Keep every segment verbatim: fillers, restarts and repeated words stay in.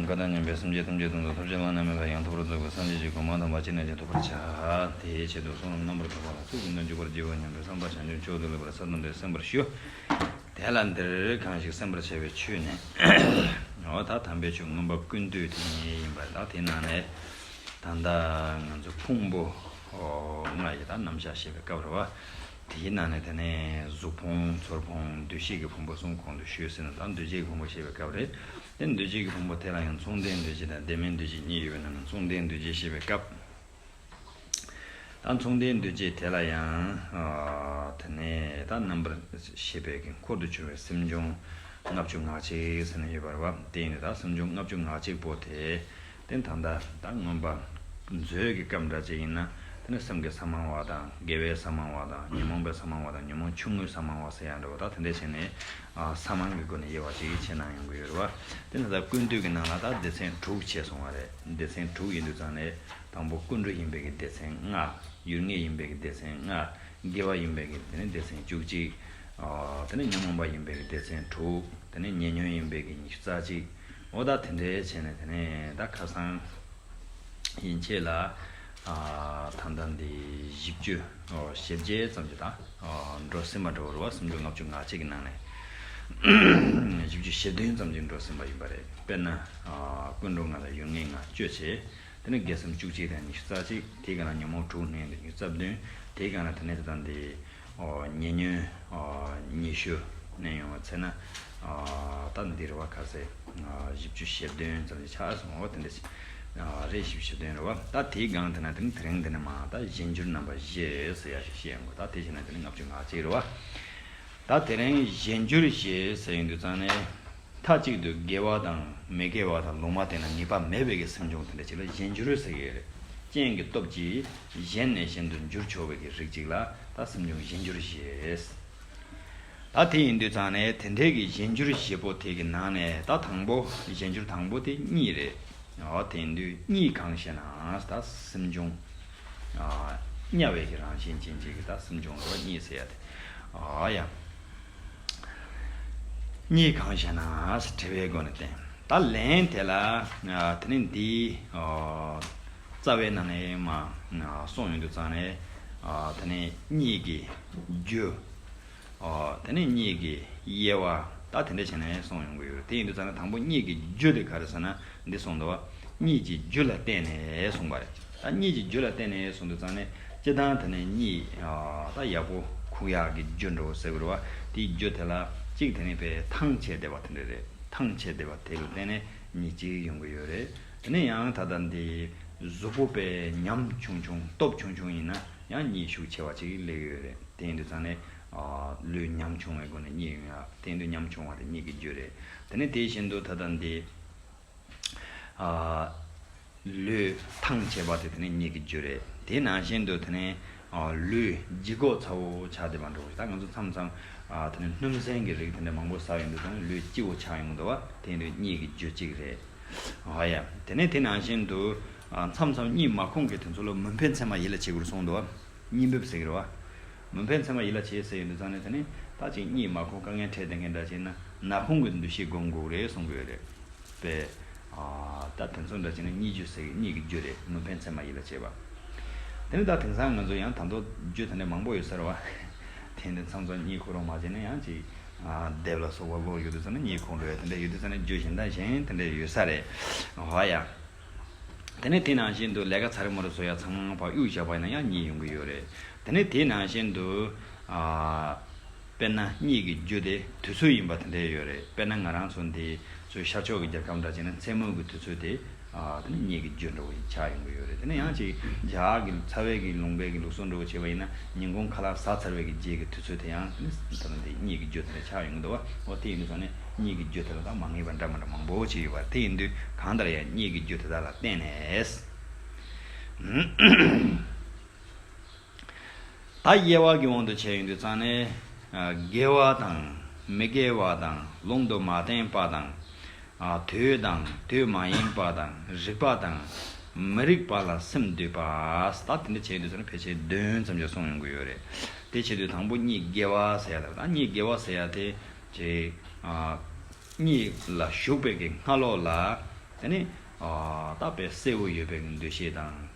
བཀའ་དང་མཉམ་པའི་སེམས་ཅན་ཐམས་ཅད་དོན་དུ་ཐོབ་བྱ་བླ་ན་མེད་པ་ཡང་དག་པར་རྫོགས་པའི་སངས་རྒྱས་ཀྱི་གོ་འཕང་དམ་པ་ཅི་ནས་ཀྱང་ཐོབ་པར་བྱ། དེའི་ཆེད་དུ་བསོད་ནམས་རྣམ་པར་དག་པ་ལ་ཐུགས་ཀྱི་དོན་འཇུག་པར་བགྱིའོ་སྙམ་པའི་བསམ་པ་བྱང་ཆུབ་མཆོག་ཏུ་ལེགས་པར་གསལ་སྟོན་ཏེ་གསན་པར་ཞུ། དེ་ལ་འདིར་གང་ཞིག་གསན་པར་བྱ་བའི་ཆོས་ནི། འོ་ད་དམ་པའི་ཆོས་མངོན་པ་ཀུན་བཏུས་དེ་ཉིད་ཡིན་པ་ལ། དེ་ནང་ནས་ད་ལྟ་ང་ཚོ་ཕུང་པོ། ཨོ། ལྔ་ཡི་ད་རྣམ་གཞག་བཤད་པའི་སྐབས་རེད་བ། དེའི་ནང་ནས་དེ་ནས་གཟུགས་ཕུང་ཚོར་ཕུང་འདུ་ཤེས་ཀྱི་ཕུང་པོ་གསུམ་གོང་དུ་ཞུས་ཟིན་ན། ད་འདུ་བྱེད་ཀྱི་ཕུང་པོ་བཤད་པའི་སྐབས་རེད། དེ་འདུ་བྱེད་ཀྱི་ཕུང་པོ་དེ་ལ་ཡང་མཚུངས་ལྡན་འདུ་བྱེད་དང་ལྡན་མིན་འདུ་བྱེད་གཉིས་ཡོད་པའི་ནང་ནས་མཚུངས་ལྡན་འདུ་བྱེད་བཤད་པའི་སྐབས། ད་མཚུངས་ལྡན་འདུ་བྱེད་དེ་ལ་ཡང་། ཨ། དེ་ནས་ད་རྣམ་པར་ཤེས་པའི་གི་འཁོར་དུ་གྱུར་པའི་སེམས་བྱུང་ལྔ་བཅུ་ང་གཅིག་ཟེར་ནས་ཡོད་པ་རེད་བ། དེ་ཡིན་དུས་ད་སེམས་བྱུང་ལྔ་བཅུ་ང་གཅིག་པོ་དེ། དེ་ད་ལྟ་ད་མངོན་པ་མཛོད་ཀྱི་སྐབས་འདྲ་ཅིག་ཡིན་ན། དེ་ནི་སེམས་ཀྱི་ས་མང་བ་དང་། དགེ་བའི་ས་མང་བ་དང་། ཉོན་མོངས་པའི་ས་མང་བ་དང་། ཉོན་མོངས་ཆུང་ངུའི་ས་མང་བ་ཟེར་ཡང་འདྲ་བ། ད་དེ་འདྲ་བྱས་ནས། ཨ། ས་མང་གི་སྒོ་ནས་དབྱེ་བ་ཅིག་ཕྱེ་གནང་ཡོང་གི་ཡོད་རེད་བ། དེ་ནི་ད་ཀུན་བཏུས་ཀྱི་ནང་ལ་ད་སྡེ་ཚན་དྲུག་ཕྱེ་སོང་བ་རེད། སྡེ་ཚན་དྲུག་ཡིན་དུས་ཙང་ནས། དང་པོ་ཀུན་འགྲོ་ཡིན་པའི་གི་སྡེ་ཚན་ལྔ། ཡུལ་ངེས་ཡིན་པའི་གི་སྡེ་ཚན་ལྔ། དགེ་བ་ཡིན་པའི་གི་དེ་ནི་སྡེ་ཚན་བཅུ་གཅིག། ཨ། དེ་ནི་ཉོན་མོངས་པ་ཡིན་པའི་གི་སྡེ་ཚན་དྲུག། དེ་ནི་ཉེ་ཉོན་ཡིན་པའི་གི་ཉི་ཤུ་རྩ་གཅིག། འོ་ད་དེ་འདྲའི་བྱས་ནས་དེ་ནས་ད་ཁ་སང་ཡན་ཆད་ལ། ཨ། ད་ལྟ་འདི་བཞི་བཅུ། ཨོ། ཞེ་བརྒྱད་ཙམ་ཅིག་ད། ཨ། འགྲོ་ཟིན་པ་འདྲ་བོ་རེད་བ། སུམ་ཅུ་ལྔ་བཅུ་ང་གཅིག་གི་ནང་ནས་བཞི་བཅུ་ཞེ་བདུན་ཙམ་ཅིག་འགྲོ་ཟིན་པ་ཡིན་པ་རེད། དཔེར་ན། ཨ། ཀུན་འགྲོ་ལྔ་དང་ཡུལ་ངེས་ལྔ་གཅོད་བྱས། དེ་ནས་དགེ་སེམས་བཅུ་གཅིག་དང་ཉི་ཤུ་རྩ་གཅིག། དེའི་སྒང་ལ་ཉོན་མོངས་དྲུག་བསྣན་ཏེ་ཉི་ཤུ་རྩ་བདུན། དེའི་སྒང་ལ་དེ་ནས་ད་ལྟ་འདི། ཨོ། ཉེ་ཉོན། ཨོ། ཉི་ཤུ་བསྣན་ཡོང་བ་བྱས་ན། ཨོ། ད་འདི་རེད་བ། ག་ཚད། ཨོ། བཞི་བཅུ་ཞེ་བདུན་ཙམ་ཞིག་ཆགས་སོང་བ། དེ་འདྲ་ཞིག་ཨོ། རེད། བཞི་བཅུ་ཞེ་བདུན་རེད་བ། ད་དེའི་སྒང་དེ་ན་དེ་ནི་དེ་རིང་འདི་ནས་མ་ད་གཞན་འགྱུར་རྣམ་པ་བཞི་ཟེར་ཡ་ཞིག་བཤད་ཡོང་གི། ད་དེ་བྱས་ན་དེ་ནི་ལྔ་བཅུ་ང་གཅིག་རེད་བ། ད་དེ་རིང་གཞན་འགྱུར་བཞི་ཟེར་ཡོང་དུས་ཙང་ནས། མཐའ་གཅིག་ཏུ་དགེ་བ་དང་མི་དགེ་བ་དང་ལུང་མ་བསྟན་ན་ངེས་པ་མེད་པའི་གི་སེམས་བྱུང་དེ་འདྲ་ཅིག་ལ་གཞན་འགྱུར་ཟེར་གྱི་ཡོད་རེད། རྐྱེན་གྱི་སྟོབས་ཀྱིས་གཞན་ནས་གཞན་དུ་འགྱུར་ཆོག་པའི་གི་རིགས་ཅིག་ལ་ད་སེམས་བྱུང་གཞན་འགྱུར་ཞེས། ད་དེ་ཡིན་དུས་ཙང་ནས་དེ་འདྲའི་གི་གཞན་འགྱུར་བཞི་པོ་དེ་གི་ནང་ནས་ད་དང་པོ། གཞན་འགྱུར་དང་པོ་དེ་གཉིས་རེད། འོ། དེ་ཡིན་དུས་གཉིས་གང་ཞེ་ན། ད་སེམས་བྱུང་དམྱལ་བའི་གི་རང་བཞིན་ཅན་ཅིག་གི་ད་སེམས་བྱུང་རེད་བ། གཉིས་ཟེར་ཡ་དེ། ཨ་ཡ། གཉིས་གང་ཞེ་ན་ཟེར་དྲི་བའི་སྒོ་ནས་བསྟན། ད་ལན་དེ་ལ། ཨ། དེ་ནི་འདི། ཨ། རྩ་བའི་ནང་ནས་མ། ཨ། གསུངས་ཡོང་དུས་ཙང་ནས། ཨ། དེ་ནི་གཉིས་ཀྱི་རྒྱུ། ཨ། དེ་ནི་གཉིས་ཀྱི་དབྱེ་བ། ད་དེ་འདྲ་བྱས་ནས་གསུངས་ཡོང་གི་ཡོད་རེད། དེ་ཡིན་དུས་ཙང་ནས་དང་པོ་གཉིས་ཀྱི་རྒྱུ་དེ་ག་རེ་ཟེར་ན། འདི་གསུངས་འདུག་བ། གཉིས་ཀྱི་རྒྱུ་ལ་བརྟེན་ནས་གསུངས་པ་རེད། ད་གཉིས་ཀྱི་རྒྱུ་ལ་བརྟེན་ནས་གསུངས་དུས་ཙང་ནས་སྤྱིར་བཏང་དེ་ནས་གཉིས། ཨ། ད་ཡག་པོ་ཁུག་ཡག་གི་རྒྱུ་འདྲ་བོ་ཟེར་དགོས་རེད་བ། དེའི་རྒྱུ་དེ་ལ་གཅིག་དེ་ནས་དཔེ་ཐང་ཆད་བསྡད་པ་དེ་འདྲ་རེད། ཐང་ཆད་བསྡད་པ་དེ་ལ་བརྟེན་ནས་གཉིས་གཅིག་ཡོང་གི་ཡོད་རེད། དེ་ནས་ཡང་ད་ལྟ་འདི་གཟུགས་པོ་དཔེ་ཉམ་ཆུང་ཆུང་སྟོབས་ཆུང་ཆུང་ཡིན་ན་ཡང་གཉིས་ཤུགས་ཆེ་བ་ཅིག་སླེབས་ཀྱི་ཡོད་རེད། དེ་ཡིན་དུས་ཙང་ནས། ཨ། ལུས་ཉམ་ཆུང་བའི་སྒོ་ནས་གཉིས་ཡོང་ཡ། དེ་ཡིན་དུས་ཉམ་ཆུང་བ་དེ་གཉིས་ཀྱི་རྒྱུ་རེད། དེ་ནས་དེ་བཞིན་དུ་ད་ལྟ་འདི། ཨ། ལུས་ཐང་ཆད་པ་དེ་དེ་ནི་གཉིས་ཀྱི་རྒྱུ་རེད། དེ་ནང་བཞིན་དུ་དེ་ནི། ཨ། ལུས་ལྗིད་ཁོག་ཚ་བོ་ཆགས་བསྡད་པ་འདྲ་བོ་ཞིག་ད་ང་ཚོ་མཚམས་མཚམས། ཨ། དེ་ནི་སྣུམ་ཟན་གྱི་རིགས་དེ་འདྲ་མང་པོ་ཟ་ཡོང་དུས་དེ་ནི་ལུས་སྐྱིད་པོ་ཆགས་ཡོང་གི་འདུག་བ། དེ་ཡིན་དུས་གཉིད་ཀྱི་རྒྱུ་གཅིག་རེད། ཨ་ཡ། དེ་ནི་དེ་ནང་བཞིན་དུ། ཨ། མཚམས་མཚམས་གཉིད་མ་ཁུག་མཁན་དེ་ཚོ་ལ་མུན་པའི་མཚན་མ་ཡིད་ལ་བྱེད་དགོས་གསུངས་འདུག་བ། གཉིད་འབེབས་ཟེར་གྱི་རེད་བ། མུན་པའི་མཚན་མ་ཡིད་ལ་བྱེད་ཟེར་ཡོང་དུས་ཙང་ནས་དེ་ནི་ད་ཅིག་གཉིད་མ་ཁུག་དཀའ་ངལ་འཕྲད་བསྡད་མཁན་འདྲ་བྱས་ན་ནད་ཕུང་གི་འདུ་ཤེས་སྒོམ་དགོས་རེད་གསུང་གི་ཡོད་རེད། པས། ཨ། ད་དེ་ཚོ་འདྲ་བྱས་ན་གཉིད་རྒྱུ་ཟེར། གཉིད་ཀྱི་རྒྱུ་རེད། མུན་པའི་མཚན་མ་ཡིད་ལ་བྱེད་པ། དེ་ནི་ད་དེང་སང་ང་ཚོ་ཡང་ད་མདོ་རྒྱུ་དེ་འདྲ་མང་པོ་ཡོད་ས་རེད་བ། དེ་འདྲ་མཚམས་མཚམས་གཉིད་ཁུག་རོགས་མ་བྱས་ན་ཡང་ཅིག་ཨ། དེབ་ལ་སོགས་པ་ཀློག་ཡོང་དུས་ཙང་ནས་གཉིད་ཁུག་འགྲོ་ཡ་དེ་འདྲ་ཡོད་དུས་ཙང་ནས་རྒྱུ་གཞན་དང་གཞན་དེ་འདྲ་ཡོད་ས་རེད། ཧོ་ཡ། དེ་ནས་དེ་ནང་བཞིན་དུ་ལས་ཀ་ཚ་རེ་མོ་རེ་བཟོ་ཡ་ཚང་མ་ཕར་གཡུག་བཞག་པ་ཡིན་ན་ཡང་གཉིད་ཡོང་གི་ཡོད་རེད། དེ་ནས་དེ་ནང་བཞིན་དུ། ཨ། དཔེར་ན་གཉིད་ཀྱི་རྒྱུ་དེ་དུས་ཚོད་ཡིན་པ་དེ་འདྲ་ཡོད་རེད། དཔེར་ན་ང་རང་ཚོ་འདི་ཚོའི་ཤར་ཕྱོགས་ཀྱི་རྒྱལ་ཁབ་འདྲ་བྱས་ན་མཚན་མོ་གི་དུས་ཚོད་དེ། ཨ། དེ་ནི་གཉིད་ཀྱི་རྒྱུ་འདྲ་བོ་ཞིག་ཆགས་ཡོང་གི་ཡོད་རེད། དེ་ནས་ཡང་ཅིག་འཇའ་གི་ཚ་བའི་གི་ལུང་པའི་གི་ལུགས་སྲོལ་འདྲ་བོ་བྱས་པ་ཡིན་ན་ཉིན་གུང་ཁ་ལག་ཟ་ཚར་བའི་གི་རྗེས་ཀྱི་དུས་ཚོད་དེ་ཡང་དེ་ནི་ད་ལྟ་འདི་གཉིད་ཀྱི་རྒྱུ་དེ་འདྲ་ཆགས་ཡོང་གི་འདུག་བ། འོ་དེ་ཡིན་དུས་ཙང་ནས་གཉིད་ཀྱི་རྒྱུ་དེ་ལ་ད་མ་ངེས་པ་འདྲ་མི་འདྲ་མང་པོ་ཅིག་ཡོད་པ་རེད། དེ་ཡིན་དུས་གང་ལྟར་ཡང་གཉིད་ཀྱི་རྒྱུ་དེ་དག་ལ་བརྟེན་ནས། ད་དབྱེ་བ་གི་དབང་དུ་བྱས་ཡོང་དུས་ཙང་ནས། ཨ། དགེ་བ་དང་མི་དགེ་བ་དང་ལུང་དུ་མ་བསྟན་པ་དང་། ཨ། དུས་དང་དུས་མ་ཡིན་པ་དང་རིགས་པ་དང་མི་རིགས་པ་ལ་སེམས་འདུས་པ། ད་དེ་འདྲ་བྱས་ཡོང་དུས་ཙང་ནས་ཕལ་ཆེར་བདུན་ཙམ་ཞིག་གསུངས་ཡོང་གི་ཡོད་རེད། དེ་བྱེད་དུས་དང་པོ་གཉིད་དགེ་བ་ཟེར་ཡ་ལ། ད་གཉིད་དགེ་བ་ཟེར་ཡ་དེ་ཅིག་ཨ། གཉིད་ལ་ཞུགས་པའི་གི་སྔ་ལོགས་ལ། དེ་ནི་ཨ་ད་དཔེ་གསལ་བོ་ཡོད་པའི་འདུ་ཤེས་དང་།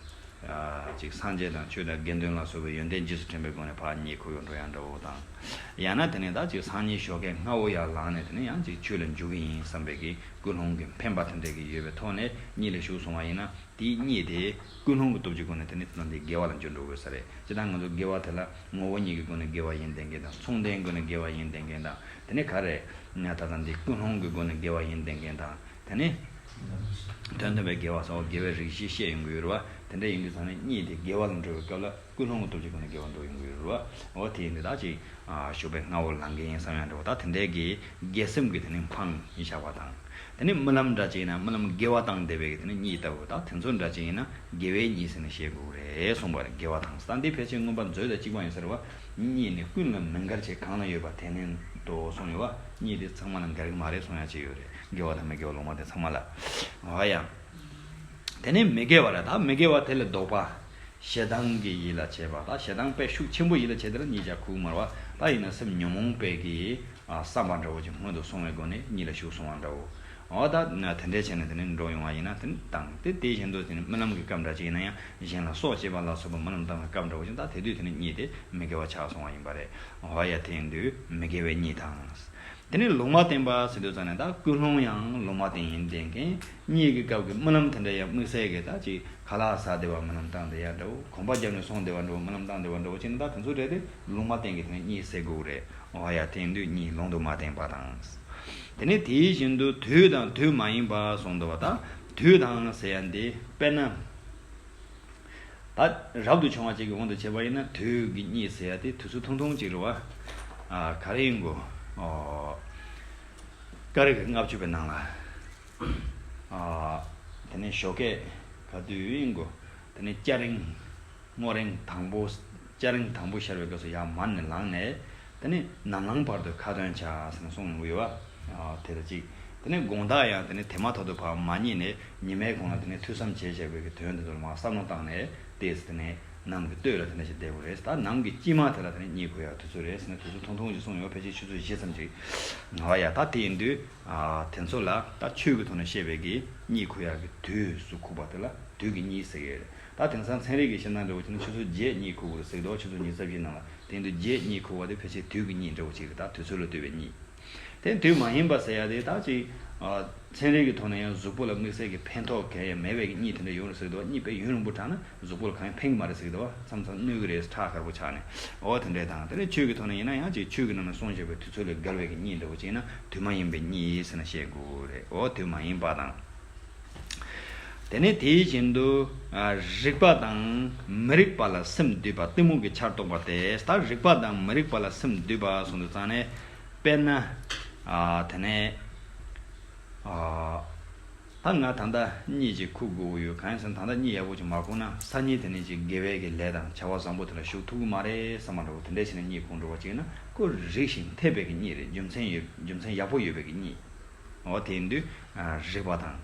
ཨ་ཅིག་སངས་རྒྱས་དང་ཆོས་དང་དགེ་འདུན་ལ་སོགས་པའི་ཡོན་ཏན་རྗེས་སུ་དྲན་པའི་སྒོ་ནས་ཕར་གཉིད་ཁུག་ཡོང་འགྲོ་ཡང་འདྲ་བོ་དང་། ཡང་ན་དེ་ནི་ད་ཅིག་སང་ཉིན་ཞོགས་ཀས་སྔ་བོ་ཡར་ལངས་ནས་དེ་ནི་ཡང་ཅིག་ཆོས་ལ་འཇུག་གི་ཡིན་བསམ་པའི་གི་ཀུན་སློང་གི་འཕེན་པ་དེ་འདྲ་གི་ཡོད་པའི་ཐོག་ནས་གཉིད་ལ་ཞུགས་སོང་བ་ཡིན་ན། དེའི་གཉིད་དེ་ཀུན་སློང་གི་སྟོབས་ཀྱི་སྒོ་ནས་དེ་ནི་དེ་དང་དེ་དགེ་བ་ལ་འགྱུར་འགྲོ་དགོས་ས་རེད། སྤྱིར་བཏང་ང་ཚོ་དགེ་བ་དེ་ལ་ངོ་བོ་ཉིད་ཀྱི་སྒོ་ནས་དགེ་བ་ཡིན་བསྟན་མཁན་དང་། མཚུངས་ལྡན་སྒོ་ནས་དགེ་བ་ཡིན་བསྟན་མཁན་དང་། དེ་ནི་ག་རེ། ད་ལྟ་འདི་ཀུན་སློང་གི་སྒོ་ནས་དགེ་བ་ཡིན་བསྟན་མཁན་དང་། དེ་ནི་དོན་དམ་པའི་དགེ་བ་ཟེར་བ་དགེ་བའི་རིགས་བཞི་བཤད་ཡོང་གི་ཡོད་རེད་བ། དེ་འདྲ་ཡིན་དུས་ཙང་ནས་གཉིད་དེ་དགེ་བ་ལ་འགྲོ་བའི་སྐབས་ལ་ཀུན་སློང་གི་སྟོབས་ཀྱི་སྒོ་ནས་དགེ་བ་འགྲོ་ཡོང་གི་ཡོད་རེད་བ། འོ་དེ་ཡིན་དུས་ད་ཅིག་ཨ་ཞོགས་པའི་སྔ་བོ་ལངས་མཁན་ཡིན་བསམ་ཡང་འདྲ་བོ། ད་དེ་འདྲའི་གི་དགེ་སེམས་ཀྱི་དེ་ནི་འཕང་ཡིན་བཞག་པ་དང་། དེ་ནི་རྨི་ལམ་འདྲ་ཅིག་ཡིན་ན་རྨི་ལམ་དགེ་བ་བཏང་བསྡད་པའི་གི་དེ་ནི་གཉིད་ལྟ་བུ། ད་དེ་ཚོ་འདྲ་ཅིག་ཡིན་ན་དགེ་བའི་གཉིད་ཟེར་ནས་བཤད་དགོས་རེད་གསུངས་པ་རེད། དགེ་བ་དང་ཟེར་ད་འདི་ཕལ་ཆེར་མངོན་པ་མཛོད་དང་གཅིག་པ་ཡིན་ས་རེད་བ། གཉིད་ནི་ཀུན་ལ་མི་འགལ་ཕྱིར། གང་ལ་ཡོད་པ་དེ་ནི་འདོད་གསུངས་ཡོད་བ། གཉིད་དེ་ཚང་མ་ལ་འགལ་གྱི་མ་རེད་གསུང་ཡ་ཅིག་ཡོད་རེད། དགེ་བ་དང་མི་དགེ་བ་ལོག་སྨྲ་དེ་ཚང་མ་ལ། འོ་ཡ། དེ་ནས་མི་དགེ་བ་རེད། ད་མི་དགེ་བ་དེ་ལ་ལྡོག་པ། ཞེ་སྡང་གིས་ཡིད་ལ་བྱེད་པ། ད་ཞེ་སྡང་དཔེ་ཤུགས་ཆེན་པོ་ཡིད་ལ་བྱེད་དེ་ལ་གཉིད་ཀྱང་ཁུག་མ་རེད་བ། ད་ཡིན་ན་སེམས་ཉོན་མོངས་པའི་གི་ཨ་བསམ་པ་འདྲ་བོ་ཅིག་སྔོན་དུ་སོང་བའི་སྒོ་ནས་གཉིད་ལ་ཞུགས་སོང་བ་འདྲ་བོ། འོ་ད་དེ་འདྲའི་བྱས་ནས་དེ་ནས་འགྲོ་ཡོང་བ་ཡིན་ན་དེ་ནི་དང་དེ་དེ་བཞིན་དུ་དེ་ནི་རྨི་ལམ་གྱི་སྐབས་འདྲ་ཅིག་ཡིན་ན་ཡང་གཞན་ལ་སྲོག་བཅད་པ་ལ་སོགས་པ་རྨི་ལམ་བཏང་བའི་སྐབས་འདྲ་བོ་ཅིག་ད་དེ་དུས་དེ་ནི་གཉིད་དེ་མི་དགེ་བ་ཆགས་སོང་བ་ཡིན་པ་རེད། འོ་ཡ། དེ་ཡིན་དུས་མི་དགེ་བའི་གཉིད་དང་། དེ་ནས་ལུང་མ་བསྟན་པ་ཟེར་དུས་ཙང་ནས་ད་ཀུན་སློང་ཡང་ལུང་མ་བསྟན་ཡིན་བསྟན་མཁན། གཉིད་ཀྱི་སྐབས་ཀྱི་རྨི་ལམ་དེ་འདྲ་ཡང་དམིགས་བསལ་གྱི་ད་ཅིག་ཁ་ལག་ཟ་བསྡད་པ་རྨི་ལམ་བཏང་བསྡད་ཡ་འདྲ་བོ། གོམ་པ་བརྒྱབ་ནས་སོང་བསྡད་པ་འདྲ་བོ་རྨི་ལམ་བཏང་བསྡད་པ་འདྲ་བོ་བྱས་ན་ད་དེ་ཚོ་རེད་དེ་ལུང་མ་བསྟན་གྱི་དེ་ནས་གཉིད་སད་དགོས་རེད། འོ་ཡ། དེ་ཡིན་དུས་གཉིད་ལུང་དུ་མ་བསྟན་པ་དང་། དེ་ནས་དེ་བཞིན་དུ་དུས་དང་དུས་མ་ཡིན་པ་གསུངས་འདུག་བ། ད་དུས་དང་ཟེར་ཡ་འདི་དཔེར་ན། ད་རབ་ཏུ་བྱུང་བ་ཅིག་གི་དབང་དུ་བྱས་པ་ཡིན་ན་དུས་ཀྱི་གཉིད་ཟེར་ཡ་དེ་དུས་ཚོད་ཐུང་ཐུང་ཅིག་རེད་བ། ཨ་ག་རེ་ཡིན་དགོས། ཨོ། སྐ་རགས་ཀྱི་ལྔ་བཅུ་པའི་ནང་ལ། ཨ་དེ་ནས་ཞོགས་ཀས་ག་དུས་ཡིན་དགོས། དེ་ནས་སྐྱ་རེངས། སྔོ་རེངས་དང་པོ། སྐྱ་རེངས་དང་པོ་ཤར་བའི་སྐབས་སུ་ཡར་མར་ནས་ལངས་ནས། དེ་ནས་ནམ་ལངས་བར་དུ་ཁ་འདོན་བྱ་ཟེར་ནས་གསུངས་ཡོང་གི་ཡོད་བ། ཨ་དེ་ལྟར་ཅིག་དེ་ནས་དགོང་དག་ཡང་དེ་ནས་དེ་མ་ཐག་ཏུ་ཕར་མ་གཉིད་ནས་ཉི་མའི་གུང་ལ་དེ་ནས་ཐོས་བསམ་བྱས་བྱས་པའི་གི་དོན་དེ་ཚོ་ལ་མར་བསམ་བློ་བཏང་ནས་ཏོག་ཙམ་དེ་ནས་ནམ་གྱི་སྟོད་ལ་དེ་ནས་ཞིག་བསྡད་དགོས་རེད། ད་ནམ་གྱི་དཀྱིལ་མ་དེ་ལ་དེ་ནས་གཉིད་ཁུག་ཡག་དུས་ཚོད་རེད་ཟེར་ནས་དུས་ཚོད་ཐུང་ཐུང་ཞིག་གསུངས་ཡོད། ཕལ་ཆེར་ཆུ་ཚོད་བཞི་ཙམ་ཅིག་འོ་ཡ། ད་དེ་ཡིན་དུས་ཨ་དེ་ཚོ་ལ་ད་ཆོས་ཀྱི་ཐོག་ནས་བཤད་པའི་གི་གཉིད་ཁུག་ཡག་གི་དུས་སུ་ཁུག་པ་དེ་ལ་དུས་ཀྱི་གཉིད་ཟེར་གི་ཡོད་རེད། ད་དེང་སང་ཚན་རིག་གི་བཤད་སྟངས་འདྲ་བོ་བྱས་ན་ཆུ་ཚོད་བརྒྱད་གཉིད་ཁུག་དགོས་རེད་ཟེར་གི་འདུག་ཆུ་ཚོད་ཉི་ཤུ་རྩ་བཞིའི་ནང་ལ། དེ་ཡིན་དུས་བརྒྱད་གཉིད་ཁུག་པ་དེ་ཕལ་ཆེར་དུས་ཀྱི་གཉིད་འདྲ་བོ་ཅིག་རེད། ད་དུས་ཚོད་ལ་ལྟོས་པའི་གཉིད། དེ་དུས་མ་ཡིན་པ་ཟེར་ཡ་དེ་ད་ཅིག་ཨ་ཚན་རིག་གི་ཐོག་ནས་ཡང་གཟུགས་པོ་ལ་དམིགས་བསལ་གྱི་ཕན་ཐོགས་གང་ཡང་མེད་པའི་གི་གཉིད་དེ་འདྲ་ཡོང་རེད་ཟེར་གི་འདུག་གཉིད་དཔེ་ཡུན་རིང་པོ་དྲགས་ན་གཟུགས་པོ་ལ་གང་ཡང་ཕན་གི་མ་རེད་ཟེར་གི་འདུག་མཚམས་མཚམས་གནོད་གི་རེད། ཁྲག་དཀར་པོ་ཆགས་ནས། འོ་དེ་འདྲས་དང་། དེ་ནས་ཆོས་ཀྱི་ཐོག་ནས་ཡིན་ན་ཡང་ཅིག་ཆོས་ཀྱི་ནང་ནས་གསུངས་བཞག་པའི་དུས་ཚོད་ལས་བརྒལ་བའི་གི་གཉིད་འདྲ་བོ་ཅིག་ཡིན་ན་དུས་མ་ཡིན་པའི་གཉིད་ཟེར་ནས་བཤད་དགོས་རེད། འོ་དུས་མ་ཡིན་པ་དང་། དེ་ནས་དེ་བཞིན་དུ་ཨ་རིག་པ་དང་མི་རིག་པ་ལ་སེམས་འདུས་པ་གཏི་མུག་གི་ཆར་གཏོགས་པ་སྟེ། ད་རིག་པ་དང་མི་རིག་པ་ལ་སེམས་འདུས་པ་གསུངས་དུས་ཙང་ནས་དཔེར་ན་ཨ་དེ་ནས་ཨ་ད་ང་ད་ལྟ་གཉིད་ཅིག་ཁུག་དགོས་ཀྱི་ཡོད། གང་ཡིན་ཟེར་ན་ད་ལྟ་གཉིད་ཡག་པོ་ཅིག་མ་ཁུག་ན་སང་ཉིན་དེ་ནས་ཅིག་དགེ་བའི་གི་ལས་དང་བྱ་བ་བཟང་པོ་དེ་ལ་ཞུགས་ཐུབ་ཀྱི་མ་རེད་བསམ་པ་འདྲ་བོ་དེ་འདྲས་བྱས་ནས་གཉིད་ཁུག་འགྲོ་བ་ཅིག་ཡིན་ན་ཁོ་རིག་ཞིང་འཐད་པའི་གི་གཉིད་རེད། རྒྱུ་མཚན་ཡོད། རྒྱུ་མཚན་ཡག་པོ་ཡོད་པའི་གི་གཉིད། འོ་དེ་ཡིན་དུས་ཨ་རིག་པ་དང་།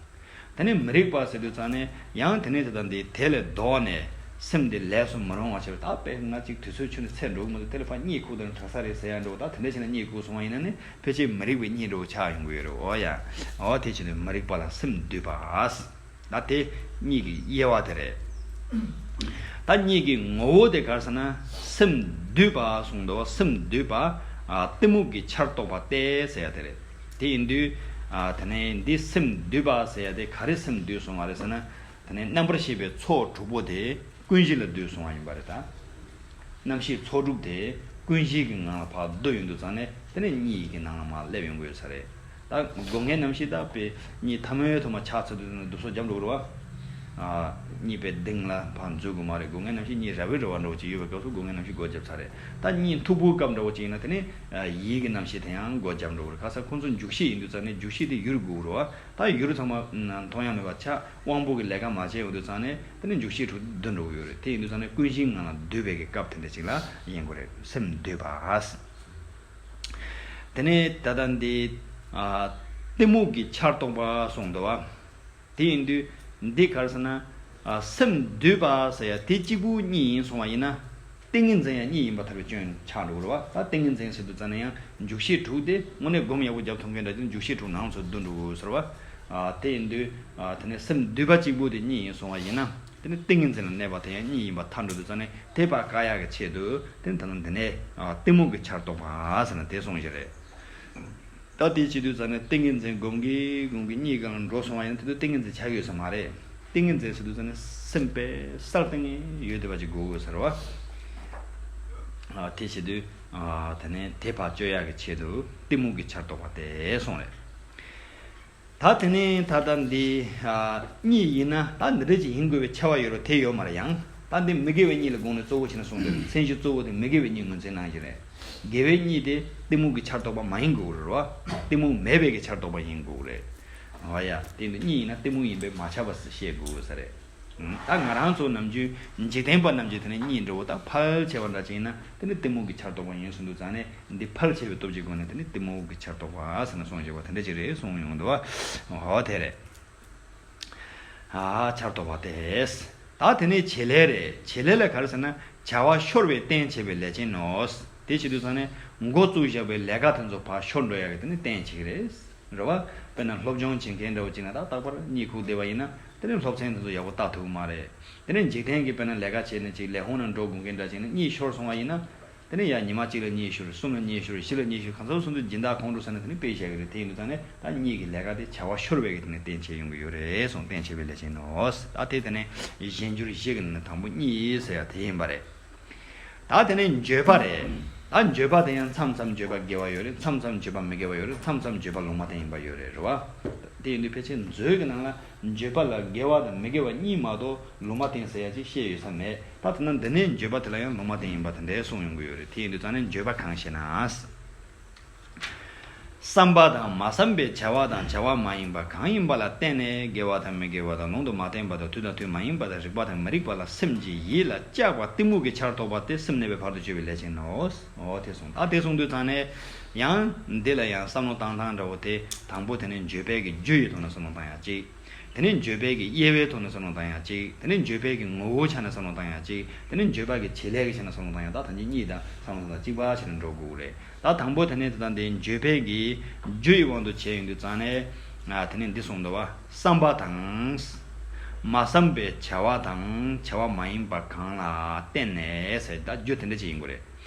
དེ་ནས་མི་རིག་པ་ཟེར་དུས་ཙང་ནས་ཡང་དེ་ནས་དེ་དང་དེ་དེ་ལས་ལྡོག་ནས་སེམས་འདི་ལས་སུ་མི་རུང་བ་ཕྱིར། ད་དཔེ་ང་ཅིག་དུས་ཚོད་ཆུད་ནས་ཚེ་འགྲོ་གི་མི་འདུག་དེ་ལ་ཕར་གཉིད་ཁུག་དང་དྲག་ས་རེད་ཟེར་ཡ་འགྲོ། ད་དེ་འདྲ་བྱས་ན་གཉིད་ཁུག་སོང་བ་ཡིན་ན་ནི་ཕལ་ཆེར་མི་རིག་པའི་གཉིད་འདྲ་བོ་ཆགས་ཡོང་གི་ཡོད་རེད། འོ་ཡ། འོ་དེ་བྱས་ནས་མི་རིག་པ་ལ་སེམས་འདུས་པ། ད་དེ་གཉིད་ཀྱི་དབྱེ་བ་དེ་རེད། ད་གཉིད་ཀྱི་ངོ་བོ་དེ་ག་རེ་ཟེར་ན་སེམས་འདུས་པ་གསུངས་འདུག་སེམས་འདུས་པ་ཨ་གཏི་མུག་གི་ཆར་གཏོགས་པ་སྟེ་ཟེར་ཡ་དེ་རེད། དེ་ཡིན་དུས་ཨ་དེ་ནས་འདི་སེམས་འདུས་པ་ཟེར་ཡ་དེ་ག་རེ་སེམས་འདུས་སོང་བ་རེད་ཟེར་ན། དེ་ནས་རྣམ་པར་ཤེས་པའི་ཚོགས་དྲུག་པོ་དེ་ཀུན་གཞི་ལ་འདུས་སོང་བ་ཡིན་པ་རེད་ད། རྣམ་ཤེས་ཚོགས་དྲུག་དེ་ཀུན་གཞི་གི་ངང་ལ་ཕར་བསྡུ་ཡོང་དུས་ཙང་ནས་དེ་ནས་གཉིད་ཀྱི་ནང་ལ་མར་སླེབས་ཡོང་གི་ཡོད་ས་རེད། ད་སྒོ་ལྔའི་རྣམ་ཤེས་ད་དཔེ་གཉིད་ཐ་མའི་ཐོག་མ་ཆགས་ཚར་དུས་ཙང་ནས་སྡུག་སོ་རྒྱབ་འགྲོ་གི་རེད་བ། ཨ་གཉིད་དཔེ་གཏིང་ལ་ཕར་འཛུལ་དགོས་མ་རེད། སྒོ་ལྔའི་རྣམ་ཤེས་གཉིད་ར་བའི་ར་བ་འདྲ་བོ་ཅིག་ཡོད་པའི་སྐབས་སུ་སྒོ་ལྔའི་རྣམ་ཤེས་སྒོ་བརྒྱབ་ཚར་རེད། ད་གཉིད་མཐུག་པོའི་སྐབས་འདྲ་བོ་ཅིག་ཡིན་ན་དེ་ནས་ཡིད་ཀྱི་རྣམ་ཤེས་དེ་ཡང་སྒོ་བརྒྱབ་འགྲོ་གི་རེད། ཁ་སང་ཁོང་ཚོ་འཇུག་ཤེས་ཡིན་དུས་ཙང་ནས་འཇུག་ཤེས་དེ་ཡུལ་དགོས་གི་རེད་བ། ད་ཡུལ་ཚང་མ་མཐོང་ཡ་མེད་པ་ཆགས། དབང་པོ་གི་ལས་ཀ་མ་བྱས་ཡོང་དུས་ཙང་ནས་དེ་ནི་འཇུག་ཤེས་དྲུག་འདུས་འགྲོ་གི་ཡོད་རེད། དེ་ཡིན་དུས་ཙང་ནས་ཀུན་གཞིའི་ངང་ལ་འདུས་པའི་གི་སྐབས་དེ་འདྲ་ཅིག་ལ་ཡིན་དགོས་རེད། སེམས་འདུས་པ། དེ་ནས་ད་ལྟ་འདི་ཨ་གཏི་མུག་གི་ཆར་གཏོགས་པ་གསུངས་འདུག་བ། དེ་ཡིན་དུས་འདི་ག་རེ་ཟེར་ན། ཨ་སེམས་འདུས་པ་ཟེར་ཡ་དེ་གཅིག་པུ་གཉིད་ཡིན་སོང་བ་ཡིན་ན། ཏིང་ངེ་འཛིན་ཡང་གཉིད་ཡིན་པ་ཐལ་བའི་སྐྱོན་ཆགས་འགྲོ་གི་རེད་བ། ད་ཏིང་ངེ་འཛིན་ཟེར་དུས་ཙ་ན་ཡང་འཇུག་ཤེས་དྲུག་དེ་དངོས་གནས་སྒོམ་ཡག་པོ་རྒྱབ་ཐུབ་མཁན་འདྲ་ཅིག་འཇུག་ཤེས་དྲུག་ནང་ཚུད་འདུས་འགྲོ་གི་ཟེར་བ། ཨ། དེ་ཡིན་དུས། ཨ། དེ་ནས་སེམས་འདུས་པ་གཅིག་པུ་དེ་གཉིས་ཡིན་སོང་བ་ཡིན་ན། དེ་ནི་ཏིང་ངེ་འཛིན་ལ་གནས་པ་དེ་ཡང་གཉིས་ཡིན་པ་ཐལ་འགྲོ་དུས་ཙང་ནས་དེ་ཕར་བཀག་ཡག་གི་ཆེད་དུ་དེ་ནི་ད་ལྟ་འདི་ནས། ཨ། གཏི་མུག་གི་ཆར་གཏོགས་པ་ཟེར་ན་དེ་གསུངས་ཤིག་རེད། ད་དེ་བྱེད་དུས་ཙང་ནས་ཏིང་ངེ་འཛིན་སྒོམ་གྱིན་སྒོམ་གྱིན་གཉིས་སྒང་ལ་འགྲོ་སོང་བ་ཡིན་ན་དེ་དུས་ཏིང་ངེ་འཛིན་ཆགས་ཡོད་ས་མ་རེད། ཏིང་ངེ་འཛིན་ཟེར་དུས་ཙང་ནས་སེམས་དཔའི་གསལ་སྟེང་ཡོད་བསྡད་པ་ཅིག་དགོས་དགོས་ཟེར་བ། ཨ། དེ་བྱེད་དུས། ཨ། དེ་ནས་དེ་ཕར་གཅོད་ཡག་གི་ཆེད་དུ་གཏི་མུག་གི་ཆར་གཏོགས་པ་དེ་གསུངས་རེད། ད་དེ་ནས་ད་ལྟ་འདི། ཨ། གཉིས་ཡིན་ན་ད་འདི་འདྲ་ཅིག་ཡིན་དགོས་པའི་ཁྱབ་པ་ཡོད་རེད་དེ་ཡོད་མ་རེད། ཡང་ད་འདི་མི་དགེ་བའི་གཉིས་ལ་དགོངས་ནས་གཙོ་བོ་བྱས་ནས་གསུངས་ཏེ། མཚན་གཞི་གཙོ་བོ་དེ་མི་དགེ་བའི་གཉིས་ངོས་འཛིན་གནང་གི་རེད། དགེ་བའི་གཉིས་དེ་གཏི་མུག་གི་ཆར་གཏོགས་པ་མ་ཡིན་དགོས་རེད་བ། གཏི་མུག་མེད་པའི་གི་ཆར་གཏོགས་པ་ཡིན་དགོས་རེད། འོ་ཡ། དེ་འདི་གཉིས་ཡིན་ན་གཏི་མུག་ཡིན་པས་མ་ཁྱབ་པ་ཞིག་བཤད་དགོས་ས་རེད། ད་ང་རང་ཚོ་ནམ་རྒྱུན་འཇིག་རྟེན་པ་རྣམས་ཀྱིས་དེ་ནི་གཉིས་འདྲ་བོ་དང་ཕལ་ཆེ་བ་འདྲ་ཅིག་ཡིན་ན་དེ་ནི་གཏི་མུག་གི་ཆར་གཏོགས་པ་ཡིན་གསུངས་དུས་ཙང་ནས། འདི་ཕལ་ཆེ་བའི་སྟོབས་ཀྱི་སྒོ་ནས་དེ་ནི་གཏི་མུག་གི་ཆར་གཏོགས་པ་ཟེར་ནས་གསུངས་བཞག་པ་དེ་འདྲ་ཅིག་རེད་གསུངས་ཡོང་འདུག་བ། འོ་དེ་རེད། ཨ། ཆར་གཏོགས་པ་དེ། ད་དེ་ནས་བྱེད་ལས་རེད། བྱེད་ལས་ལ་ག་རེ་ཟེར་ན་བྱ་བ་ཤོར་བའི་རྟེན་བྱེད་པའི་ལས་ཅན་ནོ། དེ་བྱེད་དུས་ཙང་ནས་འགོ་བཙུགས་བཞག་པའི་ལས་ཀ་དེ་ཚོ་ཕར་ཤོར་འགྲོ་ཡག་གི་དེ་ནི་རྟེན་བྱེད་ཀྱི་རེད། རེད་བ། དཔེར་ན་སློབ་སྦྱོང་བྱེད་མཁན་འདྲ་བོ་ཅིག་ན་ད་རྟག་པར་གཉིད་ཁུག་བསྡད་པ་ཡིན་ན་དེ་ནི་སློབ་ཚན་དེ་ཚོ་ཡག་པོ་ལྟ་ཐུབ་ཀྱི་མ་རེད། དེ་ནི་འཇིག་རྟེན་གྱི་དཔེར་ན་ལས་ཀ་བྱས་ནས་ཅིག་ལས་ཁུངས་ནང་འགྲོ་དགོས་མཁན་འདྲ་ཅིག་ན་གཉིད་ཤོར་སོང་བ་ཡིན་ན། དེ་ནི་ཡང་ཉི་མ་གཅིག་ལ་གཉིད་ཤོར། གསུམ་ལ་གཉིད་ཤོར། བཞི་ལ་གཉིད་ཤོར། གང་ཟག་སོ་སོའི་སྦྱིན་བདག་ཁོང་ཁྲོ་ཟ་ནས་དེ་ནི་དཔེ་བཞག་གི་རེད། དེ་ཡིན་དུས་ཙང་ནས་ད་གཉིད་ཀྱི་ལས་ཀ་དེ་བྱ་བ་ཤོར་བའི་གི་དེ་ནི་རྟེན་བྱེད་ཡོང་གི་ཡོད་རེད་གསུངས། རྟེན་བྱེད་པའི་ལས་ཅན་ནོ། ད་དེ་དེ་ནི་གཞན་འགྱུར་བཞི་གི་ནང་ནས་དང་པོ་གཉིད་ཟེར་ཡ་དེ་ཡིན་པ་རེད། ད་དེ་ནས་འགྱོད་པ་རེད། ད་འགྱོད་པ་དེ་ཡང་མཚམས་མཚམས་འགྱོད་པ་དགེ་བ་ཡོད་རེད། མཚམས་མཚམས་འགྱོད་པ་མི་དགེ་བ་ཡོད་རེད། མཚམས་མཚམས་འགྱོད་པ་ལུང་མ་བསྟན་ཡིན་པ་ཡོད་རེད། རེད་བ། དེ་ཡིན་དུས་ཕལ་ཆེར་མཛོད་ཀྱི་ནང་ལ་འགྱོད་པ་ལ་དགེ་བ་དང་མི་དགེ་བ་གཉིས་མ་གཏོགས་ལུང་མ་བསྟན་ཟེར་ཡ་ཅིག་བཤད་ཡོད་ས་མེད། ད་དེ་ན་འདི་ནས་འགྱོད་པ་དེ་ལ་ཡང་ལུང་མ་བསྟན་ཡིན་པ་དེ་འདྲའི་གསུངས་ཡོང་གི་ཡོད་རེད། དེ་ཡིན་དུས་ཙང་ནས་འགྱོད་པ་གང་ཞེ་ན། བསམ་པ་དང་མ་བསམ་པའི་བྱ་བ་དང་བྱ་བ་མ་ཡིན་པ་གང་ཡིན་པ་ལ་བརྟེན་ནས་དགེ་བ་དང་མི་དགེ་བ་དང་ལུང་དུ་མ་བསྟན་པ་དང་དུས་དང་དུས་མ་ཡིན་པ་དང་རིགས་པ་དང་མི་རིགས་པ་ལ་སེམས་ཀྱི་ཡིད་ལ་གཅགས་པ་གཏི་མུག་གི་ཆར་གཏོགས་པ་སྟེ་སེམས་གནས་པའི་བར་དུ་གཅོད་པའི་ལས་ཅན་ནོ། འོ་དེ་གསུངས། ད་དེ་གསུངས་དུས་ཙང་ནས་ཡང་འདི་ལ་ཡང་བསམ་བློ་བཏང་སྟངས་འདྲ་བོ་དེ། དང་པོ་དེ་ནི་འགྱོད་པའི་གི་རྒྱུ་ཡི་ཐོག་ནས་བསམ་བློ་བཏང་ཡག་གཅིག་དེ་ནས་འགྱོད་པའི་གི་དབྱེ་བའི་ཐོག་ནས་བསམ་བློ་བཏང་ཡག་གཅིག་དེ་ནས་འགྱོད་པའི་གི་ངོ་བོའི་ཆ་ནས་བསམ་བློ་བཏང་ཡག་གཅིག་དེ་ནས་འགྱོད་པ་གི་བྱེད་ལས་ཀྱི་ཆ་ནས་བསམ་བློ་བཏང་ཡག་ད་ཐམས་ཅད་གཉིས་དང་བསམ་བློ་བཏང་གཅིག་པ་བྱས་ནས་འགྲོ་དགོས་རེད། ད་དང་པོ་དེ་ནས་དེ་དང་དེ་འགྱོད་པའི་གི་རྒྱུ་ཡི་དབང་དུ་བྱས་ཡོང་དུས་ཙང་ནས། ང་དེ་ནས་འདི་གསུངས་འདུག་བ། བསམ་པ་དང་། མ་བསམ་པའི་བྱ་བ་དང་བྱ་བ་མ་ཡིན་པ་གང་ལ་བརྟེན་ནས་ཟེར། ད་རྒྱུ་དེ་འདྲ་ཅིག་ཡིན་དགོས་རེད།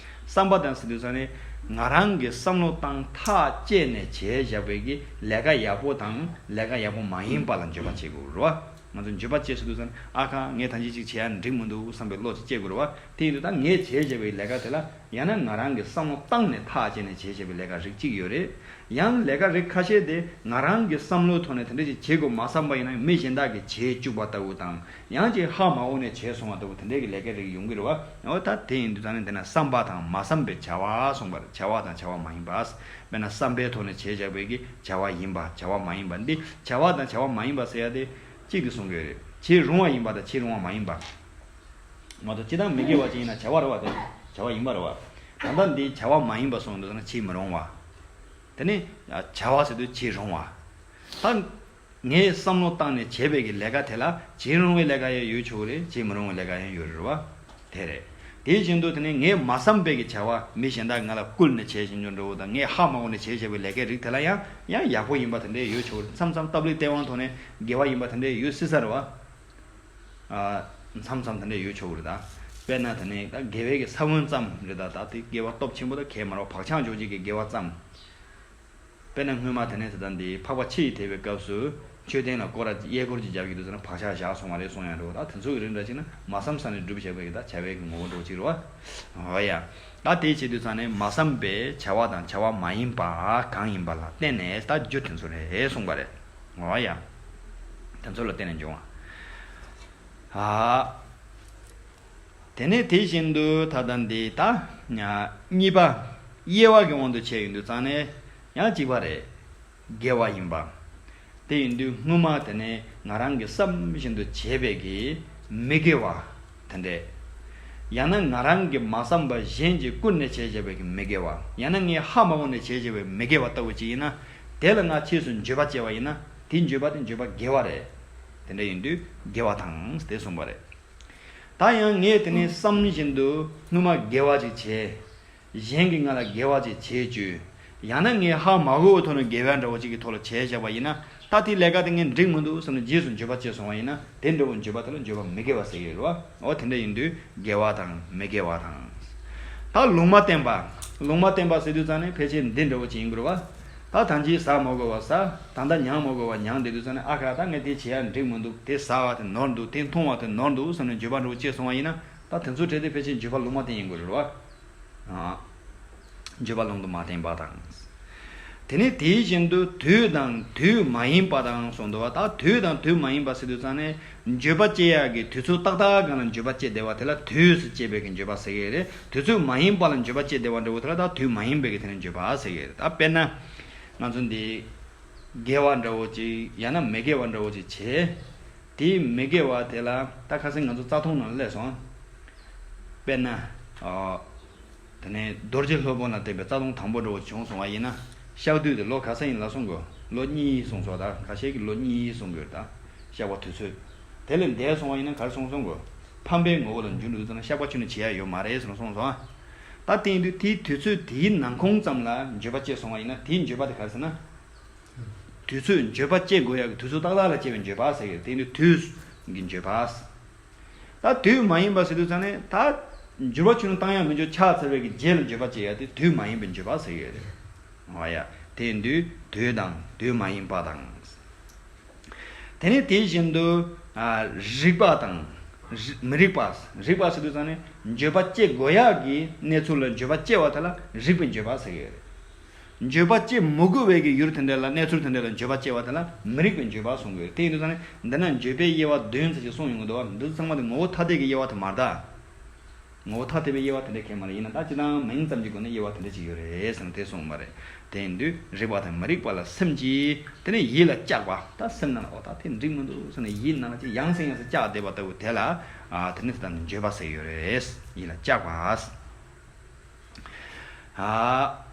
བསམ་པ་དང་ཟེར་དུས་ཙང་ནས་ང་རང་གི་བསམ་བློ་བཏང་ཐག་བཅད་ནས་བྱས་བཞག་པའི་གི་ལས་ཀ་ཡག་པོ་དང་ལས་ཀ་ཡག་པོ་མ་ཡིན་པ་ལ་འགྱོད་པ་བྱེད་དགོས་རེད་བ། ང་ཚོ་འགྱོད་པ་སྐྱེས་ཟེར་དུས་ཙང་ནས་ཨ་ཁ་ངས་ད་ཅི་ཅིག་བྱས་ཡ་འགྲིག་མི་འདུག་བསམ་པའི་བློ་ཅིག་སྐྱེ་དགོས་རེད་བ། དེ་ཡིན་དུས་ད་ངས་བྱས་བཞག་པའི་ལས་ཀ་དེ་ལ་ཡང་ན་ང་རང་གི་བསམ་བློ་བཏང་ནས་ཐག་བཅད་ནས་བྱས་བཞག་པའི་ལས་ཀ་རིགས་གཅིག་ཡོད་རེད། ཡང་ལས་ཀ་རིགས་ཁ་ཤས་དེ་ང་རང་གི་བསམ་བློའི་ཐོག་ནས་དེ་འདྲ་ཞིག་བྱེད་དགོས་མ་བསམ་པ་ཡིན་ན་མི་གཞན་དག་གིས་བྱེད་བཅུག་པ་ལྟ་བུ་དང་། ཡང་ཅིག་ཧ་མ་གོ་ནས་བྱས་སོང་བ་ལྟ་བུ་དེ་འདྲའི་གི་ལས་ཀ་རིགས་ཡོང་གི་རེད་བ། འོ་ད་དེ་ཡིན་དུས་ད་ནི་དེ་ན་བསམ་པ་དང་མ་བསམ་པའི་བྱ་བ་གསུངས་པ་རེད། བྱ་བ་དང་བྱ་བ་མ་ཡིན་པ། དཔེར་ན་བསམ་པའི་ཐོག་ནས་བྱས་བཞག་པའི་གི་བྱ་བ་ཡིན་པ་བྱ་བ་མ་ཡིན་པ་འདི་བྱ་བ་དང་བྱ་བ་མ་ཡིན་པ་ཟེར་ཡ་དེ་གཅིག་ཏུ་གསུང་གི་ཡོད་རེད། བྱེད་རུང་བ་ཡིན་པ་དང་བྱེད་རུང་བ་མ་ཡིན་པ། མ་གཏོགས་སྤྱིར་བཏང་མི་དགེ་བ་ཅིག་ཡིན་ན་བྱ་བ་རེད་བ། དེ་བྱ་བ་ཡིན་པ་རེད་བ། ད་ལྟ་འདི་བྱ་བ་མ་ཡིན་པ་སོང་འདུག་ཟེར་ན་བྱེད་མི་རུང་བ། དེ་ནི་བྱ་བ་ཟེར་དུས་བྱེད་རུང་བ། ད་ངས་བསམ་བློ་བཏང་ནས་བྱས་པའི་གི་ལས་ཀ་དེ་ལ་བྱེད་རུང་བའི་ལས་ཀ་ཡང་ཡོད་ཆོག་གི་རེད། བྱེད་མི་རུང་བའི་ལས་ཀ་ཡང་ཡོད་རེད་བ། དེ་རེད། དེ་བཞིན་དུ་དེ་ནི་ངས་མ་བསམ་པའི་གི་བྱ་བ་མི་གཞན་དག་ང་ལ་བསྐུལ་ནས་བྱས་བཞིན་དུ་འགྲོ་བ་དང་ངས་ཧ་མ་གོ་ནས་བྱས་བྱས་པའི་ལས་ཀའི་རིགས་དེ་ལ་ཡང་ཡང་ཡག་པོ་ཡིན་པ་དེ་འདྲས་ཡོད་ཆོག་གི་རེད། མཚམས་མཚམས་སྟབས་ལེགས་སྟེས་དབང་ཐོག་ནས་དགེ་བ་ཡིན་པ་དེ་འདྲས་ཡོད་སྲིད་ས་རེད་བ། ཨ། མཚམས་མཚམས་དེ་འདྲ་ཡོད་ཆོག་གི་རེད་ད། དཔེར་ན་དེ་ནས་ད་དགེ་བའི་གི་ས་བོན་ཙམ་རེད་ད། ད་དེ་དགེ་བ་སྟོབས་ཆེན་པོ་ད་གས་མ་རེད། བག་ཆགས་འཇོག་བྱེད་ཀྱི་དགེ་བ་ཙམ། དཔེར་ན་སྔོན་མ་དེ་ནས་ད་ལྟ་འདི་འཕགས་པ་ཕྱི་ཡི་དེ་བའི་སྐབས་སུ་མཆོད་རྟེན་ལ་སྐོར་ར་གཡས་སྐོར་གྱི་རྒྱབ་ཀྱི་དུས་ཙམ་ན་བག་ཆགས་བཞག་སོང་བ་རེད་གསུང་ཡང་འགྲོ། ད་དེ་ཚོ་གི་རིགས་འདྲ་ཅིག་ན་མ་བསམ་ས་ནས་སྒྲུབ་བྱས་པའི་གི་ད་བྱ་བའི་གི་ངོ་བོ་འགྲོ་ཅིག་རེད་བ། འོ་ཡ། ད་དེ་བྱེད་དུས་ཙང་ནས་མ་བསམ་པའི་བྱ་བ་དང་བྱ་བ་མ་ཡིན་པ་གང་ཡིན་པ་ལ་བརྟེན་ནས་ད་རྒྱུ་དེ་ཚོ་རེད་གསུངས་པ་རེད། འོ་ཡ། དེ་ཚོ་ལ་བརྟེན་ནས་འབྱུང་བ། ཨ། དེ་ནས་དེ་བཞིན་དུ་ད་ལྟ་འདི་ད་གཉིས་པ་དབྱེ་བ་གི་དབང་དུ་བྱས་ཡོང་དུས་ཙང་ནས་ཡང་གཅིག་པ་རེད། དགེ་བ་ཡིན་པ། དེ་ཡིན་དུས་སྔོན་མ་དེ་ནས་ང་རང་གིས་བསམ་བཞིན་དུ་བྱས་པའི་གི་མི་དགེ་བ་དེ་འདྲས། ཡང་ན་ང་རང་གིས་མ་བསམ་པ་གཞན་གྱིས་བསྐུལ་ནས་བྱས་བྱས་པའི་གི་མི་དགེ་བ། ཡང་ན་ངས་ཧ་མ་གོ་ནས་བྱས་བྱས་པའི་མི་དགེ་བ་ལྟ་བུ་ཅིག་ཡིན་ན། དེ་ལ་ང་ཕྱིས་སུ་འགྱོད་པ་སྐྱེ་བ་ཡིན་ན་དེའི་འགྱོད་པ་དེ་འགྱོད་པ་དགེ་བ་རེད། དེ་འདྲ་ཡིན་དུས་དགེ་བ་དང་དེ་གསུངས་པ་རེད། ད་ཡང་ངས་དེ་ནས་བསམ་བཞིན་དུ་སྔོན་མ་དགེ་བ་ཅིག་བྱས། གཞན་གྱིས་ང་ལ་དགེ་བ་ཅིག་བྱེད་བཅུག་ཡང་ན་ངས་ཧ་མ་གོ་བའི་ཐོག་ནས་དགེ་བ་འདྲ་བོ་ཅིག་གི་ཐོག་ལ་བྱས་བཞག་པ་ཡིན་ན། ད་དེའི་ལས་ཀ་དེ་ངས་འགྲིག་མི་འདུག་བསམ་ནས་རྗེས་སུ་འགྱོད་པ་སྐྱེས་སོང་བ་ཡིན་ན། དེ་འདྲ་བོ་འགྱོད་པ་དེ་ལ་འགྱོད་པ་མི་དགེ་བ་ཟེར་གྱི་རེད་བ། འོ་དེ་འདྲ་ཡིན་དུས་དགེ་བ་དང་མི་དགེ་བ་དང་། ད་ལུང་མ་བསྟན་པ། ལུང་མ་བསྟན་པ་ཟེར་དུས་ཙང་ནས་ཕལ་ཆེར་འདི་འདྲ་བོ་ཅིག་ཡིན་དགོས་རེད་བ། ད་ད་ཅི་ཟ་མ་དགོས་པ་ཟ། ད་ལྟ་མྱང་མ་དགོས་པ་མྱང་བསྡད་དུས་ཙང་ནས། ཨ་ཁ། ད་ངས་དེ་བྱེད་ཡ་འགྲིག་མི་འདུག་དེ་ཟ་བ་དེ་ནོར་འདུག་དེ་འཐུང་བ་དེ་ནོར་འདུག་བསམ་ནས་འགྱོད་པ་འདྲ་བོ་སྐྱེས་སོང་བ་ཡིན་ན། ད་དེ་ཚོའི་གྲས་དེ་ཕལ་ཆེར་འགྱོད་པ་ལུང་མ་བསྟན་ཡིན་དགོས་རེད་བ། ཨ། འགྱོད་པ་ལུང་དུ་མ་བསྟན་པ་དང་། དེ་ནས་དེ་བཞིན་དུ་དུས་དང་དུས་མ་ཡིན་པ་དང་གསུངས་འདུག་བ། ད་དུས་དང་དུས་མ་ཡིན་པ་ཟེར་དུས་ཙང་ནས། འགྱོད་པ་སྐྱེ་ཡག་གི་དུས་ཚོད་ཏག་ཏག་སྒང་ལ་འགྱོད་པ་སྐྱེ་བསྡད་པ་དེ་ལ་དུས་སུ་སྐྱེས་པའི་གི་འགྱོད་པ་ཟེར་གྱི་རེད། དུས་ཚོད་མ་ཡིན་པ་ལ་འགྱོད་པ་སྐྱེ་བསྡད་པ་འདྲ་བོ་དེ་ལ་ད་དུས་མ་ཡིན་པའི་གི་དེ་ལ་འགྱོད་པ་ཟེར་གྱི་རེད། ད་དཔེར་ན། ང་ཚོ་འདི་དགེ་བ་འདྲ་བོ་ཅིག་ཡང་ན་མི་དགེ་བ་འདྲ་བོ་ཅིག་བྱས། དེའི་མི་དགེ་བ་དེ་ལ་ད་ཁ་སང་ང་ཚོ་རྩ་ལྟུང་ནང་སླེབས་སོང་། དཔེར་ན། ཨ། དེ་ནས་རྡོ་རྗེ་སློབ་དཔོན་ལ་བརྟེན་པའི་རྩ་ལྟུང་དང་པོ་འདྲ་བོ་བྱུང་སོང་བ་ཡིན་ན། བཤགས་དུས་དེ་ལོ་ག་ཚོད་ཡིན་ལབ་སོང་གོ། ལོ་གཉིས་གསུངས་སོང་། ད་ཁ་ཤས་ཀྱིས་ལོ་གཉིས་གསུང་གི་ཡོད། ད་བཤགས་པ་དུས་ཚོད་དེ་ལས་འདས་སོང་བ་ཡིན་ན་ག་རེ་གསུངས་སོང་གོ། ཕམ་པའི་ངོ་བོ་ལ་འགྱུར་འདུག་ཟེར་ན་བཤགས་པ་ཁྱོན་ནས་བྱེད་ཡ་ཡོད་མ་རེད་ཟེར་ནས་གསུངས་སོང་། ད་དེ་ཡིན་དུས་དེའི་དུས་ཚོད་དེའི་ནང་ཁོངས་ཙམ་ལ་འགྱོད་པ་སྐྱེས་སོང་བ་ཡིན་ན། དེའི་འགྱོད་པ་དེ་ག་རེ་ཟེར་ན། དུས་ཚོད་འགྱོད་པ་སྐྱེ་དགོས་ཡག་གི་དུས་ཚོད་ཏག་ཏག་ལ་སྐྱེ་བའི་འགྱོད་པ་ཟེར་གྱི་རེད། དེ་ཡིན་དུས་དུས་ཀྱི་འགྱོད་པ། ད་དུས་མ་ཡིན་པ་ཟེར་དུས་ཙང་ནས། ད་འགྱུར་བ་ཁྱོན་ནས་བཏང་ཡ་མི་འཇུག་ཆགས་ཚར་བའི་གི་རྗེས་ལ་འགྱོད་པ་སྐྱེ་ཡ་དེ་དུས་མ་ཡིན་པའི་འགྱོད་པ་ཟེར་གྱི་རེད། འོ་ཡ། དེ་ཡིན་དུས་དུས་དང་དུས་མ་ཡིན་པ་དང་། དེ་ནས་དེ་བཞིན་དུ། ཨ། རིག་པ་དང་། རི- མི་རིག་པ། རིག་པ་ཟེར་དུས་ཙང་ནས་འགྱོད་པ་སྐྱེ་དགོས་ཡག་གི་གནས་ཚུལ་ལ་འགྱོད་པ་སྐྱེ་བ་དེ་ལ་རིག་པའི་འགྱོད་པ་ཟེར་གྱི་ཡོད་རེད། འགྱོད་པ་སྐྱེ་མི་དགོས་པའི་གི་ཡུལ་དེ་འདྲ་ལ། གནས་ཚུལ་དེ་འདྲ་ལ་འགྱོད་པ་སྐྱེ་བ་དེ་ལ་མི་རིག་པའི་འགྱོད་པ་གསུང་གི་ཡོད་རེད། དེ་ཡིན་དུས་ཙང་ནས་འདི་ན་འགྱོད་པའི་དབྱེ་བ་བདུན་ཙམ་ཞིག་གསུངས་ཡོང་གི་འདུག་བ། འདི་ཚང་མ་དེ་ངོ་བོ་ཐ་དད་ཀྱི་དབྱེ་བ་དེ་མ་རེད་ད། ངོ་བོ་ཐ་དད་པའི་དབྱེ་བ་དེ་འདྲ་གང་ཡང་མ་རེད། ཡིན་ན་ད་སྤྱིར་བཏང་མིང་ཙམ་གྱི་སྒོ་ནས་དབྱེ་བ་དེ་འདྲ་ཅིག་ཡོད་རེད་ཟེར་ནས་དེ་གསུངས་པ་རེད། དེ་ཡིན་དུས་རིག་པ་དང་མི་རིག་པ་ལ་སེམས་ཀྱིས། དེ་ནས་ཡིད་ལ་གཅགས་པ། ད་སེམས་ནང་ལ་འོ་ད་དེ་འགྲིག་མི་འདུག་ཟེར་ནས་ཡིད་ནང་ལ་ཅིག་ཡང་སེ་ཡང་སེ་གཅགས་བསྡད་པ་ལྟ་བུ་དེ་ལ། ཨ། དེ་ནི་དེ་དང་འགྱོད་པ་ཟེར་ཡོད་རེད། ཡིད་ལ་གཅགས་པ། ཨ།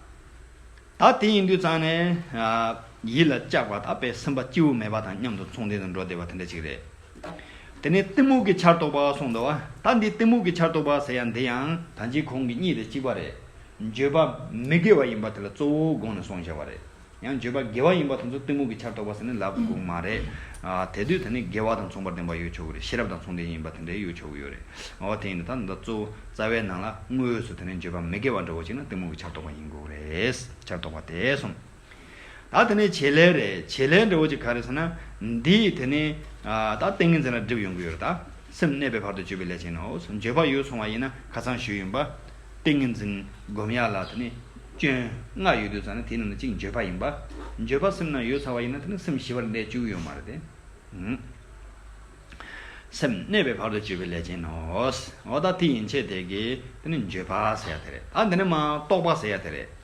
ད་དེ་ཡིན་དུས་ཙང་ནས། ཨ། ཡིད་ལ་གཅགས་པ་ད་དཔེ་སེམས་པ་སྐྱིད་པོ་མེད་པ་དང་མཉམ་དུ་མཚུངས་ལྡན་དུ་འགྲོ་བསྡད་པ་དེ་འདྲ་ཅིག་རེད། དེ་ནས་གཏི་མུག་གི་ཆར་གཏོགས་པ་གསུངས་འདུག་བ། ད་འདི་གཏི་མུག་གི་ཆར་གཏོགས་པ་ཟེར་ཡ་འདི་ཡང་ད་ཅི་གོང་གི་གཉིས་དེ་གཅིག་པ་རེད། འགྱོད་པ་མི་དགེ་བ་ཡིན་པ་དེ་ལ་གཙོ་བོ་དགོངས་ནས་གསུངས་བཞག་པ་རེད། ཡང་འགྱོད་པ་དགེ་བ་ཡིན་པ་དེ་ཚོ་གཏི་མུག་གི་ཆར་གཏོགས་པ་ཟེར་ནས་ལབ་དགོས་མ་རེད། ཨ། དེ་དུས་དེ་ནི་དགེ་བ་དང་མཚུངས་པར་ལྡན་པ་ཡོད་ཆོག་གི་རེད། ཤེས་རབ་དང་མཚུངས་ལྡན་ཡིན་པ་དེ་འདྲ་ཡོད་ཆོག་གི་ཡོད་རེད། འོ་དེ་ཡིན་ད་ད་འདི་གཙོ་བོ་རྩ་བའི་ནང་ལ་དངོས་སུ་དེ་ནི་འགྱོད་པ་མི་དགེ་བ་འདྲ་བོ་ཅིག་ན་གཏི་མུག་གི་ཆར་གཏོགས་པ་ཡིན་དགོས་རེད། ཆར་གཏོགས་པ་དེ་གསུངས། ད་དེ་ནས་བྱེད་ལས་རེད། བྱེད་ལས་འདྲ་བོ་ཅིག་ག་རེ་ཟེར་ན། འདིས་དེ་ནས། ཨ། ད་ཏིང་ངེ་འཛིན་ལ་སྒྲིབ་ཡོང་གི་ཡོད་རེད། ད་སེམས་གནས་པའི་བར་དུ་གཅོད་པའི་ལས་ཅན་ནོ། འགྱོད་པ་ཡོད་སོང་བ་ཡིན་ན་ཁ་སང་ཞུས་ཡིན་པ། ཏིང་ངེ་འཛིན་སྒོམ་ཡ་ལ་དེ་ནས་སྐྱོན་ལྔ་ཡོད་དུས་ཙང་ནས་དེའི་ནང་ནས་གཅིག་འགྱོད་པ་ཡིན་པ། འགྱོད་པ་སེམས་ནང་ཡོད་ཚར་བ་ཡིན་ན་དེ་ནས་སེམས་ཞི་བར་གནས་བཅུག་ཡོད་མ་རེད་དེ། ཨུམ། སེམས་གནས་པའི་བར་དུ་གཅོད་པའི་ལས་ཅན་ནོ། འོ་ད་དེ་ཡན་ཆད་དེ་གིས་དེ་ནི་འགྱོད་པ་ཟེར་ཡ་དེ་རེད། ད་འདི་ནི་མ་རྟོག་པ་ཟེར་ཡ་དེ་རེད།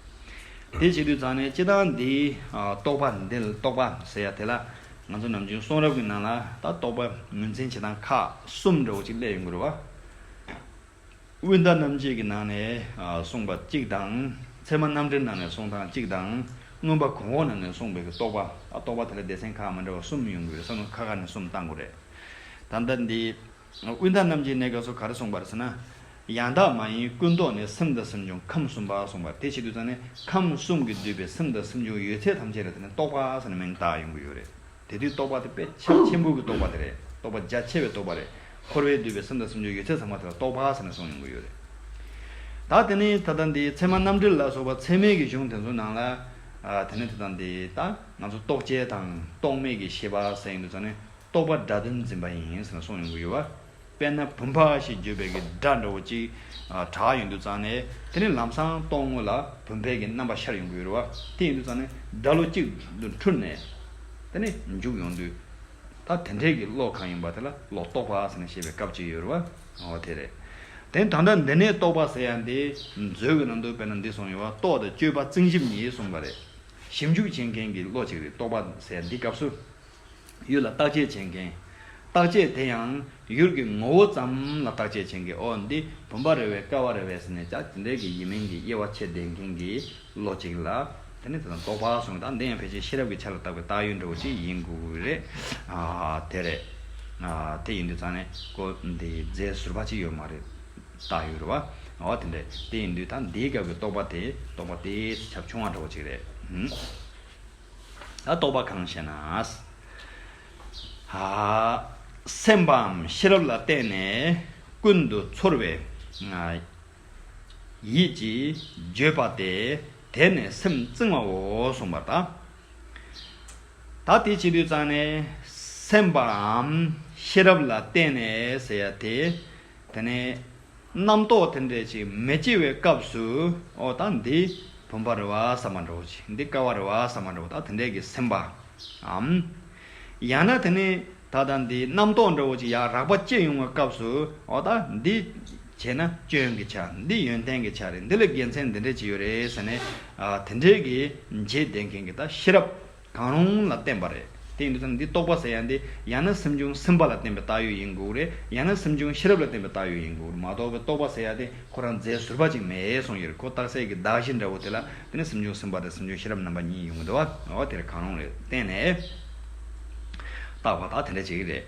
དེ་བྱེད་དུས་ཙང་ནས་སྤྱིར་བཏང་འདི། ཨ། རྟོག་པ་འདི་ལ་རྟོག་པ་ཟེར་ཡ་དེ་ལ། ང་ཚོ་ནམ་རྒྱུན་གསུང་རབ་ཀྱི་ནང་ལ་ད་རྟོག་པ་ངོས་འཛིན་བྱེད་སྟངས་ཁག་གསུམ་འདྲ་བོ་ཅིག་སླེབས་ཡོང་གི་རེད་བ། དབུས་མཐའ་རྣམ་འབྱེད་ཀྱི་ནང་ནས། ཨ། གསུངས་པ་གཅིག་དང་། ཚད་མ་རྣམ་འགྲེལ་ནང་ནས་གསུངས་སྟངས་གཅིག་དང་། མངོན་པ་གོང་འོག་ནང་ནས་གསུངས་པའི་གི་རྟོག་པ། ཨ། རྟོག་པ་དེ་ལ་སྡེ་ཚན་ཁག་མི་འདྲ་བ་གསུམ་ཡོང་གི་ཡོད་ས་ནོ། ཁ་ཁ་ནས་གསུམ་བཏང་དགོས་རེད། ད་ལྟ་འདི། དབུས་མཐའ་རྣམ་འབྱེད་གནས་སྐབས་སུ་ག་རེ་གསུངས་པ་རེད་ཟེར་ན། ཡང་དག་མ་ཡིན་ཀུན་རྟོག་ནི། སེམས་དང་སེམས་བྱུང་ཁམས་གསུམ་པ་གསུངས་པ་རེད། དེ་བྱེད་དུས་ཙང་ནས་ཁམས་གསུམ་གྱིས་བསྡུས་པའི་སེམས་དང་སེམས་བྱུང་ཡོད་ཚད་ཐམས་ཅད་ལ་དེ་ནི་རྟོག་པ་ཟེར་ནས་མིང་བཏགས་ཡོང་གི་ཡོད་རེད། དེ་དུས་རྟོག་པ་དེ་དཔེ་ཆ་ཆེན་པོ་གི་རྟོག་པ་དེ་རེད། རྟོག་པ་རྒྱ་ཆེ་བའི་རྟོག་པ་རེད། འཁོར་བས་བསྡུས་པའི་སེམས་དང་སེམས་བྱུང་ཡོད་ཚད་ཚང་མ་དེ་ལ་རྟོག་པ་ཟེར་ནས་གསུངས་ཡོང་གི་ཡོད་རེད། ད་དེ་ནས་ད་ལྟ་འདི་ཚད་མ་རྣམ་འགྲེལ་ལ་སོགས་པ་ཚད་མའི་གི་གཞུང་དེ་ཚོའི་ནང་ལ། ཨ། དེ་ནས་ད་ལྟ་འདི་ད་ང་ཚོ་རྟོག་བཅས་དང་རྟོག་མེད་ཀྱི་ཤེས་པ་ཟེར་ཡོང་དུས་ཙང་ནས། རྟོག་པ་སྒྲ་དོན་འཛིན་པ་ཡིན་ཟེར་ནས་གསུངས་ཡོང་གི་ཡོད་པ། དཔེར་ན་བུམ་པ་ཞེས་བརྗོད་པའི་གི་སྒྲ་འདྲ་བོ་ཅིག། ཨ། གྲགས་ཡོང་དུས་ཙང་ནས་དེ་ནི་ལམ་སང་རྟོག་ངོ་ལ་བུམ་པའི་གི་རྣམ་པ་ཤར་ཡོང་གི་ཡོད་རེད་བ། དེ་ཡིན་དུས་ཙང་ནས་སྒྲ་བློ་གཅིག་ཏུ་འཁྲུལ་ནས་དེ་ནི་འཇུག་ཡོང་དུས། ད་དེ་འདྲའི་གི་བློ་གང་ཡིན་པ་དེ་ལ་བློ་རྟོག་པ་ཟེར་ནས་བཤད་པའི་སྐབས་ཅིག་ཡོད་རེད་བ། འོ་དེ་རེད། དེ་ད་ལྟ་འདི་ནས་རྟོག་པ་ཟེར་ཡ་འདི་མཛོད་ཀྱི་ནང་དུ་དཔེར་ན་འདི་གསུངས་ཡོད་བ། རྟོག་དང་དཔྱོད་པ་རྩིང་ཞིབ་གཉིས་གསུངས་པ་རེད། ཞིབ་འཇུག་བྱེད་མཁན་གྱི་བློ་གཅིག་རེད། རྟོག་པ་ཟེར་ཡ་འདི་སྐབས་སུ། ཡུལ་ལ་བརྟག་དཔྱད་བྱེད་མཁན། བརྟག་དཔྱད་དེ་ཡང་ཡུལ་གྱི་ངོ་བོ་ཙམ་ལ་བརྟག་དཔྱད་བྱེད་མཁན། ཨོ་འདི་བུམ་པ་རེད་བས། ཀ་བ་རེད་བས་ཟེར་ནས་ཅག་དེ་འདྲའི་གི་ཡིན་མིན་གྱི་དབྱེ་བ་ཕྱེ་བསྡད་མཁན་གྱི་བློ་གཅིག་ལ། དེ་ནི་དེ་དང་རྟོག་པ་གསུངས། ད་འདི་ཡང་ཕལ་ཆེར་ཤེས་རབ་ཀྱི་ཆ་ལ་བཏགས་པའི་བཏགས་ཡུལ་འདྲ་བོ་ཅིག་ཡིན་དགོས་ཀྱི་རེད། ཨ། དེ་རེད། ཨ། དེ་ཡིན་དུས་ཙང་ནས་ཀོ་འདི་རྫས་ཟུར་པ་ཅིག་ཡོད་མ་རེད། བཏགས་ཡུལ་རེད་བ། ཨོ་དེ་འདྲ། དེ་ཡིན་དུས་ད་འདིའི་སྐབས་ཀྱི་རྟོག་པ་དེ་རྟོག་པ་དེ་ཁྱབ་ཆུང་བ་འདྲ་བོ་ཅིག་རེད། ཧུམ། ད་རྟོག་པ་གང་ཞེ་ན། ཨ། སེམས་པའམ་ཤེས་རབ་ལ་བརྟེན་ནས་ཀུན་ཏུ་ཚོར་བའི། ཨ། ཡིད་ཀྱིས་བརྗོད་པ་སྟེ། དེ་ནི་སེམས་བརྩིང་བའོ་གསུངས་པ་དང་། ད་དེ་བྱེད་དུས་ཙང་ནས་སེམས་པའམ་ཤེས་རབ་ལ་བརྟེན་ནས་ཟེར་ཡ་དེ། དེ་ནས་རྣམ་རྟོག་དེ་འདྲས་ཅིག་མི་སྐྱེ་བའི་སྐབས་སུ། ཨོ་ད་འདི་བུམ་པ་རེད་བ་བསམ་པ་འདྲ་བོ་ཅིག་འདི་ཀ་བ་རེད་བ་བསམ་པ་འདྲ་བོ། ད་དེ་འདྲས་ཀྱི་སེམས་པའམ། ཡང་ན་དེ་ནས་ད་ལྟ་འདི་རྣམ་རྟོག་འདྲ་བོ་ཅིག་ཡར་རགས་པ་སྐྱེ་ཡོང་བའི་སྐབས་སུ། ཨོ་ད་འདི་བྱས་ན་སྐྱོན་གྱི་ཆ། འདི་ཡོན་ཏན་གྱི་ཆ་རེད། འདི་ལ་དགེ་མཚན་འདི་འདྲས་ཅིག་ཡོད་རེད་ཟེར་ནས། ཨ། དེ་འདྲས་ཀྱི་འབྱེད་བསྡད་མཁན་གྱི་ད་ཤེས་རབ་གང་རུང་ལ་བརྟེན་པ་རེད། དེ་ཡིན་དུས་ཙང་འདི་རྟོག་པ་ཟེར་ཡ་འདི་ཡང་ན་སེམས་བྱུང་སེམས་པ་ལ་བརྟེན་པའི་བཏགས་ཡོད་ཡིན་དགོས་རེད། ཡང་ན་སེམས་བྱུང་ཤེས་རབ་ལ་བརྟེན་པའི་བཏགས་ཡོད་ཡིན་དགོས་རེད། མ་གཏོགས་པའི་རྟོག་པ་ཟེར་ཡ་དེ་ཁོ་རང་རྫས་ཟུར་པ་ཅིག་མེད་གསུངས་ཡོད་རེད། ཁོ་རྟགས་གསལ་གྱི་གདགས་གཞི་འདྲ་བོ་དེ་ལ་དེ་ནི་སེམས་བྱུང་སེམས་པ་དང་སེམས་བྱུང་ཤེས་རབ་རྣམ་པ་གཉིས་ཡོང་གི་འདུག་བ། འོ་དེར་གང་རུང་རེད་བརྟེན་ནས་བཏགས་པ་ད་དེ་འདྲ་བྱེད་ཀྱི་རེད།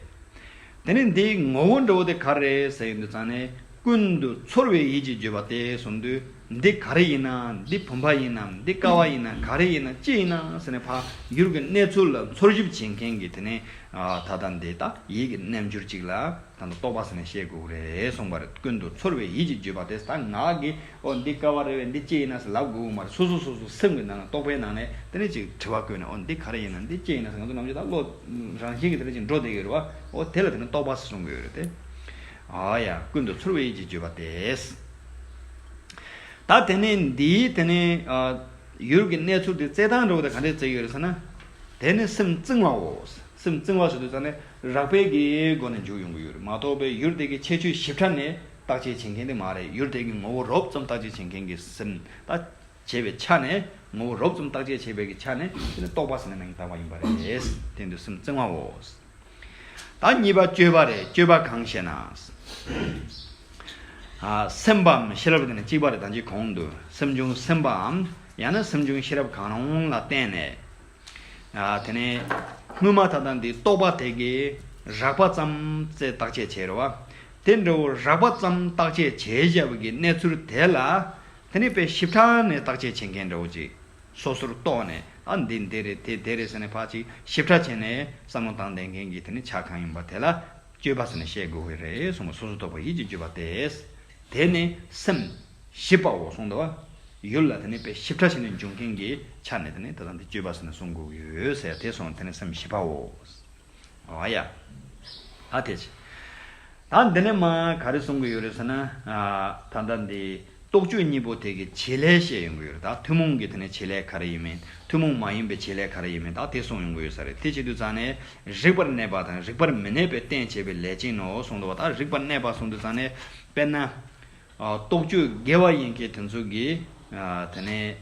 དེ་ནས་འདིའི་ངོ་བོ་འདྲ་བོ་དེ་ག་རེ་རེད་ཟེར་ཡོང་དུས་ཙང་ནས། ཀུན་ཏུ་ཚོར་བའི་ཡིད་ཀྱིས་བརྗོད་པ་སྟེ་གསུངས་དུས། འདི་ག་རེ་ཡིན་ན། འདི་བུམ་པ་ཡིན་ནམ། འདི་ཀ་བ་ཡིན་ནམ། ག་རེ་ཡིན་ན། ཅི་ཡིན་ན་ཟེར་ནས་ཕར་ཡུལ་གྱི་གནས་ཚུལ་ལ་འཚོལ་ཞིབ་བྱེད་མཁན་གྱི་དེ་ནས། ཨ། ད་ལྟ་འདི་ད་ཡིད་ཀྱི་རྣལ་འབྱོར་ཅིག་ལ་ད་ལྟ་རྟོག་པ་ཟེར་ནས་བཤད་དགོས་ཀྱི་རེད་གསུངས་པ་རེད། ཀུན་ཏུ་ཚོར་བའི་ཡིད་ཀྱིས་བརྗོད་པ་སྟེ། ད་ང་གིས་ཨོ་འདི་ཀ་བ་རེད་པས། འདི་ཅི་ཡིན་ན་ཟེར་ལབ་དགོས་ཀྱི་མ་རེད། སོ་སོ་སོ་སོ་སེམས་ཀྱི་ནང་ལ་རྟོག་པའི་ནང་ནས་དེ་ནས་ཅིག་དྲི་བ་བཀོད་ནས། ཨོ་འདི་ག་རེ་ཡིན་ན། འདི་ཅི་ཡིན་ན་ཟེར། ང་ཚོ་ནམ་རྒྱུན་ད་བློ་རང་བཞིན་གྱིས་དེ་འདྲ་ཅིག་འགྲོ་བསྡད་ཀྱི་ཡོད་རེད་བ། ཨོ་དེ་ལ་དེ་ནི་རྟོག་པ་ཟེར་གསུང་གི་ཡོད་རེད་དེ། ཨ་ཡ། ཀུན་ཏུ་ཚོར་བའི་ཡིད་ཀྱིས་བརྗོད་པ་སྟེ། ད་དེ་ནས་འདིའི་དེ་ནས། ཨ། ཡུལ་གྱི་གནས་ཚུལ་དེ་བཙལ་སྟངས་འདྲ་བོ་དེ་ག་འདྲས་བཙལ་གྱི་ཡོད་རེད་ཟེར་ན། དེ་ནི་སེམས་བརྩིང་བའོ། སེམས་བརྩིང་བ་ཟེར་དུས་ཙང་ནས་རགས་པའི་གི་སྒོ་ནས་འཇུག་ཡོང་གི་ཡོད་རེད། མ་གཏོགས་པའི་ཡུལ་དེ་གི་ཁྱད་ཆོས་ཞིབ་ཕྲ་ནས་བརྟག་དཔྱད་བྱེད་མཁན་དེ་མ་རེད། ཡུལ་དེ་གི་ངོ་བོ་རོབ་ཙམ་བརྟག་དཔྱད་བྱེད་མཁན་གྱི་སེམས་ད་བྱས་པའི་ཆ་ནས། ངོ་བོ་རོབ་ཙམ་བརྟག་དཔྱད་བྱས་པའི་གི་ཆ་ནས་དེ་ནི་རྟོག་པ་ཟེར་ནས་མིང་བཏགས་པ་ཡིན་པ་རེད། དེ་དུས་སེམས་བརྩིང་བའོ། ད་གཉིས་པ་དཔྱོད་པ་རེད། དཔྱོད་པ་གང་ཞེ་ན། ཨ། སེམས་པའམ་ཤེས་རབ་དེ་ནི་གཅིག་པ་རེད། ད་ཅི་གོང་དུ་སེམས་བྱུང་སེམས་པའམ་ཡང་ན་སེམས་བྱུང་ཤེས་རབ་གང་རུང་ལ་བརྟེན་ནས། ཨ། དེ་ནས་སྔོན་མ་ད་ལྟ་འདི་རྟོག་པ་དེ་གི་རགས་པ་ཙམ་བཙལ་བརྟག་དཔྱད་བྱས་རེད་བ། དེ་འདྲ་བོ་རགས་པ་ཙམ་བརྟག་དཔྱད་བྱས་བཞག་པའི་གི་གནས་ཚུལ་དེ་ལ། དེ་ནི་དཔེ་ཞིབ་ཕྲ་ནས་བརྟག་དཔྱད་བྱེད་མཁན་འདྲ་བོ་ཅིག་སོ་སོར་རྟོག་ནས། ཨ། འདི་འདི་རེད་དེ་དེ་རེད་ཟེར་ནས་ཕར་ཅིག་ཞིབ་ཕྲ་བྱས་ནས་བསམ་བློ་བཏང་བསྡད་མཁན་གྱི་དེ་ནི་ཆ་གང་ཡིན་པ་དེ་ལ་དཔྱོད་པ་ཟེར་ནས་བཤད་དགོས་ཀྱི་རེད་གསུངས་པ། སོ་སོར་རྟོག་པའི་ཡིད་ཀྱིས་བརྗོད་པ་སྟེ། དེ་ནི་སེམས་ཞིབ་པའོ་གསུངས་འདུག་བ། ཡུལ་ལ་དེ་ནི་དཔེ་ཞིབ་ཕྲ་བྱས་ནས་འཇུག་མཁན་གྱི་ཆ་ནས་དེ་ནི་ད་ལྟ་འདི་དཔྱོད་པ་ཟེར་ནས་གསུང་དགོས་ཀྱི་ཡོད་ཟེར། དེ་སོང་དེ་ནི་སེམས་ཞིབ་པའོ། ཨོ་ཡ། ད་དེ་བྱས། ད་འདི་ནས་མ་ག་རེ་གསུང་གི་ཡོད་རེད་ཟེར་ན། ཨ། ད་ལྟ་འདི་རྟོག་དཔྱོད་གཉིས་པོ་དེ་གི་བྱེད་ལས་བཤད་ཡོང་གི་ཡོད་རེད། ད་ཐུན་མོང་གི་དེ་ནས་བྱེད་ལས་ག་རེ་ཡིན་མིན། ཐུན་མོང་མ་ཡིན་པའི་བྱེད་ལས་ག་རེ་ཡིན་མིན་ད་དེ་གསུང་ཡོང་གི་ཡོད་ས་རེད། དེ་བྱེད་དུས་ཙང་ནས་རིགས་པར་གནས་པ་དང་རིགས་པར་མི་གནས་པའི་རྟེན་བྱེད་པའི་ལས་ཅན་ནོ་གསུངས་འདུག་བ། ད་རིགས་པར་གནས་པ་གསུངས་དུས་ཙང་ནས་དཔེར་ན། ཨ། རྟོག་དཔྱོད་དགེ་བ་ཡིན་མཁན་དེ་ཚོ་གིས། ཨ། དེ་ནས།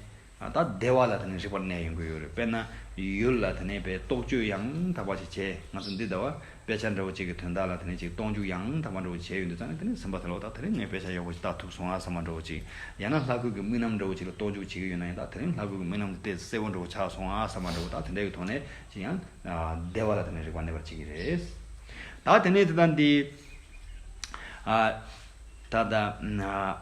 ཨ། ད་བདེ་བ་ལ་དེ་ནས་རིགས་པར་གནས་ཡོང་གི་ཡོད་རེད། དཔེར་ན་ཡུལ་ལ་དེ་ནས་དཔེ་རྟོག་དཔྱོད་ཡང་དག་པ་ཞིག་བྱས། ང་ཚོ་འདི་ལྟ་བུ་དཔེ་ཆ་འདྲ་བོ་ཅིག་གི་དོན་དག་ལ་དེ་ནས་ཅིག་རྟོག་འཇུག་ཡང་དག་པ་འདྲ་བོ་བྱས་ཡོང་དུས་ཙང་ནས། དེ་ནས་སེམས་པ་དེ་ལ་ད་དེ་རིང་ངས་དཔེ་ཆ་ཡག་པོ་ཞིག་ལྟ་ཐུབ་སོང་ཨ་བསམ་པ་འདྲ་བོ་ཅིག་ཡང་ན་ལྷ་སྐུ་གི་དམིགས་རྣམ་འདྲ་བོ་ཅིག་ལ་རྟོག་འཇུག་བྱེད་ཀྱི་ཡོད་ན་ཡང་། ད་དེ་རིང་ལྷ་སྐུ་གི་དམིགས་རྣམ་དེ་གསལ་པོ་འདྲ་བོ་ཆགས་སོང་ཨ་བསམ་པ་འདྲ་བོ། ད་དེ་འདྲ་གི་ཐོག་ནས་ཅིག་ཡང་། ཨ། བདེ་བ་ལ་དེ་ནས་རིགས་པར་གནས་པར་བྱེད་ཀྱི་རེད། ད་དེ་ནས་དེ་ལྟ་འདི། ཨ། ད་ལྟ། ཨ།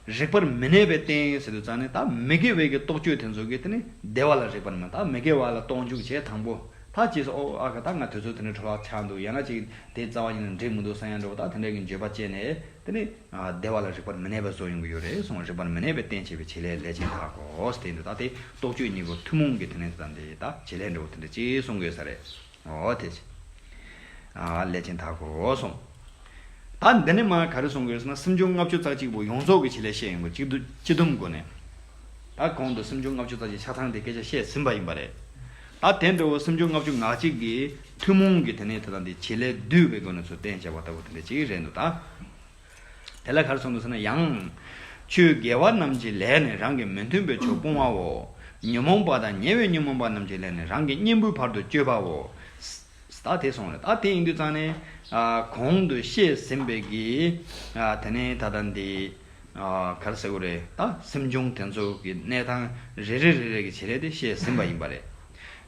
རིགས་པར་མི་གནས་པའི་རྟེན་ཟེར་དུས་ཙང་ནས། ད་མི་དགེ་བའི་གི་རྟོག་དཔྱོད་དེ་ཚོ་གིས་དེ་ནི་བདེ་བ་ལ་རིགས་པར་མི། ད་མི་དགེ་བ་ལ་རྟོག་འཇུག་བྱས་དང་པོ། ད་ཅིག་སོ་ཨོ་ཨ་ཁ་ད་ང་དུས་ཚོད་དེ་འདྲ་འཕྲོ་བརླག་ཆགས་འདུག་ཡང་ན་ཅིག་དེ་རྩ་བ་ཉིད་ནས་འགྲིག་མི་འདུག་བསམ་ཡ་འདྲ་བོ། ད་དེ་འདྲ་གི་འགྱོད་པ་སྐྱེས་ནས་དེ་ནི། ཨ། བདེ་བ་ལ་རིགས་པར་མི་གནས་པ་བཟོ་ཡོང་གི་ཡོད་རེད་གསུངས། རིགས་པར་མི་གནས་པའི་རྟེན་བྱེད་པའི་བྱེད་ལས་ལས་ཅན་དག་གོ་ཟེར་དེ་འདུག་ད་དེ་རྟོག་དཔྱོད་གཉིས་པོ་ཐུན་མོང་གི་དེ་ནས་ད་འདི་ད་བྱེད་ལས་འདྲ་བོ་དེ་འདྲ་ཅིག་གསུང་དགོས་ས་རེད། འོ་དེ་ཅི། ཨ། ལས་ཅན་དག་གོ་གསུངས། ད་འདི་ནས་མ་ག་རེ་གསུང་དགོས་ཟེར་ན། སེམས་བྱུང་ལྔ་བཅུ་རྩ་གཅིག་པོ་ཡོངས་རྫོགས་ཀྱི་བྱེད་ལས་བཤད་ཡོང་གི། གཅིག་ཏུ་སྤྱི་བསྡོམས་སྒོ་ནས། ད་གོང་དུ་སེམས་བྱུང་ལྔ་བཅུ་རྩ་གཅིག་ཆ་ཚང་དེ་སྐད་ཆ་བཤད་ཟིན་པ་ཡིན་པ་རེད། ད་དེ་འདྲ་བོ་སེམས་བྱུང་ལྔ་བཅུ་ང་གཅིག་གི་ཐུན་མོང་གི་དེ་ནས་ད་ལྟ་འདི་བྱེད་ལས་བསྡུས་པའི་སྒོ་ནས་ཚུར་བསྟན་བྱས་པ་ལྟ་བུ་དེ་འདྲ་ཅིག་རེད་འདུག་ད། དེ་ལ་ག་རེ་གསུངས་འདུག་ཟེར་ན། ཡང་། ཆོས་དགེ་བ་རྣམས་ཀྱི་ལས་ནི་རང་གི་མི་མཐུན་པའི་ཕྱོགས་སྤོང་བའོ། ཉོན་མོངས་པ་དང་ཉེ་བའི་ཉོན་མོངས་པ་རྣམས་ཀྱི་ལས་ནི་རང་གི་གཉེན་པོའི་བར་དུ་གཅོད་པའོ། ད་དེ་སོང་རེད། ད་དེ་ཡིན་དུས་ཙང་ནས། ཨ། གོང་དུ་བཤད་ཟིན་པའི་གི། ཨ། དེ་ནས་ད་ལྟ་འདི། ཨ། ག་རེ་ཟེར་དགོས་རེད། ད་སེམས་བྱུང་དེ་ཚོ་གི་གནས་སྟངས་རེ་རེ་རེ་རེ་གི་བྱེད་ལས་དེ་བཤད་ཟིན་པ་ཡིན་པ་རེད།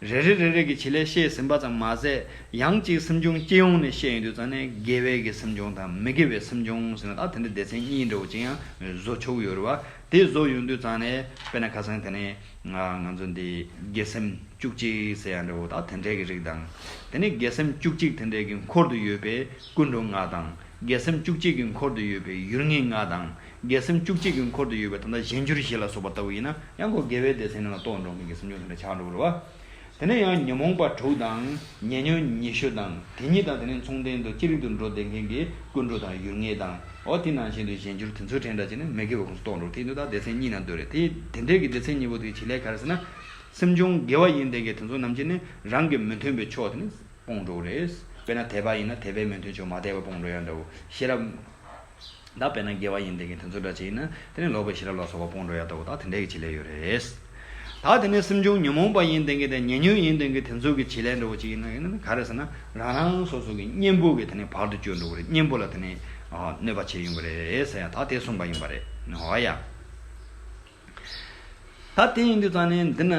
རེ་རེ་རེ་རེ་གི་བྱེད་ལས་བཤད་ཟིན་པ་ཙམ་མ་ཟད། ཡང་གཅིག་སེམས་བྱུང་སྤྱི་ཡོངས་ནས་བཤད་ཡོང་དུས་ཙང་ནས་དགེ་བའི་གི་སེམས་བྱུང་དང་མི་དགེ་བའི་སེམས་བྱུང་ཟེར་ན། ད་དེ་འདྲ་སྡེ་ཚན་གཉིས་འདྲ་བོ་ཅིག་ཡང་བཟོ་ཆོག་གི་ཡོད་རེད་བ། དེ་བཟོ་ཡོང་དུས་ཙང་ནས་དཔེར་ན་ཁ་སང་དེ་ནས་ང་ང་ཚོ་འདི་དགེ་སེམས་བཅུ་གཅིག་ཟེར་ཡ་འདྲ་བོ་ད་དེ་འདྲའི་གི་རིགས་དང་། དེ་ནས་དགེ་སེམས་བཅུ་གཅིག་དེ་འདྲའི་གི་འཁོར་དུ་ཡོད་པའི་ཀུན་འགྲོ་ལྔ་དང་། དགེ་སེམས་བཅུ་གཅིག་གི་འཁོར་དུ་ཡོད་པའི་ཡུལ་ངེས་ལྔ་དང་། དགེ་སེམས་བཅུ་གཅིག་གི་འཁོར་དུ་ཡོད་པའི་ད་ལྟ་གཞན་འགྱུར་བཞི་ལ་སོགས་པ་ལྟ་བུ་ཡིན་ན། ཡང་ཁོ་དགེ་བའི་སྡེ་ཚན་ནང་ལ་གཏོགས་འགྲོ་མཁན་གྱི་སེམས་བྱུང་དེ་འདྲ་ཆགས་འགྲོ་གི་རེད་བ། དེ་ནས་ཡང་ཉོན་མོངས་པ་དྲུག་དང་ཉེ་ཉོན་ཉི་ཤུ་དང་། དེ་ཉིད་དང་དེ་ནས་མཚུངས་ལྡན་དུ་ཅི་རིགས་སུ་འགྲོ་བསྡད་མཁན་གྱི་ཀུན་འགྲོ་དང་ཡུལ་ངེས་དང་། འོ་དེ་ནང་བཞིན་དུ་གཞན་འགྱུར་དེ་ཚོའི་གྲས་འདྲ་བྱས་ནས་མི་དགེ་བའི་ཁོངས་སུ་གཏོགས་འགྲོ། དེ་ཡིན་དུས་ད་སྡེ་ཚན་གཉིས་ནང་འདུས་རེད། དེ་དེ་འདྲའི་གི་སྡེ་ཚན་གཉིས་པོ་དེའི་བྱེད་ལས་ག་རེ་ཟེར་ན། སེམས་བྱུང་དགེ་བ་ཡིན་བསྡད་མཁན་དེ་ཚོ་ནམ་ཞིག་ནས་རང་གི་མི་མཐུན་པའི་ཕྱོགས་དེ་ནི་སྤོང་འགྲོ་གི་རེད། དཔེར་ན་དད་པ་ཡིན་ན་དད་པའི་མི་མཐུན་ཕྱོགས་མ་དད་པ་སྤོང་འགྲོ་ཡ་འདྲ་བོ། ཤེས་རབ། ད་དཔེར་ན་དགེ་བ་ཡིན་བསྡད་མཁན་དེ་ཚོ་འདྲ་ཅིག་ཡིན་ན་དེ་ནི་ལོག་པའི་ཤེས་རབ་ལ་སོགས་པ་སྤོང་འགྲོ་ཡ་ལྟ་བུ་ད་དེ་འདྲའི་གི་བྱེད་ལས་ཡོད་རེད། ད་དེ་ནས་སེམས་བྱུང་ཉོན་མོངས་པ་ཡིན་བསྡད་མཁན་དང་ཉེ་ཉོན་ཡིན་བསྡད་མཁན་དེ་ཚོ་གི་བྱེད་ལས་འདྲ་བོ་ཅིག་ཡིན་ན་ཡིན་ན་ག་རེ་ཟེར་ན། རང་རང་སོ་སོ་གི་གཉེན་པོ་གི་དེ་ནས་བར་དུ་གཅོད་འགྲོ་གི་རེད། གཉེན་པོ་ལ་དེ་ནས་ཨ་གནོད་པ་བྱེད་ཡོང་གི་རེད་ཟེར་ཡ་ད་དེ་གསུངས་པ་ཡིན་པ་རེད། འོ་ཡ། ད་དེ་ཡིན་དུས་ཙང་ནས་འདི་ན་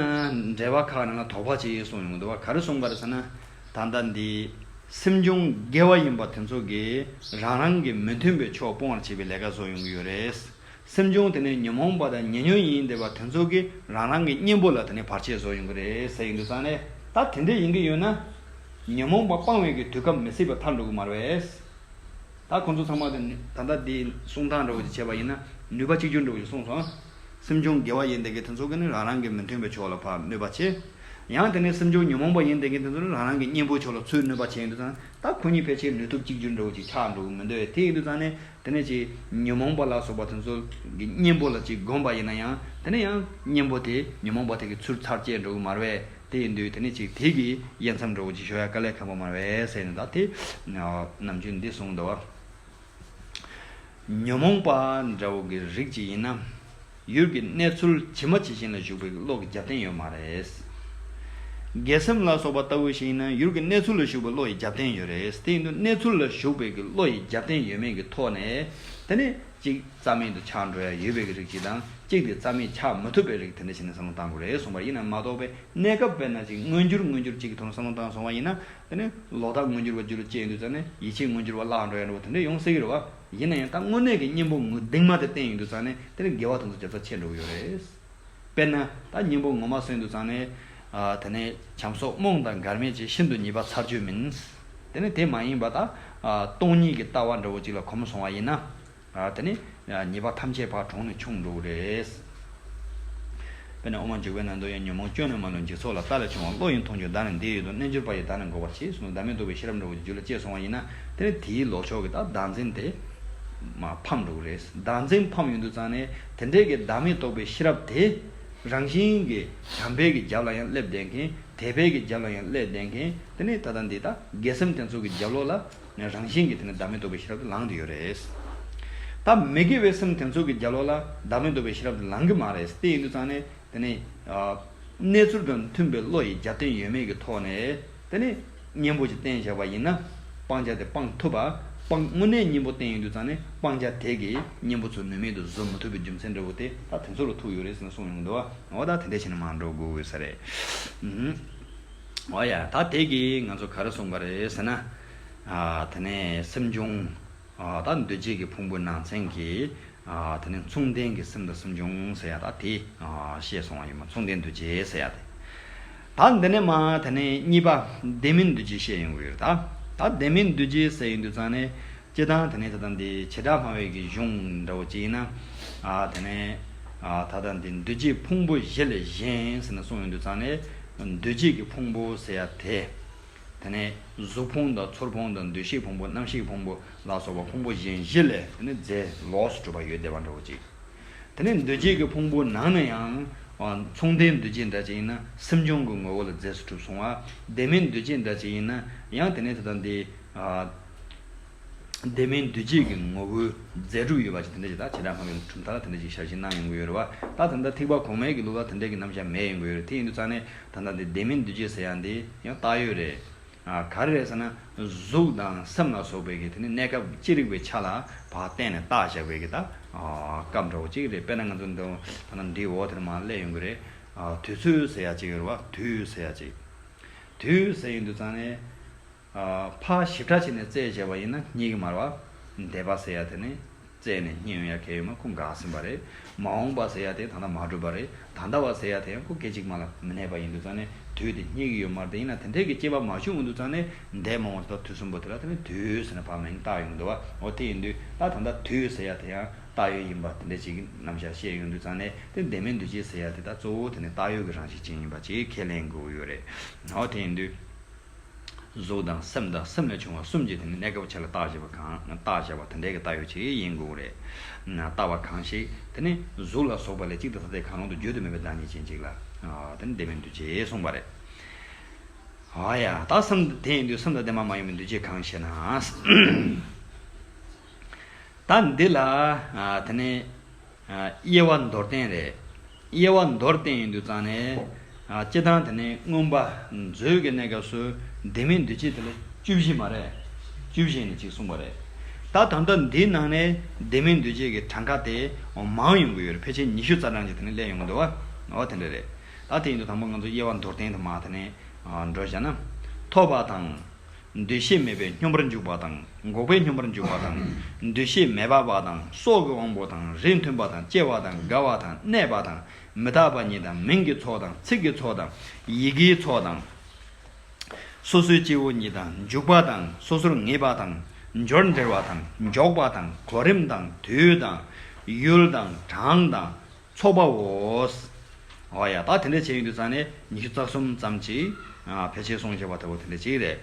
འགྲེལ་པ་ཁག་ནང་ལ་དོགས་པ་ཅིག་གསུངས་ཡོང་གི་འདུག་བ། ག་རེ་གསུངས་པ་རེད་ཟེར་ན། ད་ལྟ་འདི་སེམས་བྱུང་དགེ་བ་ཡིན་པ་དེ་ཚོ་གིས་རང་རང་གི་མི་མཐུན་པའི་ཕྱོགས་སྤོང་བར་བྱེད་པའི་ལས་ཀ་བཟོ་ཡོང་གི་ཡོད་རེད། སེམས་བྱུང་དེ་ནས་ཉོན་མོངས་པ་དང་ཉེ་ཉོན་ཡིན་བསྡད་པ་དེ་ཚོ་གིས་རང་རང་གི་གཉེན་པོ་ལ་དེ་ནས་བར་ཆད་བཟོ་ཡོང་གི་རེད་ཟེར་ཡོང་དུས་ཙང་ནས། ད་དེ་འདྲ་ཡིན་གི་ཡོད་ན། ཉོན་མོངས་པ་སྤང་བའི་གི་དུས་སྐབས་མི་སྲིད་པ་ཐལ་འགྲོ་གི་མ་རེད་པས། ད་ཁོང་ཚོ་ཚང་མ་དེ་ད་ལྟ་འདི་གསུང་སྟངས་འདྲ་བོ་ཅིག་བྱས་པ་ཡིན་ན་ནུས་པ་གཅིག་གྱུར་འདྲ་བོ་ཅིག་གསུངས་སོང་། སེམས་བྱུང་དགེ་བ་ཡིན་བསྡད་མཁན་དེ་ཚོ་གིས་ནི་རང་རང་གི་མི་མཐུན་པའི་ཕྱོགས་ལ་ཕར་གནོད་པ་བྱེད། ཡང་དེ་ནས་སེམས་བྱུང་ཉོན་མོངས་པ་ཡིན་བསྡད་མཁན་དེ་ཚོ་ནི་རང་རང་གི་གཉེན་པོའི་ཕྱོགས་ལ་ཚུར་གནོད་པ་བྱེད་ཡོང་དུས་ཙང་ད་ཁོ་གཉིས་ཕལ་ཆེར་ནུས་སྟོབས་གཅིག་གྱུར་འདྲ་བོ་ཅིག་ཆགས་འགྲོ་གི་མི་འདུག་པས། དེ་ཡིན་དུས་ཙང་ནས་དེ་ནས་ཅིག་ཉོན་མོངས་པ་ལ་སོགས་པ་དེ་ཚོ་གི་གཉེན་པོ་ལ་ཅིག་བསྒོམས་པ་ཡིན་ན་ཡང་དེ་ནས་ཡང་གཉེན་པོ་དེ་ཉོན་མོངས་པ་དེ་གིས་ཚུར་ཚར་བཅད་འགྲོ་གི་མ་རེད་པས། དེ་ཡིན་དུས་དེ་གི་དབྱེ་མཚམས་འདྲ་བོ་ཅིག་ཤོད་ཡ་དཀའ་ལས་ཁག་པོ་མ་རེད་ཟེར་ནས། ད་དེ་ནམ་རྒྱུན་འདི་གསུངས་འདུག་བ། ཉོན་མོངས་པ་འདྲ་བོ་གི་རིགས་ཅིག་ཡིན་ན། ཡུལ་གྱི་གནས་ཚུལ་ཇི་མ་ཇི་བཞིན་ལ་ཞུགས་པའི་བློ་གི་རྒྱབ་རྟེན་ཡོད་མ་རེད། དགེ་སེམས་ལ་སོགས་པ་ལྟ་བུ་ཞིག་ཡིན་ན་ཡུལ་གྱི་གནས་ཚུལ་ལ་ཞུགས་པའི་བློ་ཡི་རྒྱབ་རྟེན་ཡོད་རེད། དེ་ཡིན་དུས་གནས་ཚུལ་ལ་ཞུགས་པའི་གི་བློ་ཡི་རྒྱབ་རྟེན་ཡོད་མེད་ཀྱི་ཐོག་ནས། དེ་ནས་གཅིག་རྩ་མེད་དུ་ཆགས་འགྲོ་ཡ་ཡོད་པའི་གི་རིགས་ཅིག་དང་། གཅིག་དེ་རྩ་མེད་ཆགས་མི་ཐུབ་པའི་རིགས་དེ་འདྲ་བྱས་ནས་བསམ་བློ་བཏང་དགོས་རེད་གསུངས་པ་ཡིན་ན་མ་གཏོགས་པའི། གནས་སྐབས་དཔེར་ན་ཅིག་མངོན་གྱུར་མངོན་གྱུར་གཅིག་གི་ཐོག་ནས་བསམ་བློ་བཏང་སོང་བ་ཡིན་ན། དེ་ནས་ལོག་ལྟ་མངོན་གྱུར་བ་རྒྱུད་ལ་སྐྱེས་ཡོང་དུས་ཙང་ནས་ཡིད་ཆེས་མངོན་གྱུར་བ་བརླག་འགྲོ་ཡ་འདྲ་བོ་དེ་འདྲ་ཡོང་སྲིད་ཀྱི་རེད་བ། ཡིན་ན་ཡང་ད་དངོས་གནས་ཀྱི་གཉེན་པོ་ངོ་གདིང་མ་དེ་བསྟེན་ཡོང་དུས་ཙང་ནས་དེ་ནས་དགེ་བ་དེ་ཚོ་རྒྱབ་རྩ་ཆེ་འགྲོ་གི་ཡོད་རེད། དཔེར་ན་ད་གཉེན་པོ་ངོ་མ་སོན་དུས་ཙང་ནས། ཨ་དེ་ནས་བྱམས་སོགས་རྨོངས་དང་མགར་མེད་ཀྱི། ཤིན་ཏུ་ཉེས་པ་ཚར་གཅོད་མིན། དེ་ནས་དེ་མ་ཡིན་པ་ད་ཨ་སྟོང་ཉིད་ཀྱི་ལྟ་བ་འདྲ་བོ་ཅིག་ལ་གོམས་སོང་བ་ཡིན་ན། ཨ་དེ་ནི་ཉེས་པ་ཐམས་ཅད་ཕར་གྲོངས་ནས་ཆུང་འགྲོ་གི་རེད། དཔེར་ན་དབུ་མ་འཇུག་པའི་ནང་དུ་ཡང་། ཉོན་མོངས་སྐྱོན་ནི་མ་ལུས་འཇིག་ཚོགས་ལ། རྟ་ལས་བྱུང་བ་བློ་ཡིས་མཐོང་གྱུར། བདག་ནི་འདི་ཡོད་དོ། རྣལ་འབྱོར་པ་ཡིས་བདག་ནི་འགོག་པར་བྱེད་གསུངས། བདག་མེད་རྟོགས་པའི་ཤེས་རབ་འདྲ་བོ་ཅིག་རྒྱུད་ལ་སྐྱེས་སོང་བ་ཡིན་ན། དེ་ནི་དེའི་ལོག་ཕྱོགས་ཀྱི་ད་བདག་འཛིན་དེ་མར་ཕམ་འགྲོ་གི་རེད། བདག་འཛིན་ཕམ་ཡོང་དུས་ཙང་ནས་དེ་འདྲའི་གི་བདག་མེད་རྟོགས་པའི་ཤེས་རབ་དེ་རང་བཞིན་གྱིས་བྱམས་པའི་གི་རྒྱབ་ལ་ཡང་སླེབས་བསྡད་མཁན། དད་པའི་གི་རྒྱབ་ལ་ཡང་སླེབས་བསྡད་མཁན། དེ་ནི་ད་ལྟ་འདི་ད་དགེ་སེམས་དེ་ཚོ་གི་རྒྱབ་ལོགས་ལ་ནས་རང་བཞིན་གྱིས་དེ་ནས་བདག་མེད་རྟོགས་པའི་ཤེས་རབ་དེ་ལངས་བསྡད་ཡོད་རེད། ད་མི་དགེ་བའི་སེམས་དེ་ཚོ་གི་རྒྱབ་ལོགས་ལ་བདག་མེད་རྟོགས་པའི་ཤེས་རབ་དེ་ལངས་གི་མ་རེད། དེ་ཡིན་དུས་ཙང་ནས་དེ་ནས་ཨ་གནས་ཚུལ་དང་མཐུན་པའི་བློ་ཡི་རྒྱབ་རྟེན་ཡོད་མེད་ཀྱི་ཐོག་ནས་དེ་ནས་གཉེན་པོ་ཅིག་བསྟེན་བཞག་པ་ཡིན་ན། སྤང་བྱ་དེ་སྤང་ཐུབ་པ། སྤང་དངོས་གནས་གཉེན་པོ་བསྟེན་ཡོང་དུས་ཙང་ནས་སྤང་བྱ་དེ་གིས་གཉེན་པོ་ཚོ་ནུས་མེད་དུ་བཟོ་མི་ཐུབ་པའི་རྒྱུ་མཚན་འདྲ་བོ་དེ་ད་དེ་ཚོ་ལ་ཐུག་ཡོད་རེད་ཟེར་ནས་གསུངས་ཡོང་གི་འདུག་བ། འོ་ད་དེ་འདྲ་བྱས་ནས་མར་འགྲོ་དགོས་ས་རེད། ཨུམ། འོ་ཡ། ད་དེ་གིས་ང་ཚོ་ག་རེ་གསུངས་པ་རེད་ཟེར་ན། ཨ་དེ་ནས་སེམས་བྱུང་། ཨ་ད་འདུ་བྱེད་ཀྱི་ཕུང་པོའི་ནང་ཚན་གྱི། ཨ་དེ་ནས་མཚུངས་ལྡན་གྱི་སེམས་དང་སེམས་བྱུང་ཟེར་ཡ་ད་དེ། ཨ་བཤད་སོང་བ་ཡིན་པ། མཚུངས་ལྡན་འདུ་བྱེད་ཟེར་ཡ་དེ། ད་འདི་ནས་མར་དེ་ནས་གཉིས་པ་ལྡན་མིན་འདུ་བྱེད་བཤད་ཡོང་གི་ཡོད་རེད། ད་ད་ལྡན་མིན་འདུ་བྱེད་ཟེར་ཡོང་དུས་ཙང་ནས། སྤྱིར་བཏང་དེ་ནས་ད་ལྟ་འདི་བྱེ་བྲག་སྨྲ་བའི་གི་གཞུང་འདྲ་བོ་ཅིག་ཡིན་ན། ཨ་དེ་ནས་ཨ་ད་ལྟ་འདི་འདུ་བྱེད་ཕུང་པོ་བཞི་ལས་གཞན་ཟེར་ནས་གསུངས་ཡོང་དུས་ཙང་ནས། འདུ་བྱེད་ཀྱི་ཕུང་པོ་ཟེར་ཡ་དེ། དེ་ནས་གཟུགས་ཕུང་དང་ཚོར་ཕུང་དང་། འདུ་ཤེས་ཕུང་པོ། རྣམ་ཤེས་ཕུང་པོ་ལ་སོགས་པ་ཕུང་པོ་གཞན་བཞི་ལས་དེ་ནས་རྫས་ལོགས་སུ་གྲུབ་པ་ཡོད་བསྡད་པ་འདྲ་བོ་ཅིག་དེ་ནས་འདུ་བྱེད་ཀྱི་ཕུང་པོའི་ནང་ན་ཡང་། ཨ་མཚུངས་ལྡན་འདུ་བྱེད་འདྲ་ཅིག་ཡིན་ན་སེམས་བྱུང་གི་ངོ་བོ་ལ་རྫས་སུ་གྲུབ་སོང་བ། ལྡན་མིན་འདུ་བྱེད་འདྲ་ཅིག་ཡིན་ན་ཡང་དེ་ནས་ད་ལྟ་འདི། ཨ་ལྡན་མིན་འདུ་བྱེད་ཀྱི་ངོ་བོའི་རྫས་གྲུབ་ཡོད་པ་ཅིག་དེ་འདྲ་ཅིག་ད་བྱེ་བྲག་སྨྲ་བའི་གྲུབ་མཐའ་ལ་དེ་འདྲ་ཅིག་ཞལ་བཞེས་གནང་ཡོང་གི་ཡོད་རེད་བ། ད་ད་ལྟ་ཐེག་པ་གོང་མའི་གི་ལུགས་ལ་དེ་འདྲའི་གི་རྣམ་གཞག་མེད་ཡོང་གི་ཡོད་རེད། དེ་ཡིན་དུས་ཙང་ནས་ད་ལྟ་འདི་ལྡན་མིན་འདུ་བྱེད་ཟེར་ཡ་འདི་ཡང་བཏགས་ཡོད་རེད། ཨ་ག་རེ་རེད་ཟེར་ན། གཟུགས་དང་སེམས་ལ་སོགས་པའི་གི་དེ་ནི་གནས་སྐབས་ཅི་རིགས་པའི་ཆ་ལ་ཕར་བསྟན་ནས་བཏགས་བཞག་པའི་གི་ད་ཨ་སྐབས་འདྲ་བོ་ཅིག་རེད། དཔེར་ན་ང་ཚོ་འདི་ད་ལྟ་འདིའི་འོག་དེར་མར་སླེབས་ཡོང་གི་རེད། ཨ་དུས་ཚོད་ཟེར་ཡ་ཅིག་ཡོད་རེད་བ། དུས་ཟེར་ཡ་ཅིག་དུས་ཟེར་ཡོང་དུས་ཙང་ནས། ཨ། ཕར་ཞིབ་ཕྲ་བྱས་ནས་བཙལ་བྱས་པ་ཡིན་ན་རྙེད་ཀྱི་མ་རེད་བ། འདས་པ་ཟེར་ཡ་དེ་ནི་བཙལ་ནས་རྙེད་ཡོང་ཡ་གལ་ཡོད་མ། ཁོ་འགག་ཟིན་པ་རེད། མ་འོངས་པ་ཟེར་ཡ་དེ་ད་ལྟ་མ་གྲུབ་པ་རེད། ད་ལྟ་བ་ཟེར་ཡ་དེ་ཡང་ཁོ་སྐད་ཅིག་མ་ལ་མི་གནས་པ་ཡིན་དུས་ཙང་ནས་དུས་དེ་རྙེད་ཀྱི་ཡོད་མ་རེད། དེ་ཡིན་ན་དེ་འདྲའི་གི་དཔྱད་པ་མ་ཞུགས་ཡོང་དུས་ཙང་ནས་འདས་མ་འོངས་ད་དུས་གསུམ་པོ་དེ་ལ་དེ་ནི་དུས་ཟེར་ནས་ཕར་མིང་བཏགས་ཡོང་འདུག་བ། འོ་དེ་ཡིན་དུས་ད་ད་ལྟ་དུས་ཟེར་ཡ་དེ་ཡང་རྟགས་ཡོད་ཡིན་པ་དེ་འདྲ་ཅིག་རྣམ་གཞག་བཤད་ཡོང་དུས་ཙང་ནས་དེ་འདས་མིན་འདུས་བྱས་ཟེར་ཡ་དེ་ད་གཙོ་བོ་དེ་ནི་རྟགས་ཡོད་ཀྱི་རང་བཞིན་ཅན་ཡིན་པ་ཅིག་ཁས་ལེན་དགོས་ཀྱི་ཡོད་རེད། འོ་དེ་ཡིན་དུས། གཟུགས་དང་སེམས་དང་སེམས་ལས་བྱུང་བ་གསུམ་གྱི་དེ་ནི་གནས་སྐབས་ཆ་ལ་བརྟག་བྱས་པ་གང་། བརྟག་བྱས་པ་དེ་འདྲའི་གི་རྟགས་ཡོད་ཅིག་ཡིན་དགོས་རེད། ན་བརྟགས་པ་གང་ཞིག་དེ་ནི་གཟུགས་ལ་སོགས་པ་ལས་གཅིག་ཏུ་ཐ་དད་གང་རུང་དུ་བརྗོད་དུ་མེད་པའི་བདག་ཉིད་ཅན་གཅིག་ལ། ཨ། དེ་ནི་འདས་མིན་འདུས་བྱས་གསུངས་པ་རེད། ཨ་ཡ། ད་སེམས་དེ་ཡིན་དུས་སེམས་དང་ལྡན་པ་མ་ཡིན་པའི་འདུས་བྱས་གང་ཞེ་ན། ད་འདི་ལ། ཨ། དེ་ནི། ཨ། དབྱེ་བ་མདོར་བསྟན་རེད། དབྱེ་བ་མདོར་བསྟན་ཡིན་དུས་ཙང་ནས། ཨ། སྤྱིར་བཏང་དེ་ནི་མངོན་པ་མཛོད་ཀྱི་གནས་སྐབས་སུ་འདས་མིན་འདུས་བྱས་དེ་ལ་བཅུ་བཞི་མ་རེད། བཅུ་བཞི་ནས་གཅིག་གསུངས་པ་རེད། ད་ད་ལྟ་འདིའི་ནང་ནས་འདས་མིན་འདུས་བྱས་ཀྱི་གྲངས་ཀ་དེ་མང་ཡོང་གི་ཡོད་རེད། ཕལ་ཆེར་ཉི་ཤུ་རྩ་གྲངས་ཅིག་དེ་ནི་སླེབས་ཡོང་གི་འདུག་བ། འོ་དེ་འདྲ་རེད། ད་དེ་ཡིན་དུས་དང་པོ་ང་ཚོ་དབྱེ་བ་མདོར་བསྟན་དུ་མ་དེ་ནས། ཨ། འགྲོ་བྱ་ན། ཐོབ་པ་དང་། འདུ་ཤེས་མེད་པའི་སྙོམས་པར་འཇུག་པ་དང་། འགོག་པའི་སྙོམས་པར་འཇུག་པ་དང་། འདུ་ཤེས་མེད་པ་པ་དང་། སྲོག་གི་དབང་པོ་དང་། རིགས་མཐུན་པ་དང་། སྐྱེ་བ་དང་། རྒ་བ་དང་། གནས་པ་དང་། མི་རྟག་པ་ཉིད་དང་། མིང་གི་ཚོགས་དང་། ཚིག་གི་ཚོགས་དང་། ཡི་གེའི་ཚོགས་དང་། སོ་སོའི་སྐྱེ་བོ་ཉིད་དང་། འཇུག་པ་དང་། སོ་སོར་ངེས་པ་དང་། སྦྱོར་འབྲེལ་བ་དང་། འཇོག་པ་དང་། གོ་རིམ་དང་། དུས་དང་། ཡུལ་དང་། གྲངས་དང་། ཚོགས་པའོ། འོ་ཡ། ད་དེ་འདྲ་བྱས་ཡོང་དུས་ཙང་ནས་ཉི་ཤུ་རྩ་གསུམ་ཙམ་ཅིག་ཨ། ཕལ་ཆེར་གསུངས་བཞག་པ་ལྟ་བུ་དེ་འདྲ་ཅིག་རེད།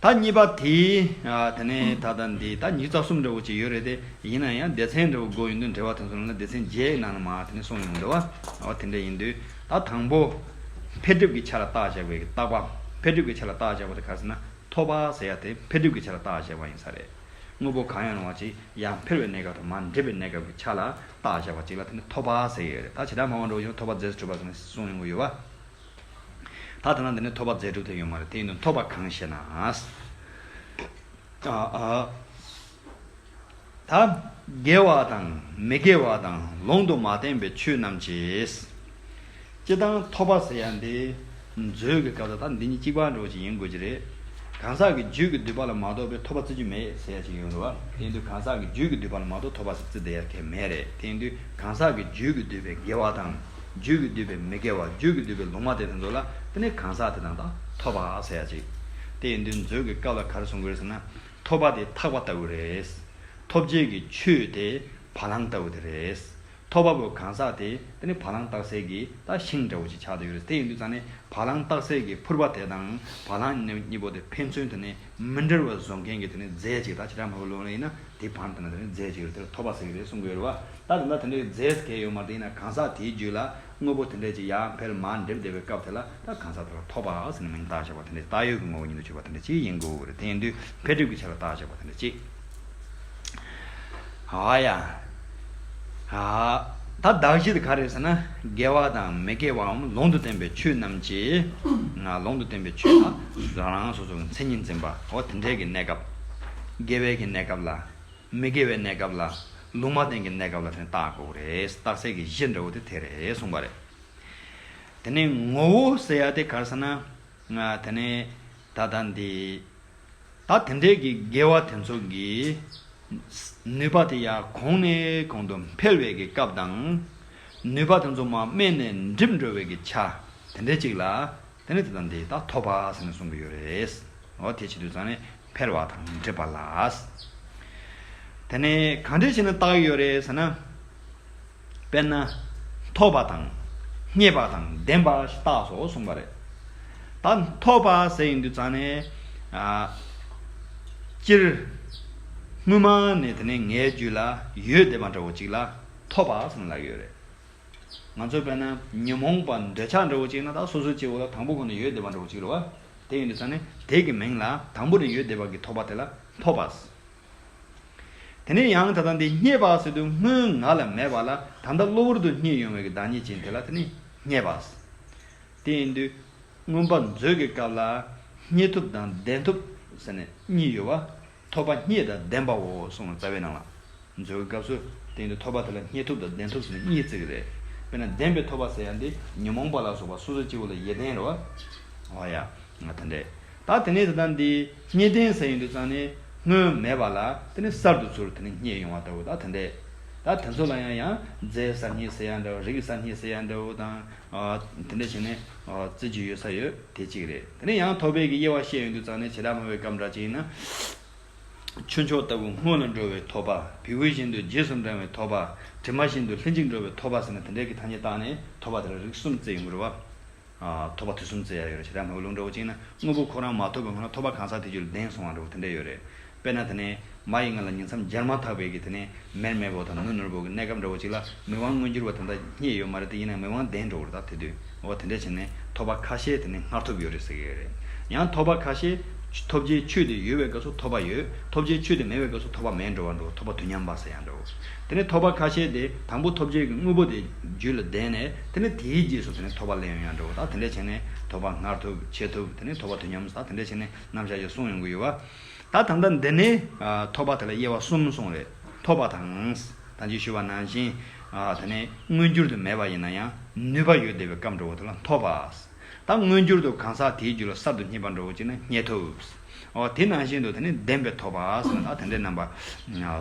ད་གཉིས་པ་དེ། ཨ། དེ་ནས་ད་ལྟ་འདི་ད་ཉི་ཤུ་རྩ་གསུམ་འདྲ་བོ་ཅིག་ཡོད་རེད་དེ། ཡིན་ན་ཡང་སྡེ་ཚན་འདྲ་བོ་དགོས་ཡོང་དུས་འགྲེལ་པ་དེ་ཚོ་ནང་ལ་སྡེ་ཚན་བརྒྱད་ནང་ལ་མར་དེ་ནས་གསུངས་ཡོང་འདུག་བ། འོ་དེ་འདྲ་ཡིན་དུས་ད་དང་པོ། འཕེལ་འགྲིབ་ཀྱི་ཆ་ལ་བརྟག་བྱ་བའི་བརྟག་པ། འཕེལ་འགྲིབ་ཀྱི་ཆ་ལ་བརྟག་བྱ་བ་དེ་ག་རེ་ཟེར་ན། ཐོབ་པ་ཟེར་ཡ་དེ་འཕེལ་འགྲིབ་ཀྱི་ཆ་ལ་བརྟག་བྱས་པ་ཡིན་ས་རེད། དངོས་པོ་གང་ཡང་རུང་བ་ཅིག་ཡར་འཕེལ་བའི་གནས་སྐབས་དང་མར་འགྲིབ་པའི་གནས་སྐབས་ཀྱི་ཆ་ལ་བརྟག་བྱས་པ་ཅིག་ལ་དེ་ནི་ཐོབ་པ་ཟེར་གྱི་ཡོད་རེད། ད་ཇི་ལྟར་སྨྲ་བ་འདྲ་བོ་ཡིན་ན་ཐོབ་པ་རྫས་སུ་གྲུབ་པ་ཟེར་ནས་གསུངས་ཡོང་གི་ཡོད་པ། ད་དེ་ན་འདི་ནི་ཐོབ་པ་རྫས་གྲུབ་དེ་ཡོད་མ་རེད། དེ་ཡིན་དུས་ཐོབ་པ་གང་ཞེ་ན། ཨ་ཨ། ད་དགེ་བ་དང་མི་དགེ་བ་དང་ལུང་དུ་མ་བསྟན་པའི་ཆོས་རྣམས་ཀྱིས། སྤྱིར་བཏང་ཐོབ་པ་ཟེར་ཡ་འདི་མཛོད་ཀྱི་སྐབས་ལ་ད་འདི་གཉིས་གཅིག་པ་འདྲ་བོ་ཞིག་ཡིན་དགོས་ཀྱི་རེད། གང་ཟག་གི་རྒྱུད་ཀྱི་འདུས་པ་ལ་མ་གཏོགས་པའི་ཐོབ་པ་བརྩི་རྒྱུ་མེད་ཟེར་ཡ་ཞིག་ཡོད་རེད་བ། དེ་ཡིན་དུས་གང་ཟག་གི་རྒྱུད་ཀྱི་འདུས་པ་ལ་མ་གཏོགས་ཐོབ་པ་ཟེར་བརྩི་བསྡད་ཡ་གང་མེད་རེད། དེ་ཡིན་དུས་གང་ཟག་གི་རྒྱུད་ཀྱི་འདུས་པའི་དགེ་བ་དང་། རྒྱུད་ཀྱི་འདུས་པའི་མི་དགེ་བ། རྒྱུད་ཀྱི་འདུས་པའི་ལུང་མ་བསྟན་དེ་ཚོ་ལ་དེ་ནི་གང་ཟག་དེ་དང་ད་ཐོབ་པ་ཟེར་ཡ་ཅིག་དེ་ཡིན་དུས་མཛོད་ཀྱི་སྐབས་ལ་ག་རེ་གསུང་གི་རེད་ཟེར་ན། ཐོབ་པ་དེ་ཐག་པ་ལྟ་བུ་རེད། ཐོབ་བྱེད་ཀྱི་ཆོས་དེ་བ་ལང་ལྟ་བུ་དེ་རེད། ཐོབ་པ་པོའི་གང་ཟག་དེ་དེ་ནི་བ་ལང་བཏགས་སའི་གི་ད་ཤིང་འདྲ་བོ་ཅིག་ཆགས་བསྡད་ཡོད་རེད། དེ་ཡིན་དུས་ཙང་ནས་བ་ལང་བཏགས་སའི་གི་ཕུར་པ་དེ་དང་བ་ལང་གཉིས་པོ་དེ་ཕན་ཚུན་དེ་ནི་མི་འབྲལ་བར་བཟོ་མཁན་གྱི་དེ་ནི་རྫས་ཅིག་ད་ཇི་ལྟར་སྨྲ་བ་ལུང་ལ་ཡིན་ན་དེ་བར་དེ་ན་དེ་ནི་རྫས་ཅིག་རེད། དེ་ལ་ཐོབ་པ་ཟེར་གི་རེད་གསུང་གི་ཡོད་རེད་བ། ད་དེ་འདྲ་དེ་འདྲའི་རྫས་གལ་ཡོད་མ་རེད། ཡིན་ན་གང་ཟག་དེའི་རྒྱུད་ལ་དངོས་པོ་དེ་འདྲ་ཅིག་ཡར་འཕེལ་མར་འགྲིབ་བསྡད་པའི་སྐབས་དེ་ལ་ད་གང་ཟག་དེ་ལ་ཐོབ་པ་ཟེར་ནས་མིང་བཏགས་བཞག་པ་དེ་འདྲ། བཏགས་ཡོད་ཀྱི་ངོ་བོ་ཉིད་དུ་གྱུར་པ་དེ་འདྲ་ཅིག་ཡིན་དགོས་རེད། དེ་ཡིན་དུས་འཕེལ་འགྲིབ་ཀྱི་ཆ་ལ་བཏགས་བཞག་པ་དེ་འདྲ་ཅིག་ཨ་ཡ། ཨ། ད་གདགས་གཞི་དེ་ག་རེ་ཟེར་ན། དགེ་བ་དང་མི་དགེ་བའམ་ལུང་དུ་བསྟན་པའི་ཆོས་རྣམས་ཀྱིས། ང་ལུང་དུ་བསྟན་པའི་ཆོས་ལ་རང་རང་སོ་སོ་གི་མཚན་ཉིད་འཛིན་པ་འོ་དེ་འདྲའི་གི་གནས་སྐབས། དགེ་བའི་གི་གནས་སྐབས་ལ། མི་དགེ་བའི་གནས་སྐབས་ལ། ལུང་མ་བསྟན་གྱི་གནས་སྐབས་ལ་དེ་ནི་བརྟག་དགོས་རེད། བརྟག་སའི་གི་གཞི་འདྲ་བོ་དེ་དེ་རེད་གསུངས་པ་རེད། དེ་ནས་ངོ་བོ་ཟེར་ཡ་དེ་ག་རེ་ཟེར་ན། ང་དེ་ནས་ད་ལྟ་འདི། ད་དེ་འདྲའི་གི་དགེ་བ་དེ་ཚོ་གི་ནུས་པ་དེ་ཡར་གོང་ནས་གོང་དུ་འཕེལ་བའི་གི་སྐབས་དང་། ནུས་པ་དེ་ཚོ་མར་དམན་ནས་འགྲིབ་འགྲོ་བའི་གི་ཆ་དེ་འདྲ་ཅིག་ལ། དེ་ནི་དེ་དང་དེ་དག་ཐོབ་པ་ཟེར་ནས་གསུང་གི་ཡོད་རེད། འོ་དེ་བྱེད་དུས་ཙང་ནས་འཕེལ་བ་དང་འགྲིབ་པ་ལ། དེ་ནས་གང་འདྲ་བྱས་ནས་བཏགས་ཡོད་རེད་ཟེར་ན། དཔེར་ན། ཐོབ་པ་དང་། རྙེད་པ་དང་ལྡན་པ་ཞེས་བཏགས་སོ་གསུངས་པ་རེད། ད་ཐོབ་པ་ཟེར་ཡོང་དུས་ཙང་ནས། ཨ། སྤྱིར། སྔོན་མ་ནས་དེ་ནས་ངའི་རྒྱུད་ལ་ཡོད་བསྡད་པ་འདྲ་བོ་ཅིག་ལ་ཐོབ་པ་ཟེར་ནས་ལབ་ཀྱི་ཡོད་རེད། ང་ཚོ་དཔེར་ན་ཉོན་མོངས་པ་འདོད་ཆགས་འདྲ་བོ་ཅིག་ན་ད་སོ་སོའི་སྐྱེ་བོ་ལ་དང་པོ་ཁོ་ན་ཡོད་བསྡད་པ་འདྲ་བོ་ཅིག་རེད་བ། དེ་ཡིན་དུས་ཙང་ནས་དེ་གི་མིང་ལ་དང་པོ་ནས་ཡོད་བསྡད་པ་གི་ཐོབ་པ་དེ་ལ་ཐོབ་པ། དེ་ནས་ཡང་ད་ལྟ་འདི་རྙེད་པ་ཟེར་དུས་སྔོན་ང་ལ་མེད་པ་ལ་ད་ལྟ་གློ་བུར་དུ་རྙེད་ཡོང་བའི་གི་བདག་ཉིད་ཅན་དེ་ལ་དེ་ནི་རྙེད་པ། དེ་ཡིན་དུས། མངོན་པ་མཛོད་ཀྱི་སྐབས་ལ་རྙེད་ཐུབ་དང་ལྡན་ཐུབ་ཟེར་ནས་གཉིས་ཡོད་པ། ཐོབ་པ་རྙེད་དང་ལྡན་པའོ་གསུངས་ལ་རྩ་བའི་ནང་ལ། མཛོད་ཀྱི་སྐབས་སུ་དེ་ཡིན་དུས་ཐོབ་པ་དེ་ལ་རྙེད་ཐུབ་དང་ལྡན་ཐུབ་ཟེར་ནས་གཉིས་བརྩི་གི་རེད། དཔེར་ན་ལྡན་པའི་ཐོབ་པ་ཟེར་ཡ་འདི་ཉོན་མོངས་པ་ལ་སོགས་པ་སོ་སོའི་སྐྱེ་བོ་ལ་ཡོན་ཏན་རེད་བ། ཨོ་ཡ། ང་དེ་འདྲས། ད་དེ་ནས་ད་ལྟ་འདི་རྙེད་ལྡན་ཟེར་ཡོང་དུས་ཙང་ནས་སྔོན་མེད་པ་ལ་དེ་ནས་གསར་དུ་ཚུར་དེ་ནས་རྙེད་ཡོང་བ་ལྟ་བུ། ད་དེ་འདྲས། ད་དེ་ཚོ་ལ་ཡང་ཡང་རྫས་གསར་རྙེད་ཟེར་ཡ་འདྲ་བོ། རིགས་གསར་རྙེད་ཟེར་ཡ་འདྲ་བོ་དང་། ཨ། དེ་འདྲས་བྱས་ནས། ཨ། བརྩི་རྒྱུ་ཡོད་ས་ཡོད། དེ་གཅིག་རེད། དེ་ནས་ཡང་ཐོགས་པའི་གི་དབྱེ་བ་བཤད་ཡོང་དུས་ཙང་ནས་བྱེ་བྲག་སྨྲ་བའི་སྐབས་འདྲ་ཅིག་ཡིན་ན། ཆོས་མཆོག་ལྟ་བུ་སྔོན་ལ་འགྲོ་བའི་ཐོབ་པ། བི་བི་བཞིན་དུ་རྗེས་སུ་འབྲང་བའི་ཐོབ་པ། གྲིབ་མ་བཞིན་དུ་ལྷན་ཅིག་འགྲོ་བའི་ཐོབ་པ་ཟེར་ནས་དེ་འདྲའི་གི་ཐ་སྙད་བཏགས་ནས་ཐོབ་པ་དེ་ལ་རིགས་གསུམ་བརྩི་ཡོང་གི་རེད་བ། ཨ། ཐོབ་པ་དུས་གསུམ་བརྩི་ཡ་ཡོད་རེད། བྱེ་བྲག་སྨྲ་བའི་ལུགས་འདྲ་བོ་ཅིག་ན་དངོས་པོ་ཁོ་རང་མ་ཐོབ་པའི་སྔོན་ལ་ཐོབ་པ་གང་ཟག་དེ་རྒྱུད་ལྡན་སོང་བ་འདྲ་བོ་དེ་འདྲ་ཡོད་རེད། དཔེར་ན་དེ་ནས་མ་ཡི་མངལ་ལ་ཉིང་མཚམས་རྒྱལ་མ་ཐག་པའི་གི་དེ་ནས་མེར་མེར་པོ་དང་ནུར་ནུར་པོ་གི་གནས་སྐབས་འདྲ་བོ་ཅིག་ལ་མིག་དབང་མངོན་གྱུར་བ་དེ་འདྲ་རྙེད་ཡོད་མ་རེད། དེ་ཡིན་ན་མིག་དབང་ལྡན་འགྲོ་བ་རེད། ད་དེ་དུས། འོ་དེ་འདྲ་བྱས་ནས་ཐོབ་པ་ཁ་ཤས་དེ་ནི་སྔར་ཐོབ་ཡོད་རེད་ཟེར་གྱི་ཡོད་རེད། ཡང་ཐོབ་པ་ཁ་ཤས་ཐོབ་བྱའི་ཆོས་དེ་ཡོད་པའི་སྐབས་སུ་ཐོབ་པ་ཡོད། ཐོབ་བྱའི་ཆོས་དེ་མེད་པའི་སྐབས་སུ་ཐོབ་པ་མེད་འགྲོ་བ་འགྲོ། ཐོབ་པ་དུས་མཉམ་པ་ཟེར་ཡང་འགྲོ། དེ་ནི་ཐོབ་པ་ཁ་ཤས་དེ་དང་པོ་ཐོབ་བྱའི་གི་དངོས་པོ་དེ་རྒྱུད་ལ་ལྡན་ནས་དེ་ནི་དེའི་རྗེས་སུ་དེ་ནི་ཐོབ་པ་ལེན་ཡོང་ཡང་འགྲོ། ད་དེ་འདྲ་བྱས་ནས་ཐོབ་པ་སྔར་ཐོབ་ཕྱིས་ཐོབ། དེ་ནི་ཐོབ་པ་དུས་མཉམ། ད་དེ་འདྲ་བྱས་ནས་རྣམ་གཞག་ཅིག་གསུངས་ཡོང་གི་ཡོད་པ། ད་ད་ལྟ་འདི་ནས། ཨ། ཐོབ་པ་དེ་ལ་དབྱེ་བ་གསུམ་གསུངས་རེད། ཐོབ་པ་དང་། ད་ཅི་ཞུས་པ་ནང་བཞིན། ཨ། དེ་ནས་མངོན་གྱུར་དུ་མེད་པ་ཡིན་ན་ཡང་ནུས་པ་ཡོད་བསྡད་པའི་སྐབས་འདྲ་བོ་དེ་ལ་ཐོབ་པ། ད་མངོན་གྱུར་དུ་གང་ཟག་དེའི་རྒྱུད་ལ་གསར་དུ་རྙེད་པ་འདྲ་བོ་ཅིག་ན་རྙེད་ཐོབ། འོ་དེ་ནང་བཞིན་དུ་དེ་ནས་བདེན་པའི་ཐོབ་པ་ཟེར་ན། ད་དེ་འདྲའི་རྣམ་པ་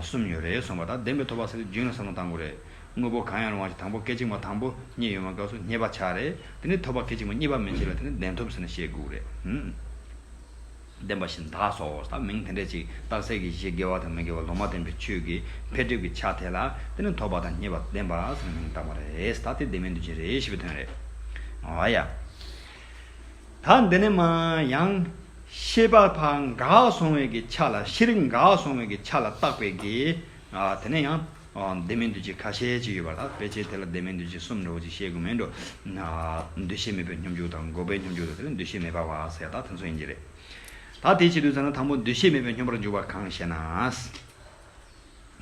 གསུམ་ཡོད་རེད་གསུངས་པ། ད་བདེན་པའི་ཐོབ་པ་ཟེར་དུས་རྒྱུན་ལ་བསམ་བློ་བཏང་དགོས་རེད། དངོས་པོ་གང་ཡང་རུང་བ་ཞིག་དང་པོ་སྐད་ཅིག་མ་དང་པོ་རྙེད་ཡོང་བའི་སྐབས་སུ་རྙེད་པ་ཆགས་རེད། དེ་ནས་ཐོབ་པ་སྐད་ཅིག་མ་གཉིས་པ་མན་ཆད་ལ་དེ་ནས་བདེན་ཐོབ་ཟེར་ནས་བཤད་དགོས་རེད། ཧུམ། བདེན་པ་བཞིན་བདག་སོགས། ད་མིང་དེ་འདྲ་ཅིག་རྟགས་གསལ་གྱི་གཞི་དགེ་བ་དང་མི་དགེ་བ་ལུང་མ་བསྟན་པའི་ཆོས་ཀྱི་འཕེལ་འགྲིབ་ཀྱི་ཆ་དེ་ལ་དེ་ནི་ཐོབ་པ་དང་རྙེད་པ་བདེན་པ་ཟེར་ནས་མིང་བཏགས་པ་རེད། ད་དེ་བདེན་མིན་འདུ་བྱེད་རེད་ཞེས་པའི་དོན་རེད། འོ་ཡ། ད་འདི་ནས་མ་ཡང་ཤེས་པ་ཕར་འགགས་སོང་བའི་གི་ཆ་ལ། ཤེས་རིག་འགགས་སོང་བའི་གི་ཆ་ལ་བཏགས་པའི་གི། ཨ། དེ་ནས་ཡང་། ཨ། བདེན་མིན་འདུ་བྱེད་ཁ་ཤས་ཅིག་ཡོད་པ། ད་ཕལ་ཆེར་དེ་ལ་བདེན་མིན་འདུ་བྱེད་གསུམ་འདྲ་བོ་ཅིག་བཤད་དགོས་མིན་འགྲོ། ཨ། འདུ་ཤེས་མེད་པའི་སྙོམས་འཇུག་དང་། འགོག་པའི་སྙོམས་འཇུག་དང་། དེ་ནས་འདུ་ཤེས་མེད་པ་བ་ཟེར། ད་དེ་ཚོ་ཡིན་གྱི་རེད། ད་དེ་བྱེད་དུས་ཙམ་ན་དང་པོ་འདུ་ཤེས་མེད་པའི་སྙོམས་པར་འཇུག་པ་གང་ཞེ་ན།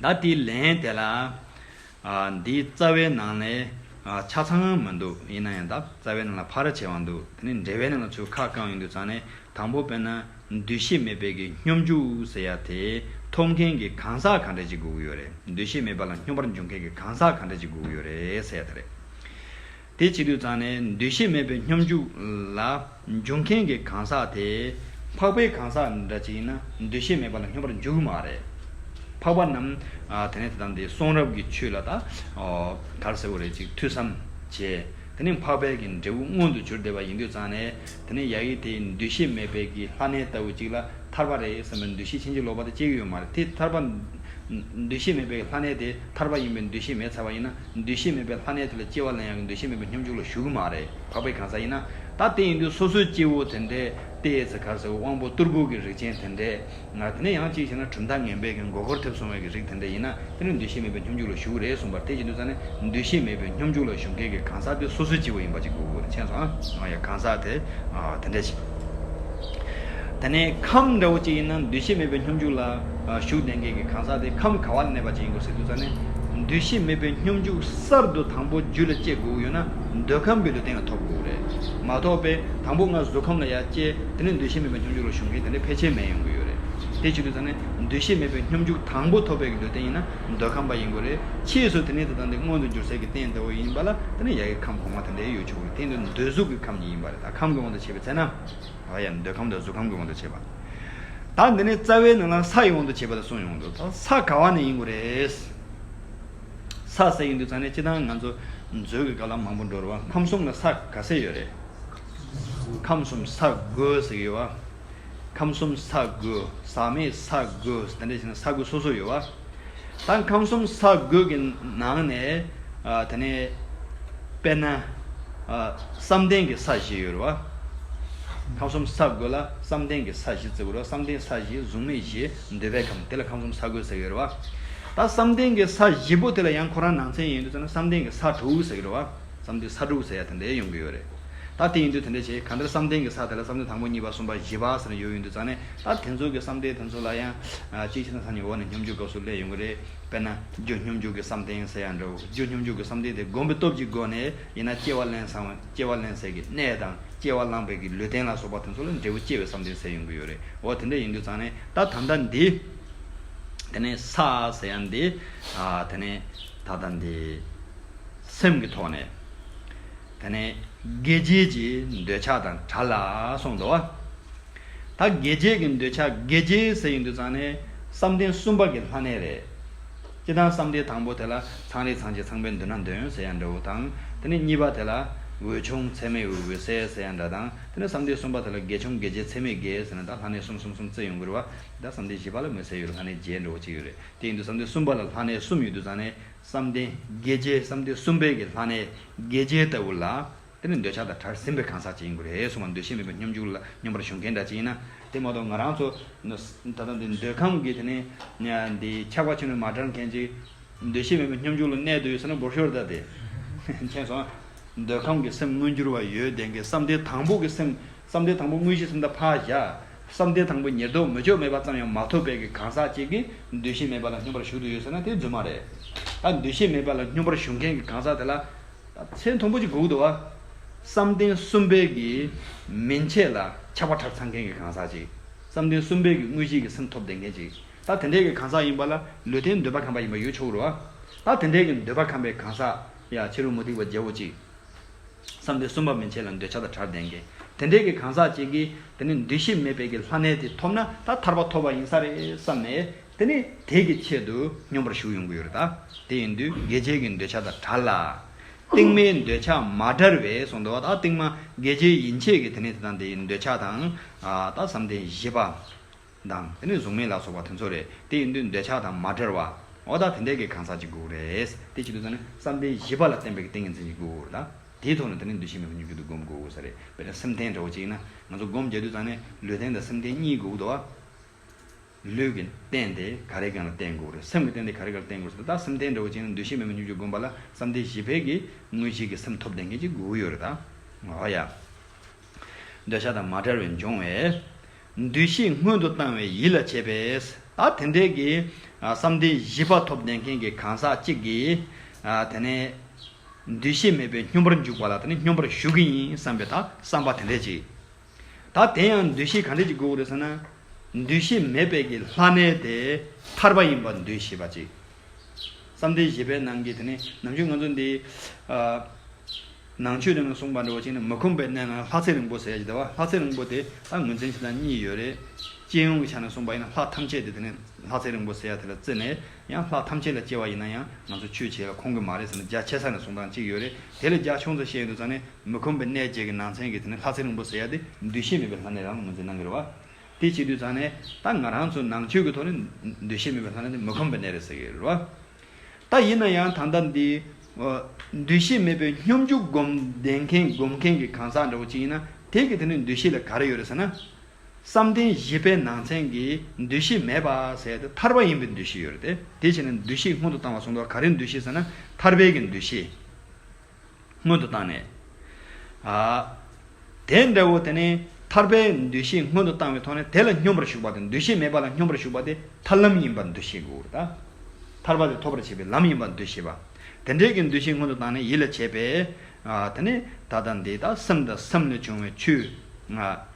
ད་དེའི་ལན་དེ་ལ། ཨ། འདིའི་རྩ་བའི་ནང་ནས། ཨ། ཆ་ཚང་མི་འདུག་ཡིན་ན་ཡང་ད་རྩ་བའི་ནང་ལ་ཕལ་ཆེ་བ་འདུག་དེ་ནས་འགྲེལ་པའི་ནང་ལ་ཚུར་ཁ་བསྐང་ཡོང་དུས་ཙམ་ནས། དང་པོ་དཔེར་ན་འདུ་ཤེས་མེད་པའི་གི་སྙོམས་འཇུག་ཟེར་ཡ་དེ་ཐོབ་མཁན་གྱི་གང་ཟག་ག་འདྲ་ཅིག་དགོས་ཀྱི་ཡོད་རེད། འདུ་ཤེས་མེད་པ་ལ་སྙོམས་པར་འཇུག་མཁན་གྱི་གང་ཟག་ག་འདྲ་ཅིག་དགོས་ཀྱི་ཡོད་རེད་ཟེར་ཡ་དེ་རེད། དེ་བྱེད་དུས་ཙམ་ནས་འདུ་ཤེས་མེད་པའི་སྙོམས་འཇུག་ལ་འཇུག་མཁན་གྱི་གང་ཟག་དེ་འཕགས་པའི་གང་ཟག་འདྲ་ཅིག་ཡིན་ན་འདུ་ཤེས་མེད་པ་ལ་སྙོམས་པར་འཇུག་གི་མ་རེད། འཕགས་པ་རྣམས། ཨ། དེ་ནས་དེ་དང་དེ་གསུང་རབ་ཀྱི་ཆོས་ལ་ད། ཨོ། ག་རེ་ཟེར་དགོས་རེད། ཅིག་ཐོས་བསམ་བྱས། དེ་ནས་འཕགས་པའི་གི་འབྲས་བུ་མངོན་དུ་གྱུར་བསྡད་པ་ཡིན་དུས་ཙང་ནས། དེ་ནས་ཡ་གི་དེ་འདུ་ཤེས་མེད་པའི་གི་ལྷ་གནས་ལྟ་བུ་ཅིག་ལ་ཐར་པ་རེད་བསམ་པའི་འདུ་ཤེས་ཕྱིན་ཅི་ལོག་པ་དེ་སྐྱེ་གི་ཡོད་མ་རེད། དེ་ཐར་པ། འདུ་ཤེས་མེད་པའི་ལྷ་གནས་དེ་ཐར་པ་ཡིན་པའི་འདུ་ཤེས་མེད་ཚར་བ་ཡིན་ན། འདུ་ཤེས་མེད་པའི་ལྷ་གནས་དེ་ལ་སྐྱེ་བ་ལེན་ཡག་གི་འདུ་ཤེས་མེད་པའི་སྙོམས་འཇུག་ལ་ཞུགས་གི་མ་རེད། འཕགས་པའི་གང་ཟག་ཡིན་ན། ད་དེ་ཡིན་དུས་སོ་སོའི་སྐྱེ་བོ་དེ་འདྲས་ཏོག་ཙམ་ག་རེ་ཟེར། དབང་པོ་རྟུལ་པོ་གི་རིགས་ཅན་དེ་འདྲས། ང་དེ་ནས་ཡང་གཅིག་བྱས་ན་གྲུབ་མཐའ་ངན་པའི་གི་མགོ་སྐོར་ཐེབས་སོང་བའི་གི་རིགས་དེ་འདྲས་ཡིན་ན། དེ་ནི་འདུ་ཤེས་མེད་པའི་སྙོམས་འཇུག་ལ་ཞུགས་རེད་གསུངས་པ་རེད། དེ་བྱེད་དུས་ཙམ་ནས་འདུ་ཤེས་མེད་པའི་སྙོམས་འཇུག་ལ་ཞུགས་མཁན་གྱི་གང་ཟག་དེ་སོ་སོའི་སྐྱེ་བོ་ཡིན་པ་ཅིག་དགོས་ཀྱི་ཡོད་རེད། མཁྱེན་སོང་ཨ། ཡ། གང་ཟག་དེ། ཨ། དེ་འདྲས་ཤིག་དེ་ནས་ཁམས་འདྲ་བོ་ཅིག་ཡིན་ན་འདུ་ཤེས་མེད་པའི་སྙོམས་འཇུག་ལ། ཨ། ཞུགས་བསྡད་མཁན་གྱི་གང་ཟག་དེ་ཁམས་ག་བ་ལ་གནས་པ་ཅིག་ཡིན་དགོས་ཟེར་དུས་ཙམ་ནས། འདུ་ཤེས་མེད་པའི་སྙོམས་འཇུག་གསར་དུ་དང་པོ་རྒྱུད་ལ་སྐྱེ་དགོས་ཀྱི་ཡོད་ན་འདོད་ཁམས་པའི་ལུས་རྟེན་ལ་ཐོབ་དགོས་རེད། མ་གཏོགས་པའི་དང་པོ་ང་གཟུགས་ཁམས་ལ་ཡར་སྐྱེས། དེ་ནས་འདུ་ཤེས་མེད་པའི་སྙོམས་འཇུག་ལ་ཞུགས་མཁན་དེ་འདྲ་ཕལ་ཆེར་མེད་ཡོང་གི་ཡོད་རེད། དེ་བྱེད་དུས་ཙམ་ནས་འདུ་ཤེས་མེད་པའི་སྙོམས་འཇུག་དང་པོ་ཐོབ་པའི་གི་ལུས་རྟེན་ཡིན་ན་འདོད་ཁམས་པ་ཡིན་དགོས་རེད། ཕྱིས་སུ་དེ་ནས་དེ་དང་དེ་མངོན་དུ་གྱུར་སའི་གི་རྟེན་དེ་བོ་ཡིན་པ་ལ་དེ་ནས་ཡ་གི་ཁམས་གོང་མ་དེ་འདྲ་ཡོད་ཆོག་གི་རེད། དེ་ཡིན་དུས་འདོད་གཟུགས་ཀྱི་ཁམས་ཉིད་ཡིན་པ་རེད། ད་ཁམས་ཀྱི་དབང་དུ་བྱས་པའི་ཚེ་ན། ཨ་ཡ། འདོད་ཁམས་དང་གཟུགས་ཁམས་ཀྱི་དབང་དུ་བྱས་པ། ད་འདི་ནས་རྩ་བའི་ནང་ལ་ས་ཡི་དབང་དུ་བྱས་པ་དེ་གསུངས་ཡོང་འདུག་ད་ས་ག་བ་ནས་ཡིན་དགོས་རེད། ས་ཟེར་ཡོང་དུས་ཙང་ནས་སྤྱིར་བཏང་ང་ཚོ་མཛོད་ཀྱི་སྐབས་ལ་མང་པོ་འགྲོ་རེད་བ། ཁམས་གསུམ་ལ་ས་ག་ཚད་ཡོད་རེད། ཁམས་གསུམ་ས་དགུ་ཟེར་གྱི་ཡོད་བ། ཁམས་གསུམ་ས་དགུ། ཟག་མེད་ས་དགུ། དེ་འདྲ་བྱས་ན་ས་དགུ་སོ་སོ་ཡོད་བ། ད་ཁམས་གསུམ་ས་དགུ་གི་ནང་ནས། ཨ། དེ་ནས་དཔེར་ན། ཨ། བསམ་གཏན་གྱི་ས་བཞི་ཡོད་རེད་བ། ཁམས་གསུམ་ས་དགུ་ལ་བསམ་གཏན་གྱི་ས་བཞི་བརྩི་དགོས་རེད་བ། བསམ་གཏན་ས་བཞི། གཟུགས་མེད་བཞི། འདོད་པའི་ཁམས། དེ་ལ་ཁམས་གསུམ་ས་དགུ་ཟེར་གྱི་ཡོད་རེད་བ། ད་བསམ་གཏན་གྱི་ས་བཞི་པོ་དེ་ལ་ཡང་ཁོ་རང་ནང་ཚན་ཡིན་དུས་ཙམ་ན་བསམ་གཏན་གྱི་ས་དྲུག་ཟེར་གྱི་རེད་བ། བསམ་གཏན་ས་དྲུག་ཟེར་ཡ་དེ་འདྲ་ཡོང་གི་ཡོད་རེད། ད་དེ་ཡིན་དུས་དེ་འདྲ་བྱས། གང་ལྟར་བསམ་གཏན་གྱི་ས་དེ་ལ་བསམ་གཏན་དང་པོ་གཉིས་པ་གསུམ་པ་བཞི་པ་ཟེར་ནས་ཡོད་ཡོང་དུས་ཙང་ནས། ད་དེ་ཚོ་གི་བསམ་གཏན་དེ་ཚོ་ལ་ཡང་། ཨ། གཅིག་བྱས་ན་སང་ཉིན་འོག་ནས་སྙོམས་འཇུག་སྐབས་སུ་སླེབས་ཡོང་གི་རེད། དཔེར་ན་རྒྱུ་སྙོམས་འཇུག་གི་བསམ་གཏན་ཟེར་ཡ་འདྲ་བོ། རྒྱུ་སྙོམས་འཇུག་གི་བསམ་གཏན་དེ་སྒོམ་པའི་སྟོབས་ཀྱི་སྒོ་ནས་ཡིན་ན་སྐྱེ་བ་ལེན་སའི། སྐྱེ་བ་ལེན་སའི་གི་གནས་དང་། སྐྱེ་བ་བླངས་པའི་གི་ལུས་རྟེན་ལ་སོགས་པ་དེ་ཚོ་ལ་འབྲས་བུ་སྐྱེ་བའི་བསམ་གཏན་ཟེར་ཡོང་གི་ཡོད་རེད། འོ་དེ་འདྲ་ཡིན་དུས་ཙང་ནས་ད་ད་ལྟ་འདི། དེ་ནས་ས་ཟེར་ཡ་འདི། ཨ། དེ་ནས་ད་ལྟ་འདི། སེམས་ཀྱི་ཐོག་ནས། དེ་ནས་ དགེ་བྱེད་ཀྱི་འདོད་ཆགས་དང་བྲལ་ལ་གསུངས་འདུག་བ། ད་དགེ་བྱེད་ཀྱི་འདོད་ཆགས། དགེ་བྱེད་ཟེར་ཡིན་དུས་ཙང་ནས་བསམ་གཏན་གསུམ་པ་གི་ལྷ་གནས་རེད། སྤྱིར་བཏང་བསམ་གཏན་དང་པོ་དེ་ལ་ཚངས་རིས་ཚངས་བྱེད་ཚངས་པའི་མདུན་ན་འདོན་ཟེར་ཡ་འདྲ་བོ་དང་། དེ་ནས་གཉིས་པ་དེ་ལ་འོད་ཆུང་ཚད་མེད་འོད་བུ་གསལ་ཟེར་ཡ་འདྲ་དང་། དེ་ནས་བསམ་གཏན་གསུམ་པ་དེ་ལ་དགེ་ཆུང་དགེ་བྱེད་ཚད་མེད་དགེ་ཟེར་ནས་ད་ལྷ་གནས་གསུམ་གསུམ་གསུམ་བརྩི་ཡོང་གི་རེད་བ། ད་བསམ་གཏན་བཞི་པ་ལ་མི་གསལ་ཡོད་རེད། ལྷ་གནས་བརྒྱད་འདྲ་བོ་གཅིག་ཡོད་རེད། དེ་ཡིན་དུས་བསམ་གཏན་གསུམ་པ་ལ་ལྷ་གནས་གསུམ་ཡོད་དུས་ཙང་ནས་བསམ་གཏན་དགེ་བྱེད། བསམ་གཏན་གསུམ་པའི་གི་ལྷ་གནས་དགེ་བྱེད་ལྟ་བུ་ལ། དེ་ནི་འདོད་ཆགས་དང་བྲལ་ཟིན་པའི་གང་ཟག་ཅིག་ཡིན་དགོས་རེད་གསུངས་པ། འདུ་ཤེས་མེད་པའི་སྙོམས་འཇུག་ལ་སྙོམས་པར་ཞུགས་མཁན་འདྲ་ཅིག་ཡིན་ན། དེ་མ་གཏོགས་ང་རང་ཚོ་ད་ལྟ་འདི་འདོད་ཁམས་ཀྱི་དེ་ནི་འདི་ཆགས་པ་ཆུང་ནས་མ་བྲལ་མཁན་ཅིག་འདུ་ཤེས་མེད་པའི་སྙོམས་འཇུག་ལ་གནས་འདོད་ཡོད་ཟེར་ན་འབོར་ཤོར་ད་དེ། མཁྱེན་སོང་། འདོད་ཁམས་ཀྱི་སེམས་མངོན་གྱུར་བ་ཡོད་ལྡན་གྱི་བསམ་གཏན་དང་པོ་གི་སེམས། བསམ་གཏན་དང་པོ་དངོས་གཞི་སེམས་ད་ཕར་བཞག་བསམ་གཏན་དང་པོ་ཉེར་བསྡོགས་མི་ལྕོགས་མེད་པ་ཙམ་ཡང་མ་ཐོབ་པའི་གི་གང་ཟག་ཅིག་གིས་འདུ་ཤེས་མེད་པ་ལ་སྙོམས་པར་ཞུགས་འདོད་ཡོད་ཟེར་ན་དེ་རྫུན་མ་རེད། ད་འདུ་ཤེས་མེད་པ་ལ་སྙོམས་པར་ཞུགས་མཁན་གྱི་གང་ཟག་དེ་ལ། ཚད་མཐོན་པོ་ཅིག་དགོས་འདུག་བ། བསམ་གཏན་གསུམ་པའི་གི་མན་ཆད་ལ་ཆགས་པ་བྲལ་ཚར་མཁན་གྱི་གང་ཟག་ཅིག་བསམ་གཏན་གསུམ་པའི་གི་དངོས་གཞི་གི་སེམས་ཐོབ་བསྡད་མཁན་ཅིག་ད་དེ་འདྲའི་གི་གང་ཟག་ཡིན་པ་ལ་ལུས་རྟེན་འདོད་པ་ཁམས་པ་ཡིན་པ་ཡོད་ཆོག་གི་རེད་བ། ད་དེ་འདྲའི་གི་འདོད་པ་ཁམས་པའི་གང་ཟག་ཡ་ཕྱི་རོལ་མུ་སྟེགས་པ་རྒྱལ་པོ་ཅིག་བསམ་གཏན་གསུམ་པ་མན་ཆད་ལ་འདོད་ཆགས་དང་བྲལ་བསྡད་མཁན། དེ་འདྲའི་གི་གང་ཟག་ཅིག་གིས་དེ་ནི་འདུ་ཤེས་མེད་པའི་གི་ལྷ་གནས་དེ་ཐོབ་ན་ད་ཐར་པ་ཐོབ་པ་ཡིན་ས་རེད་བསམ་ནས། དེ་ནི་དེ་གི་ཆེད་དུ་སྙོམས་པར་ཞུགས་ཡོང་གི་ཡོད་རེད་ད། དེ་ཡིན་དུས་དགེ་བྱེད་ཀྱི་འདོད་ཆགས་དང་བྲལ་ལ། སྟིང་མའི་འདོད་ཆགས་མ་བྲལ་བས་གསུངས་འདུག་བ། ད་སྟིང་མ་དགེ་བྱེད་ཡན་ཆད་ཀྱི་དེ་ནི་དེ་དང་དེའི་འདོད་ཆགས་དང་། ད་བསམ་གཏན་བཞི་པ་དང་དེ་ནི་གཟུགས་མེད་ལ་སོགས་པ་དེ་ཚོ་རེད། དེ་ཡིན་དུས་འདོད་ཆགས་དང་མ་བྲལ་བ། འོ་ད་དེ་འདྲའི་གི་གང་ཟག་ཅིག་དགོས་རེད། དེ་བྱེད་དུས་ཙང་ནི་བསམ་གཏན་བཞི་པ་ལ་བརྟེན་པའི་གི་ཏིང་ངེ་འཛིན་ཅིག་དགོས་རེད་ད། དེའི་ཐོག་ནས་དེ་ནི་འདུ་ཤེས་མེད་པའི་སྙོམས་འཇུག་ཏུ་སྒོམ་དགོས་ས་རེད། དཔེར་ན་སེམས་རྟེན་འདྲ་བོ་ཅིག་ཡིན་ན་ང་ཚོ་སྒོམ་རྒྱག་དུས་ཙང་ནས་ལུས་རྟེན་དང་སེམས་རྟེན་གཉིས་དགོས་འདུག་བ། ལུས་ཀྱི་རྟེན་དེ་ག་རེ་གང་ལ་བརྟེན་དགོས་རེད། སེམས་ཀྱི་རྟེན་དེ་ག་རེ་གང་ལ་བརྟེན་དགོས་རེད། ད་སེམས་རྟེན་འདྲ་བོ་ཅིག་ནི་འདུ་ཤེས་མེད་པའི་སྙོམས་འཇུག་སྒོམ་པ་ལ་བསམ་གཏན་བཞི་པའི་གི་དངོས་གཞི་གི་སེམས་ཐོབ་ལྡན་མཁན་ཅིག་དགོས་ཀྱི་ཡོད་རེད་ད། འོ་ཡ། འདོད་ཆགས་དང་མ་བྲལ་བས་འབྱུང་བས། འདུ་ཤེས་སྔོན་དུ་བཏང་བས་ཡིད་ལ་བྱེད་པས། ད་དེ་འདྲའི་གི་ཨ་བསམ་གཏན་བཞི་པ་ཐོབ་ལྡན་མཁན་གྱི་གང་ཟག་ཅིག་གིས་ཨ་དེ་ནས་འདུ་ཤེས་མེད་པའི་སྙོམས་པར་འཇུག་པ་ལ་དེ་ནས་སྙོམས་པར་ཞུགས་ཀྱི་ཡིན་བསམ་པའི་ད་བསམ་པ་དེ་འདྲ་ཅིག་ད་དེ་ཡང་འདུ་ཤེས་ག་འདྲ་ཅིག་དགོས་རེད་ཟེར་ན། འདུ་ཤེས་མེད་པའི་གི་ལྷ་གནས་དེ་ཐར་པ་ཡིན་པར་འདུ་ཤེས་པ་ཅིག་བསམ་གཏན་བཞི་པའི་ནང་གི་དེ་ནི་ནམ་རྒྱུན་ང་ཚོ་འདི་ཨ་ནང་ཆོས་དེ་ནང་གསུངས་པ་འདྲ་བོ་ཅིག་ནི་མི་ཁོམ་པའི་གནས་ལ་ལྷ་ཚེ་རིང་པོ་ཟེར་ཡ་ཅིག་འདུག་བ། ལྷ་ཚེ་རིང་པོ་དེ་ད་ངོས་འཛིན་བྱེད་སྟངས་གཉིས་ཡོད་རེད། སྤྱི་ཡོངས་ཀྱི་ཆ་ནས་གསུངས་པ་ཡིན་ན་ལྷ་ཐམས་ཅད་དེ་དེ་ནི་ལྷ་ཚེ་རིང་པོ་ཟེར་ཡ་དེ་ལ་བརྩི་ནས། ཡང་ལྷ་ཐམས་ཅད་ལ་སྐྱེ་བ་ཡིན་ན་ཡང་ང་ཚོ་ཆོས་བྱེད་ལ་ཁོམ་གི་མ་རེད་ཟེར་ནས་རྒྱ་ཆེ་ས་ནས་གསུང་སྟངས་གཅིག་ཡོད་རེད། དེ་ལས་རྒྱ་ཆུང་ཙམ་བཤད་ཡོང་དུས་ཙང་ནས་མི་ཁོམ་པའི་གནས་བརྒྱད་ཀྱི་ནང་ཚན་གྱི་དེ་ནི་ལྷ་ཚེ་རིང་པོ་ཟེར་ཡ་དེ་འདུ་ཤེས་མེད་པའི་ལྷ་གནས་རང་ལ་ངོས་འཛིན་གནང་གི་རེད་བ། དེ་བྱེད་དུས་ཙང་ནས་ད་ང་རང་ཚོ་ནང་ཆོས་ཀྱི་ཐོག་ནས་འདུ་ཤེས་མེད་པའི་ལྷ་གནས་དེ་མི་ཁོམ་པའི་གནས་རེད་ཟེར་གི་རེད་བ། ད་ཡིན་ན་ཡང་ད་ལྟ་འདི་འདུ་ཤེས་མེད་པའི་སྙོམས་འཇུག་སྒོམ་ལྡན་མཁན་སྒོམ་མཁན་གྱི་གང་ཟག་འདྲ་བོ་ཅིག་ཡིན་ན་དེ་གི་དེ་ནི་འདུ་ཤེས་ལ་ག་རེ་ཡོད་རེད་ཟེར་ན། བསམ་གཏན་བཞི་པའི་ནང་ཚན་གྱི་འདུ་ཤེས་མེད་པ་ཟེར་ཏེ་ཐར་པ་ཡིན་པའི་འདུ་ཤེས་ཡོད་རེད་དེ། དེ་བྱས་ནས་འདུ་ཤེས་སྔོན་དུ་བཏང་བ་གསུངས་འདུག་ག་རེའི་འདུ་ཤེས་ཟེར་ན་ཐར་པའི་གི་འདུ་ཤེས་སྔོན་དུ་བཏང་ནས། ཨ། དེ་འདྲ་བོ་དེ་ནི་ཐར་པའི་འདུ་ཤེས་སྔོན་དུ་བཏང་བའི་ཐོག་ནས་དེ་ལ་སྙོམས་པར་ཞུགས་པ་དེ། འདུ་ཤེས་མེད་པ་ལ་སྙོམས་པར་ཞུགས་པ་དེ་ཐར་ལམ་ཡིན་པར་འདུ་ཤེས་དགོས་རེད་ད། ཐར་པ་དེ་ཐོབ་པར་བྱེད་པའི་ལམ་ཡིན་པར་འདུ་ཤེས་པ། དེ་འདྲའི་གི་འདུ་ཤེས་སྔོན་དུ་བཏང་ནས་ཡིད་ལ་བྱེད་པས། ཨ། དེ་ནི་ད་ལྟ་འདི་ད་སེམས་དང་སེམས་ལས་བྱུང་བའི་ཆོས། ཨ།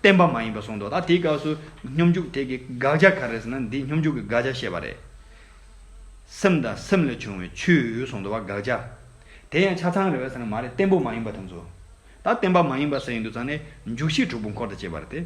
བརྟན་པ་མ་ཡིན་པ་གསུངས་འདུག་ད་དེའི་སྐབས་སུ་སྙོམས་འཇུག་དེ་གི་དགག་བྱ་ག་རེ་ཟེར་ན་འདིས་སྙོམས་འཇུག་གི་དགག་བྱ་བཤད་པ་རེད། སེམས་དང་སེམས་ལས་བྱུང་བའི་ཆོས་གསུངས་འདུག་བ་དགག་བྱ། དེ་ཡང་ཆ་ཚང་རེད་བས་ཟེར་ན་མ་རེད། བརྟན་པོ་མ་ཡིན་པ་དེ་ཚོ། ད་བརྟན་པ་མ་ཡིན་པ་ཟེར་ཡིན་དུས་ཙང་ནས་འཇུག་གཞི་དྲུག་པོ་འཁོར་དང་བཅས་པ་རེད་དེ།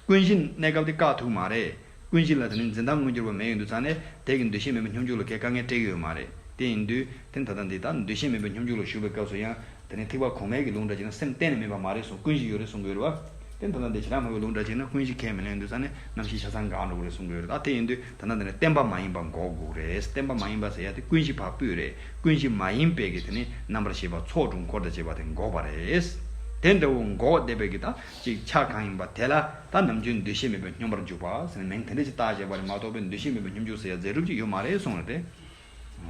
ཀུན་གཞི་གནས་སྐབས་དེ་བཀག་ཐུབ་མ་རེད། ཀུན་གཞི་ལ་དེ་ནི་འཛིན་སྟངས་མངོན་གྱུར་པ་མེད་ཡོང་དུས་ཙང་ནས་དེ་གི་འདུ་ཤེས་མེད་པའི་སྙོམས་འཇུག་ལ་གའི་དཀའ་ངལ་སྤྲད་ཀྱི་ཡོད་མ་རེད། དེ་ཡིན་དུས་དེ་ནི་ད་ལྟ་འདི་ལྟར་འདུ་ཤེས་མེད་པའི་སྙོམས་འཇུག་ལ་ཞུགས་པའི་སྐབས་སུ་ཡང་དེ་ནི་ཐེག་པ་གོང་མའི་གི་ལུང་འདྲ་བྱས་ན་སེམས་གཏན་ནས་མེད་པ་མ་རེད་གསུངས། ཀུན་གཞི་ཡོད་རེད་གསུང་གི་ཡོད་རེད་བ། དེ་ནི་ད་ལྟ་འདི་བྱེ་བྲག་སྨྲ་བའི་ལུང་འདྲ་བྱས་ན་ཀུན་གཞི་ཁས་མི་ལེན་དུས་ཙང་ནས་རྣམ་ཤེས་ཆ་ཚང་འགག་འགྲོ་གི་རེད་གསུང་གི་ཡོད་རེད། ད་དེ་ཡིན་དུས་ད་ལྟ་འདི་ནི་བརྟན་པ་མ་ཡིན་པ་འགོག་དགོས་རེད། བརྟན་པ་མ་ཡིན་པ་ཟེར་ཡ་དེ་ཀུན་གཞི་ཕར་སྤོས་རེད། ཀུན་གཞི་མ་ཡིན་པའི་གི་དེ་ནི་རྣམ་པར་ཤེས་པ་ཚོགས་དྲུག་འཁོར་དང་བཅས་པ་དེ་འགོག་པ་རེད། དེ་འདྲ་བོ་འགོག་བསྡད་པའི་གི་ད་ཅིག་ཆ་གང་ཡིན་པ་དེ་ལ་ད་ནམ་རྒྱུན་འདུ་ཤེས་མེད་པའི་སྙོམས་པར་འཇུག་པ་ཟེར་ནས་མིང་དེ་འདྲ་ཅིག་བཏགས་བྱས་པ་རེད་མ་གཏོགས་པའི་འདུ་ཤེས་མེད་པའི་སྙོམས་འཇུག་ཟེར་ཡ་རྫས་གྲུབ་ཅིག་ཡོད་མ་རེད་གསུངས་རེད་དེ།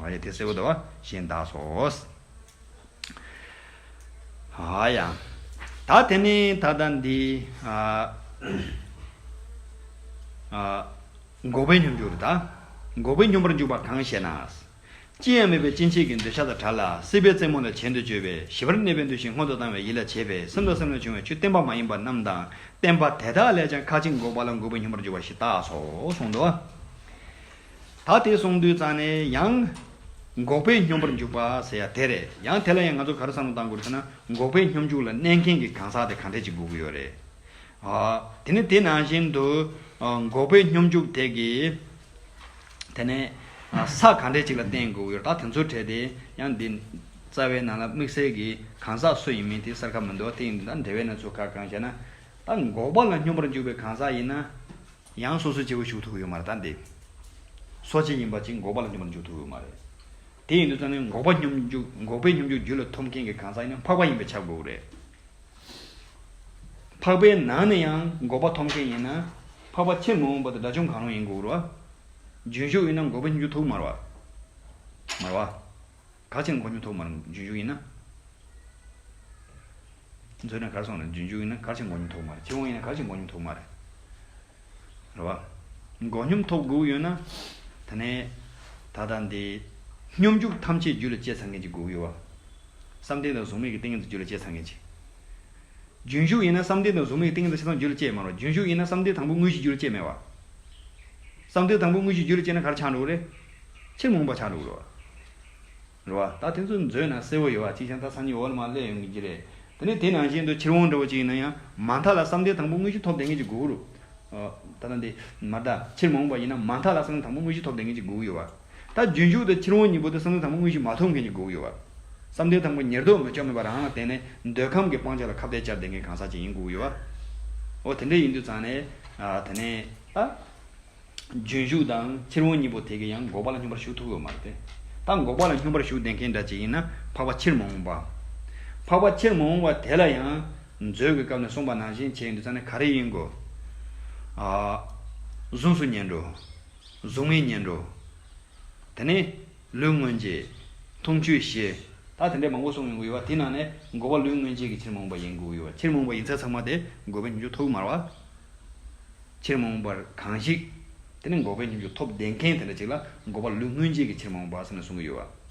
ཨ་ཡ་དེ་གསལ་པོ་འདུག་བ་གཞན་དག་སོ། ཨ་ཡ། ད་དེ་ནི་ད་ལྟ་འདི་ཨ་ཨ་འགོག་པའི་སྙོམས་འཇུག་རེད་ད། འགོག་པའི་སྙོམས་པར་འཇུག་པ་གང་ཞེ་ན། ཅི་ཡང་མེད་པའི་སྐྱེ་མཆེད་ཀྱི་འདོད་ཆགས་དང་བྲལ་ལ། སྲིད་པའི་རྩེ་མོ་ལས་གྱེན་དུ་གཅོད་པའི་ཞི་བར་གནས་པའི་འདུ་ཤེས་སྔོན་དུ་བཏང་བས་ཡིད་ལ་བྱེད་པས་སེམས་དང་སེམས་ལས་བྱུང་བའི་ཆོས་བརྟན་པ་མ་ཡིན་པ་རྣམས་དང་བརྟན་པ་དེ་དག་ལས་ཀྱང་ཁ་ཅིག་འགོག་པ་ལ་འགོག་པའི་སྙོམས་པར་འཇུག་པ་ཞེས་བཏགས་སོ་གསུངས་འདུག་ད་དེ་གསུངས་དུས་ཙང་ནས་ཡང་ འགོག་པའི་སྙོམས་པར་འཇུག་པ་ཟེར་ཡ་དེ་རེད། ཡང་དེ་ལ་ཡང་ང་ཚོ་ག་རེ་བསམ་བློ་བཏང་དགོས་རེད་ཟེར་ན། འགོག་པའི་སྙོམས་འཇུག་ལ་གནས་མཁན་གྱི་གང་ཟག་དེ་གང་འདྲས་ཅིག་དགོས་ཀྱི་ཡོད་རེད། ཨ། དེ་ནི་དེ་ནང་བཞིན་དུ། ཨ། འགོག་པའི་སྙོམས་འཇུག་དེ་གི། དེ་ནས། ཨ། ས་གང་འདྲས་ཅིག་ལ་བརྟེན་དགོས་ཀྱི་ཡོད་རེད། ད་དེ་ཚོའི་གྲས་དེ་ཡང་འདི། རྩ་བའི་ནང་ལ་དམིགས་བསལ་གྱི་གང་ཟག་སུ་ཡིན་མིན་དེ་གསལ་ཁ་མི་འདུག་དེ་ཡིན་དུས་ད་འགྲེལ་པའི་ནང་ཚུར་ཁ་གང་བྱས་ན། ད་འགོག་པ་ལ་སྙོམས་པར་འཇུག་པའི་གང་ཟག་ཡིན་ན། ཡང་སོ་སོའི་སྐྱེ་བོ་ཞུགས་ཐུབ་ཀྱི་ཡོད་མ་རེད། ད་འདི། སོ་སྐྱེ་ཡིན་པ་ཅིག་འགོག་པ་ལ་སྙོམས་པར་འཇུག་ཐུབ་ཀྱི་ཡོད་མ་རེད། དེ་ཡིན་དུས་ཙང་ནས་འགོག་པ་སྙོམས་འཇུག་འགོག་པའི་སྙོམས་འཇུག་རྒྱུད་ལ་ཐོབ་མཁན་གྱི་གང་ཟག་ཡིན་ན་འཕགས་པ་ཡིན་པས་ཁྱབ་དགོས་ཀྱི་རེད། འཕགས་པའི་ནང་ནས་ཡང་འགོག་པ་ཐོབ་མཁན་ཡིན་ན། འཕགས་པ་ཕྱིར་མི་འོང་བ་དང་དགྲ་བཅོམ་གང་རུང་ཡིན་དགོས་ཀྱི་རེད་བ། རྒྱུན་ཞུགས་ཡིན་ན་འགོག་པའི་སྙོམས་འཇུག་ཐོབ་མ་རེད་བ། མ་རེད་བ། ག་ཕྱིར་འགོག་སྙོམས་ཐོབ་མ་རེད། རྒྱུན་ཞུགས་ཡིན་ན། མཛོད་ནས་ག་རེ་གསུངས་རེད། རྒྱུན་ཞུགས་ཡིན་ན་ག་ཕྱིར་འགོག་སྙོམས་ཐོབ་མ་རེད། ཕྱིར་འོང་ཡིན་ན་ག་ཕྱིར་འགོག་སྙོམས་ཐོབ་མ་རེད། རེད་བ། འགོག་སྙོམས་ཐོབ་དགོས་ཡོད་ན། དེ་ནས། ད་ལྟ་འདི། སྙོམས་འཇུག་ཐམས་ཅད་རྒྱུད་ལ་སྐྱེས་ཚར་མཁན་ཅིག་དགོས་ཀྱི་ཡོད་བ། བསམ་གཏན་དང་གཟུགས་མེད་ཀྱི་ཏིང་ངེ་འཛིན་རྒྱུད་ལ་སྐྱེས་ཚར་མཁན་ཅིག་རྒྱུན་ཞུགས་ཡིན་ན་བསམ་གཏན་དང་གཟུགས་མེད་ཀྱི་ཏིང་ངེ་འཛིན་ཆ་ཚང་རྒྱུད་ལ་སྐྱེས་མ་རེད། རྒྱུན་ཞུགས་ཡིན་ན་བསམ་གཏན་དང་པོ་དངོས་གཞི་རྒྱུད་ལ་སྐྱེས་མེད་བ། བསམ་གཏན་དང་པོ་དངོས་གཞི་རྒྱུད་ལ་སྐྱེས་ན་ག་རེ་ཆགས་འགྲོ་གི་རེད། ཕྱིར་མི་འོང་བ་ཆགས་འགྲོ་གི་རེད་བ། རེད་བ། ད་དེ་ཚོ་མཛོད་ནང་གསལ་བོ་ཡོད་བ། ཅིག་ཀྱང་ད་སང་ཉིན་འོག་ལ་མར་སླེབས་ཡོང་གི་རེད། དེ་ནས་དེ་ནང་བཞིན་དུ་ཕྱིར་འོང་འདྲ་བོ་ཅིག་ཡིན་ན་ཡང་མ་མཐའ་ལ་བསམ་གཏན་དང་པོ་དངོས་གཞི་ཐོབ་བསྡད་མཁན་ཅིག་དགོས་ཀྱི་རེད། ཨ། ད་ལྟ་འདི་མ་ད་ཕྱིར་མ་འོངས་པ་ཡིན་ན་མ་མཐའ་ལ་བསམ་གཏན་དང་པོ་དངོས་གཞི་ཐོབ་བསྡད་མཁན་ཅིག་དགོས་ཀྱི་ཡོད་བ། ད་རྒྱུན་ཞུགས་དང་ཕྱིར་འོང་གཉིས་པོ་དེ་བསམ་གཏན་དང་པོ་དངོས་གཞི་མ་ཐོབ་མཁན་ཅིག་དགོས་ཀྱི་ཡོད་བ། བསམ་གཏན་དང་པོ་ཉེར་བསྡོགས་མི་སྐྱོ་མེད་པ་རང་ལ་བརྟེན་ནས་འདོད་ཁམས་ཀྱི་སྤང་བྱ་ལ་ཁ་གཏད་བཅར་བསྡད་མཁན་གང་ཟག་ཅིག་ཡིན་དགོས་ཀྱི་ཡོད་བ། འོ་དེ་འདྲ་ཡིན་དུས་ཙང་ནས། ཨ། དེ་ནས། ཨ། རྒྱུན་ཞུགས་དང་ཕྱིར་འོང་གཉིས་པོ་དེ་གིས་ཡང་འགོག་པ་ལ་སྙོམས་པར་ཞུགས་ཐུབ་ཡོད་མ་རེད་དེ། ད་འགོག་པ་ལ་སྙོམས་པར་ཞུགས་བསྡད་མཁན་འདྲ་ཅིག་ཡིན་ན་འཕགས་པ་ཕྱིར་མ་འོངས་པ། འཕགས་པ་ཕྱིར་མ་འོངས་པ་དེ་ལ་ཡང་མཛོད་ཀྱི་སྐབས་ནས་གསུངས་པ་ནང་བཞིན་བྱས་ཡིན་དུས་ཙང་ནས་ག་རེ་ཡིན་དགོས། ཨ། གཟུགས་སུ་ཉེར་འགྲོ། གཟུགས་མེད་ཉེར་འགྲོ། དེ་ནས་ལུས་མངོན་རྗེས། འཐུང་ཆོས་བཞི། ད་དེ་འདྲའི་མང་པོ་གསུངས་ཡོང་གི་ཡོད་པ། དེ་ནང་ནས་འགོག་པ་ལུས་མངོན་རྗེས་ཀྱི་ཕྱིར་མ་འོངས་པ་ཡིན་དགོས་ཀྱི་ཡོད་པ། ཕྱིར་མ་འོངས་པ་ཡིན་ཚད་ཚང་མ་དེ་འགོག་པའི་སྙོམས་འཇུག་ཐུབ་ཀྱི་མ་རེད་བ། ཕྱིར་མ་འོངས་པར་གང་ཞིག་དེ་ནི་འགོག་པའི་སྙོམས་འཇུག་ཐོབ་བསྡད་མཁན་དེ་འདྲ་ཅིག་ལ་འགོག་པ་ལུས་མངོན་རྗེས་ཀྱི་ཕྱིར་མ་འོངས་པ་ཟེར་ནས་གསུང་གི་ཡོད་བ།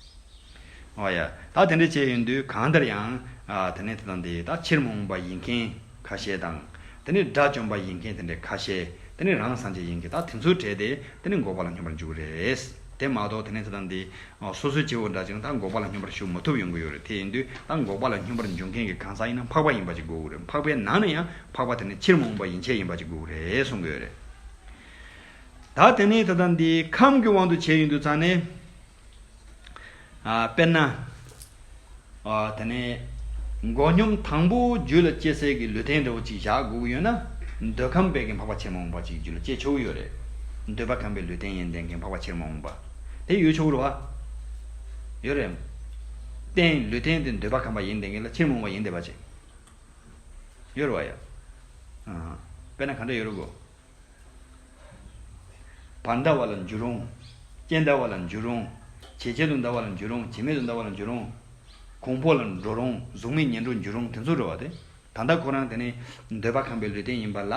ཨོ་ཡ། ད་དེ་འདྲ་བྱས་ཡོང་དུས་གང་ལྟར་ཡང་། ཨ། དེ་ནས་དེ་དང་དེ་ད་ཕྱིར་མ་འོངས་པ་ཡིན་མཁན་ཁ་ཤས་དང་། དེ་ནས་དགྲ་བཅོམ་པ་ཡིན་མཁན་དེ་འདྲ་ཁ་ཤས། དེ་ནས་རང་སངས་རྒྱས་ཡིན་མཁན་ད་དེ་ཚོའི་གྲས་དེ་དེ་ནས་འགོག་པ་ལ་སྙོམས་པར་འཇུག་རེད། དེ་མ་གཏོགས་དེ་ནས་དེ་དང་དེ། ཨ། སོ་སོའི་སྐྱེ་བོ་འདྲ་ཅིག་ད་འགོག་པ་ལ་སྙོམས་པར་ཞུགས་མི་ཐུབ་ཡོང་གི་ཡོད་རེད། དེ་ཡིན་དུས་ད་འགོག་པ་ལ་སྙོམས་པར་འཇུག་མཁན་གྱི་གང་ཟག་ཡིན་ན་འཕགས་པ་ཡིན་པ་ཅིག་དགོས་ཀྱི་རེད། འཕགས་པའི་ནང་ནས་ཡང་འཕགས་པ་དེ་ནི་ཕྱིར་མ་འོངས་པ་ཡིན་ཆད་ཡིན་པ་ཅིག་དགོས་ཀྱི་རེད་གསུང་གི་ཡོད་རེད། ད་དེ་ནས་ད་ལྟ་འདི་ཁམས་ཀྱི་དབང་དུ་བྱས་ཡོང་དུས་ཙང་ནས། ཨ། དཔེར་ན། ཨ། དེ་ནས་འགོག་སྙོམས་དང་པོ་རྒྱུད་ལ་སྐྱེ་སའི་གི་ལུས་རྟེན་འདྲ་བོ་ཅིག་བཞག་དགོས་ཀྱི་ཡོད་ན། འདོད་ཁམས་པའི་གི་འཕགས་པ་ཕྱིར་མ་འོངས་པ་ཅིག་རྒྱུད་ལ་སྐྱེ་ཆོག་གི་ཡོད་རེད། འདོད་པ་ཁམས་པའི་ལུས་རྟེན་ཡིན་བསྡད་མཁན་འཕགས་པ་ཕྱིར་མ་འོངས་པ། དེ་ཡོད་ཆོག་གི་རེད་བ། ཡོད་རེད། རྟེན་ལུས་རྟེན་དེ་འདོད་པ་ཁམས་པ་ཡིན་བསྡད་མཁན་ལ་ཕྱིར་མ་འོངས་པ་ཡིན་བསྡད་པ་ཅིག་ཡོད་རེད་བ་ཡ། ཨ། དཔེར་ན་ག་འདྲ་ཡོད་རེད་གོ། བར་འདའ་བ་ལ་འགྱུར་རུང་། རྐྱེན་འདའ་བ་ལ་འགྱུར་རུང་། ཇེ་ཆེ་དུ་འདའ་བ་ལ་འགྱུར་རུང་། ཇེ་སྨད་དུ་འདའ་བ་ལ་འགྱུར་རུང་། གོང་འཕེལ་ལ་འགྲོ་རུང་། གཟུགས་མེད་ཉེར་འགྲོར་འགྱུར་རུང་། དེ་ཚོ་རེད་བ། དེ་ད་ལྟ་ཁོ་རང་དེ་ནི་འདོད་པ་ཁམས་པའི་ལུས་རྟེན་ཡིན་པ་ལ།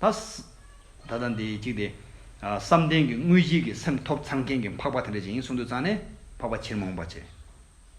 ད་ས། ད་ལྟ་འདི་གཅིག་དེ། ཨ། བསམ་གཏན་གྱི་དངོས་གཞི་གི་སེམས་ཐོབ་ཚར་མཁན་གྱི་འཕགས་པ་དེ་འདྲ་ཅིག་ཡིན་གསུངས་དུས་ཙང་ནས་འཕགས་པ་ཕྱིར་མ་འོངས་པ་བྱས།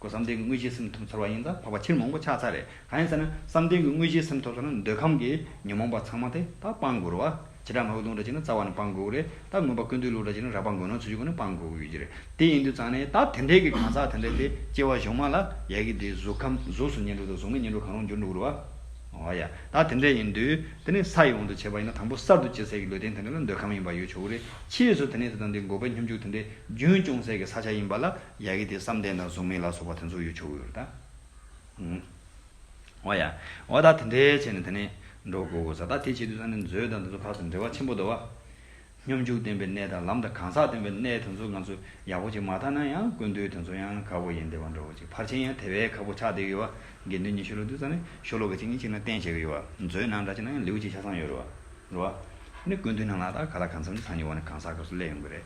ཁོ་བསམ་གཏན་གྱི་དངོས་གཞིའི་སེམས་ཐོབ་ཚར་བ་ཡིན་ཙང་འཕགས་པ་ཕྱིར་མ་འོངས་པ་ཆགས་ཚར་རེད། གང་ཡིན་ཟེར་ན་བསམ་གཏན་གྱི་དངོས་གཞིའི་སེམས་ཐོབ་ཚར་ན་འདོད་ཁམས་ཀྱི་ཉོན་མོངས་པ་ཚང་མ་དེ་ད་སྤང་དགོས་རེད་བ། བྱེ་བྲག་སྨྲ་བའི་ལུགས་འདྲ་བྱས་ན་རྩ་བ་ནས་སྤང་དགོས་རེད། ད་མངོན་པ་ཀུན་བཏུས་ལུགས་འདྲ་བྱས་ན་རགས་པ་མགོ་ནོན་ཚུལ་གྱི་སྒོ་ནས་སྤང་དགོས་ཀྱི་ཡོད་ཀྱི་རེད། དེ་ཡིན་དུས་ཙང་ནས་ད་དེ་འདྲའི་གི་གང་ཟག་དེ་འདྲ་དེ་སྐྱེ་བ་གཞུག་མ་ལ་ཡ་གི་དེ་གཟུགས་ཁམས་གཟུགས་སུ་ཉེར་འགྲོ་དང་གཟུགས་མེད་ཉེར་འགྲོ་གང་རུང་འགྱུར་འགྲོ་གི་རེད་བ། འོ་ཡ། ད་དེ་འདྲ་ཡིན་དུས་དེ་ནི་ས་ཡི་དབང་དུ་བྱས་པ་ཡིན་ན་དང་པོ་གསར་དུ་སྐྱེ་སའི་གི་ལུས་རྟེན་དེ་འདྲ་ལ་འདོད་ཁམས་ཡིན་པ་ཡོད་ཆོག་གི་རེད། ཕྱིས་སུ་དེ་ནས་དེ་དང་དེ་འགོག་པའི་སྙོམས་འཇུག་དེ་འདྲའི་རྒྱུན་སྐྱོང་སའི་གི་ས་ཆ་ཡིན་པ་ལ། ཡ་གི་དེ་བསམ་གཏན་དང་གཟུགས་མེད་ལ་སོགས་པ་དེ་ཚོ་ཡོད་ཆོག་གི་ཡོད་རེད་ད། ཨུམ། འོ་ཡ། འོ་ད་དེ་འདྲའི་བྱས་ནས་དེ་ནས་འགྲོ་དགོས་དགོས་ས་ད་དེ་བྱེད་དུས་ས་ནས་མཛོད་དང་དེ་ཚོ་ཕར་ཚུར་འབྲེལ་བ་ཆེན་པོ་འདུག་བ། སྙོམས་འཇུག་བསྟན་པའི་གནས་དང་ལམ་དང་གང་ཟག་བསྟན་པའི་གནས་དེ་ཚོ་ང་ཚོ་ཡག་པོ་ཅིག་མ་དག་ན་ཡང་ཀུན་བཏུས་དེ་ཚོ་ཡང་ཁག་པོ་ཡིན་བསྡད་པ་འདྲ་བོ་ཅིག་ཕར་ཕྱིན་ཡང་དེ་བས་ཁག་པོ་ཆགས་བསྡད་ཡོད་བ། དགེ་འདུན་ཉི་ཤུ་ལོ་དུས་ས་ནས་ཤོ་ལོ་ཀ་གཅིག་གཉིས་ཅིག་ན་བསྟན་བྱེད་ཀྱི་ཡོད་བ། མཛོད་ནང་འདྲ་ཅིག་ན་ཡང་ལེའུ་གཅིག་ཆ་ཚང་ཡོད་རེད་བ། རེད་བ། ནི་ཀུན་བཏུས་ནང་ལ་ད་ག་ལ་གང་འཚམ་ཅིག་སང་ཉིན་འོག་ནས་གང་ཟག་སྐབས་སུ་སླེབས་ཡོང་གི་རེད།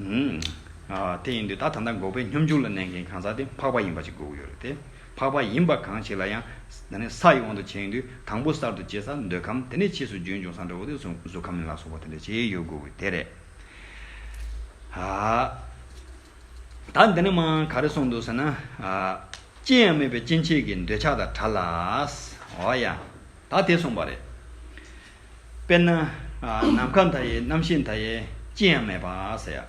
ཨུམ། ཨ། དེ་ཡིན་དུས་ད་ད་ལྟ་འགོག་པའི་སྙོམས་འཇུག་ལ་གནས་མཁན་གང་ཟག་དེ་འཕགས་པ་ཡིན་པ་ཅིག་དགོས་ཀྱི་ཡོད་རེད་དེ། འཕགས་པ་ཡིན་པ་གང་ཞིག་ལ་ཡང་། ད་ནི་ས་ཡི་དབང་དུ་བྱས་ཡོང་དུས་དང་པོ་གསར་དུ་སྐྱེ་ས་འདོད་ཁམས་དེ་ནས་ཕྱིས་སུ་རྒྱུན་སྐྱོང་ས་འདྲ་བོ་དེ་གཟུགས་གཟུགས་ཁམས་ལ་སོགས་པ་དེ་འདྲ་ཅིག་ཡོད་དགོས་ཀྱི་དེ་རེད། ཨ། ད་འདི་ནས་མ་ག་རེ་གསུངས་འདུག་ཟེར་ན། ཨ། ཅི་ཡང་མེད་པའི་སྐྱེ་མཆེད་ཀྱི་འདོད་ཆགས་དང་བྲལ་ལ། འོ་ཡ། ད་དེ་གསུངས་པ་རེད། དཔེར་ན། ཨ། ནམ་མཁའ་མཐའ་ཡས་རྣམ་ཤེས་མཐའ་ཡས་ཅི་ཡང་མེད་པ་ཟེར་ཡ།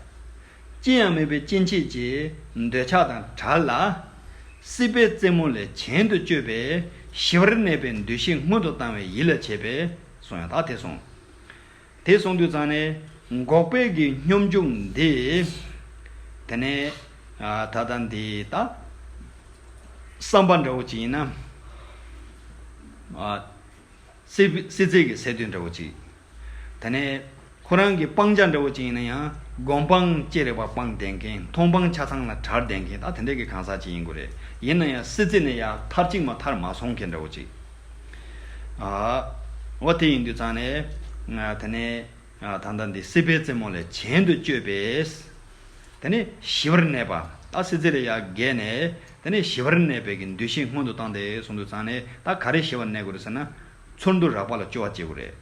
ཅི་ཡང་མེད་པའི་སྐྱེ་མཆེད་ཀྱི་འདོད་ཆགས་དང་བྲལ་ལ། སྲིད་པའི་རྩེ་མོ་ལས་གྱེན་དུ་བསྐྱོད་པས་ཞི་བར་གནས་པའི་འདུ་ཤེས་སྔོན་དུ་བཏང་བའི་ཡིད་ལ་བྱེད་པས་གསུངས་ཡང་དག་དེ་གསུངས། དེ་གསུངས་དུས་ཙང་ནས་འགོག་པའི་གི་སྙོམས་འཇུག་འདི། དེ་ནས་ད་ལྟ་འདི་ད་བསམ་པ་འདྲ་བོ་ཅིག་ཡིན་ན། སྲིད་སྲིད་རྩེ་གི་སད་དུས་འདྲ་བོ་ཅིག་དེ་ནས་ཁོ་རང་གི་སྤང་བྱ་འདྲ་བོ་ཅིག་ཡིན་ན་ཡང་སྒོམ་སྤང་ཅེ་རེ་བ་སྤངས་བསྡད་མཁན། མཐོང་སྤང་ཆ་ཚང་ལ་བྲལ་བསྡད་མཁན། ད་དེ་འདྲས་ཀྱི་གང་ཟག་ཅིག་ཡིན་དགོས་རེད། ཡིན་ན་ཡང་སྲིད་རྩེ་ནས་ཡར་མཐར་གཅིག་མ་ཐར་མ་སོང་མཁན་འདྲ་བོ་ཅིག་འོ་དེ་ཡིན་དུས་ཙང་ནས་དེ་ནས་ད་ལྟ་འདི་སྲིད་པའི་རྩེ་མོ་ལས་གྱེན་དུ་བསྐྱོད་པས། དེ་ནས་ཞི་བར་གནས་པ། ད་སྲིད་རྩེ་ལས་ཡར་བརྒལ་ནས་དེ་ནས་ཞི་བར་གནས་པའི་གི་འདུ་ཤེས་སྔོན་དུ་བཏང་སྟེ་གསུངས་དུས་ཙང་ནས། ད་ག་རེ་ཞི་བར་གནས་དགོས་རེད་ཟེར་ན། ཚོར་འདུ་རགས་པ་ལ་སྐྱོ་བ་སྐྱེ་དགོས་རེད།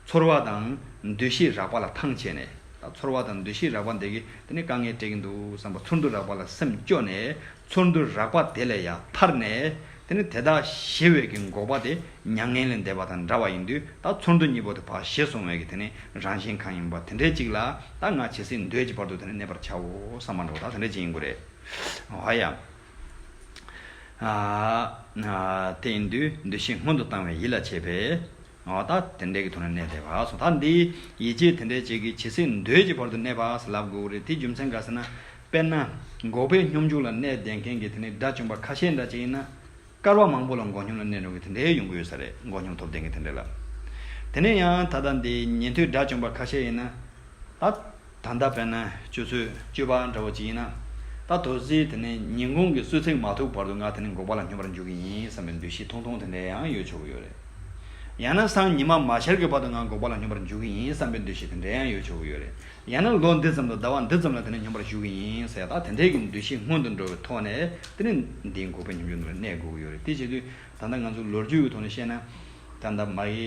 ཚོར་བ་དང་འདུ་ཤེས་རགས་པ་ལ་ཐང་ཆད་ནས། ད་ཚོར་བ་དང་འདུ་ཤེས་རགས་པ་འདི་གིས་དེ་ནས་དཀའ་ངལ་སྤྲད་ཀྱི་འདུག་བསམ་པ། ཚོར་འདུ་རགས་པ་ལ་སེམས་སྐྱོ་ནས། ཚོར་འདུ་རགས་པ་དེ་ལས་ཡར་ཐར་ནས། དེ་ནི་དེ་དག་ཞི་བའི་གི་འགོག་པ་དེ་མྱ་ངན་ལས་འདས་པ་དང་འདྲ་བ་ཡིན་དུས། ད་ཚོར་འདུ་གཉིས་པོ་དེ་ཕར་ཞི་སོང་བའི་གི་དེ་ནི་རང་བཞིན་གང་ཡིན་པ་དེ་འདྲའི་ཅིག་ལ། ད་ང་ཇི་སྲིད་འདོད་ཀྱི་བར་དུ་དེ་ནི་གནས་པར་བྱའོ་བསམ་པ་འདྲ་བོ་ད་དེ་འདྲའི་ཅིག་ཡིན་དགོས་རེད། འོ་ཡ། ཨ་ཨ་དེ་ཡིན་དུས་འདུ་ཤེས་སྔོན་དུ་བཏང་བའི་ཡིད་ལ་བྱེད་པས། འོ་ད་དེ་འདྲའི་གི་ཐོག་ནས་གནས་བསྡད་པ་སོང་། ད་འདི་ཡིད་ཆེས་དེ་འདྲའི་ཅིག་གིས་ཇི་སྲིད་འདོད་ཀྱི་བར་དུ་གནས་པ་ཟེར་ལབ་དགོས་ཀྱི་རེད། དེ་རྒྱུ་མཚན་ག་ཟེར་ན། དཔེར་ན་འགོག་པའི་སྙོམས་འཇུག་ལ་གནས་བསྡད་མཁན་གྱི་དེ་ནི་དགྲ་བཅོམ་པ་ཁ་ཤས་འདྲ་ཅིག་ཡིན་ན། སྐར་མ་མང་པོ་ལ་འགོག་སྙོམས་ལ་གནས་འགྲོ་གི་དེ་འདྲའི་ཡོང་གི་ཡོད་ས་རེད། འགོག་སྙོམས་ཐོབ་བསྡད་མཁན་དེ་འདྲ་ལ། དེ་ནས་ཡང་ད་ལྟ་འདི་ཉན་ཐོས་དགྲ་བཅོམ་པ་ཁ་ཤས་ཡིན་ན། ད་ད་ལྟ་དཔེར་ན་ཆུ་ཚོད་བཅུ་པ་འདྲ་བོ་ཅིག་ཡིན་ན། ད་དོ་ཟིག་དེ་ནས་ཉིན་གུང་གི་གསོལ་ཚིགས་མ་ཐུག་བར་དུ་ང་དེ་ནས་འགོག་པ་ལ་སྙོམས་པར་འཇུག་གི་ཡིན་བསམ་པའི་འདུ་ཤེས་ཐུང་ཐུང་དེ་འདྲ་ཡང་ཡོད་ཆོག་གི་ཡོད་རེད། ཡང་ན་སང་ཉི་མ་མ་ཤར་གྱི་བར་དུ་ང་འགོག་པ་ལ་སྙོམས་པར་འཇུག་གི་ཡིན་བསམ་པའི་འདུ་ཤེས་དེ་འདྲ་ཡང་ཡོད་ཆོག་གི་ཡོད་རེད། ཡང་ན་ལོ་འདི་ཙམ་དང་ཟླ་བ་འདི་ཙམ་ལ་དེ་ནས་སྙོམས་པར་ཞུགས་ཀྱི་ཡིན་ཟེར། ད་དེ་འདྲའི་གི་འདུ་ཤེས་སྔོན་དུ་འགྲོ་བའི་ཐོག་ནས་དེ་ནས་འདིའི་འགོག་པའི་སྙོམས་འཇུག་ནང་ལ་གནས་དགོས་ཀྱི་ཡོད་རེད། དེ་བྱེད་དུས་ད་ལྟ་ང་ཚོ་ལོ་རྒྱུས་ཀྱི་ཐོག་ནས་བཤད་ན། ད་ལྟ་མ་གི་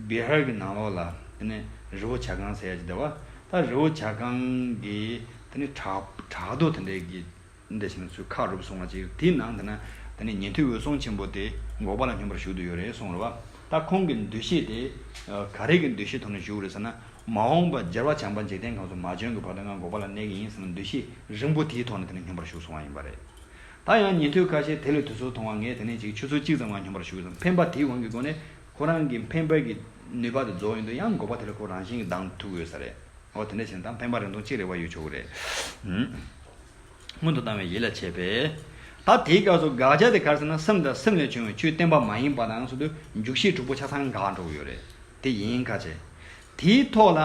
བི་ཧར་གྱི་ནང་ལོགས་ལ་དེ་ནས་རི་བོ་བྱ་རྐང་ཟེར་ཡ་ཅིག་འདུག་བ། ད་རི་བོ་བྱ་རྐང་གི་དེ་ནས་བྲག་བྲག་རྡོ་དེ་འདྲའི་གི་འདི་བྱས་ན་ཚུར་ཁ་རུབ་སོང་བ་ཅིག་དེའི་ནང་དེ་ན་དེ་ནས་ཉན་ཐོས་འོད་སྲུང་ཆེན་པོ་དེ་འགོག་པ་ལ་སྙོམས་པར་ཞུགས་བསྡད་ཡོད་རེད་གསུངས་རེད་བ། ད་ཁོང་གི་འདུ་ཤེས་དེ་ག་རེ་གི་འདུ་ཤེས་ཐོག་ནས་ཞུགས་རེད་ཟེར་ན། མ་འོངས་པ་རྒྱལ་བ་བྱམས་པ་འཇིག་རྟེན་ཁམས་སུ་མ་བྱོན་གྱི་བར་དུ་ང་འགོག་པ་ལ་གནས་ཀྱི་ཡིན་ཟེར་ན་འདུ་ཤེས་རིང་པོ་དེའི་ཐོག་ནས་དེ་ནས་སྙོམས་པར་ཞུགས་སོང་བ་ཡིན་པ་རེད། ད་ཡང་ཉན་ཐོས་ཁ་ཤས་དེ་ལས་དུས་ཚོད་ཐུང་བ་ངས་དེ་ནས་ཅིག་ཆུ་ཚོད་གཅིག་ཙམ་ང་སྙོམས་པར་ཞུགས་ཙང་འཕེན་པ་དེའི་དབང་གིས་སྒོ་ནས་ཁོ་རང་གི་འཕེན་པའི་གི་ནུས་པ་དེ་རྫོགས་ཡོང་དུས་ཡང་འགོག་པ་དེ་ལ་ཁོ་རང་བཞིན་གྱིས་ལྡང་ཐུབ་ཀྱི་ཡོད་ས་རེད། འོ་དེ་འདྲ་བྱས་ན་ད་འཕེན་པ་རིང་ཐུང་གཅིག་རེ་བ་ཡོད་ཆོག་གི་རེད། ཧུམ། སྔོན་དུ་བཏང་བའི་ཡིད་ལ་བྱེད་པས། ད་དེའི་སྐབས་སུ་དགག་བྱ་དེ་ག་རེ་ཟེར་ན། སེམས་དང་སེམས་ལས་བྱུང་བའི་ཆོས་བརྟན་པ་མ་ཡིན་པ་དང་ཟེར་དུས་འཇུག་ཤེས་དྲུག་པོ་ཆ་ཚང་འགག་འགྲོ་གི་ཡོད་རེད། དེ་ཡིན་ཁ་ཆེ། དེའི་ཐོག་ལ།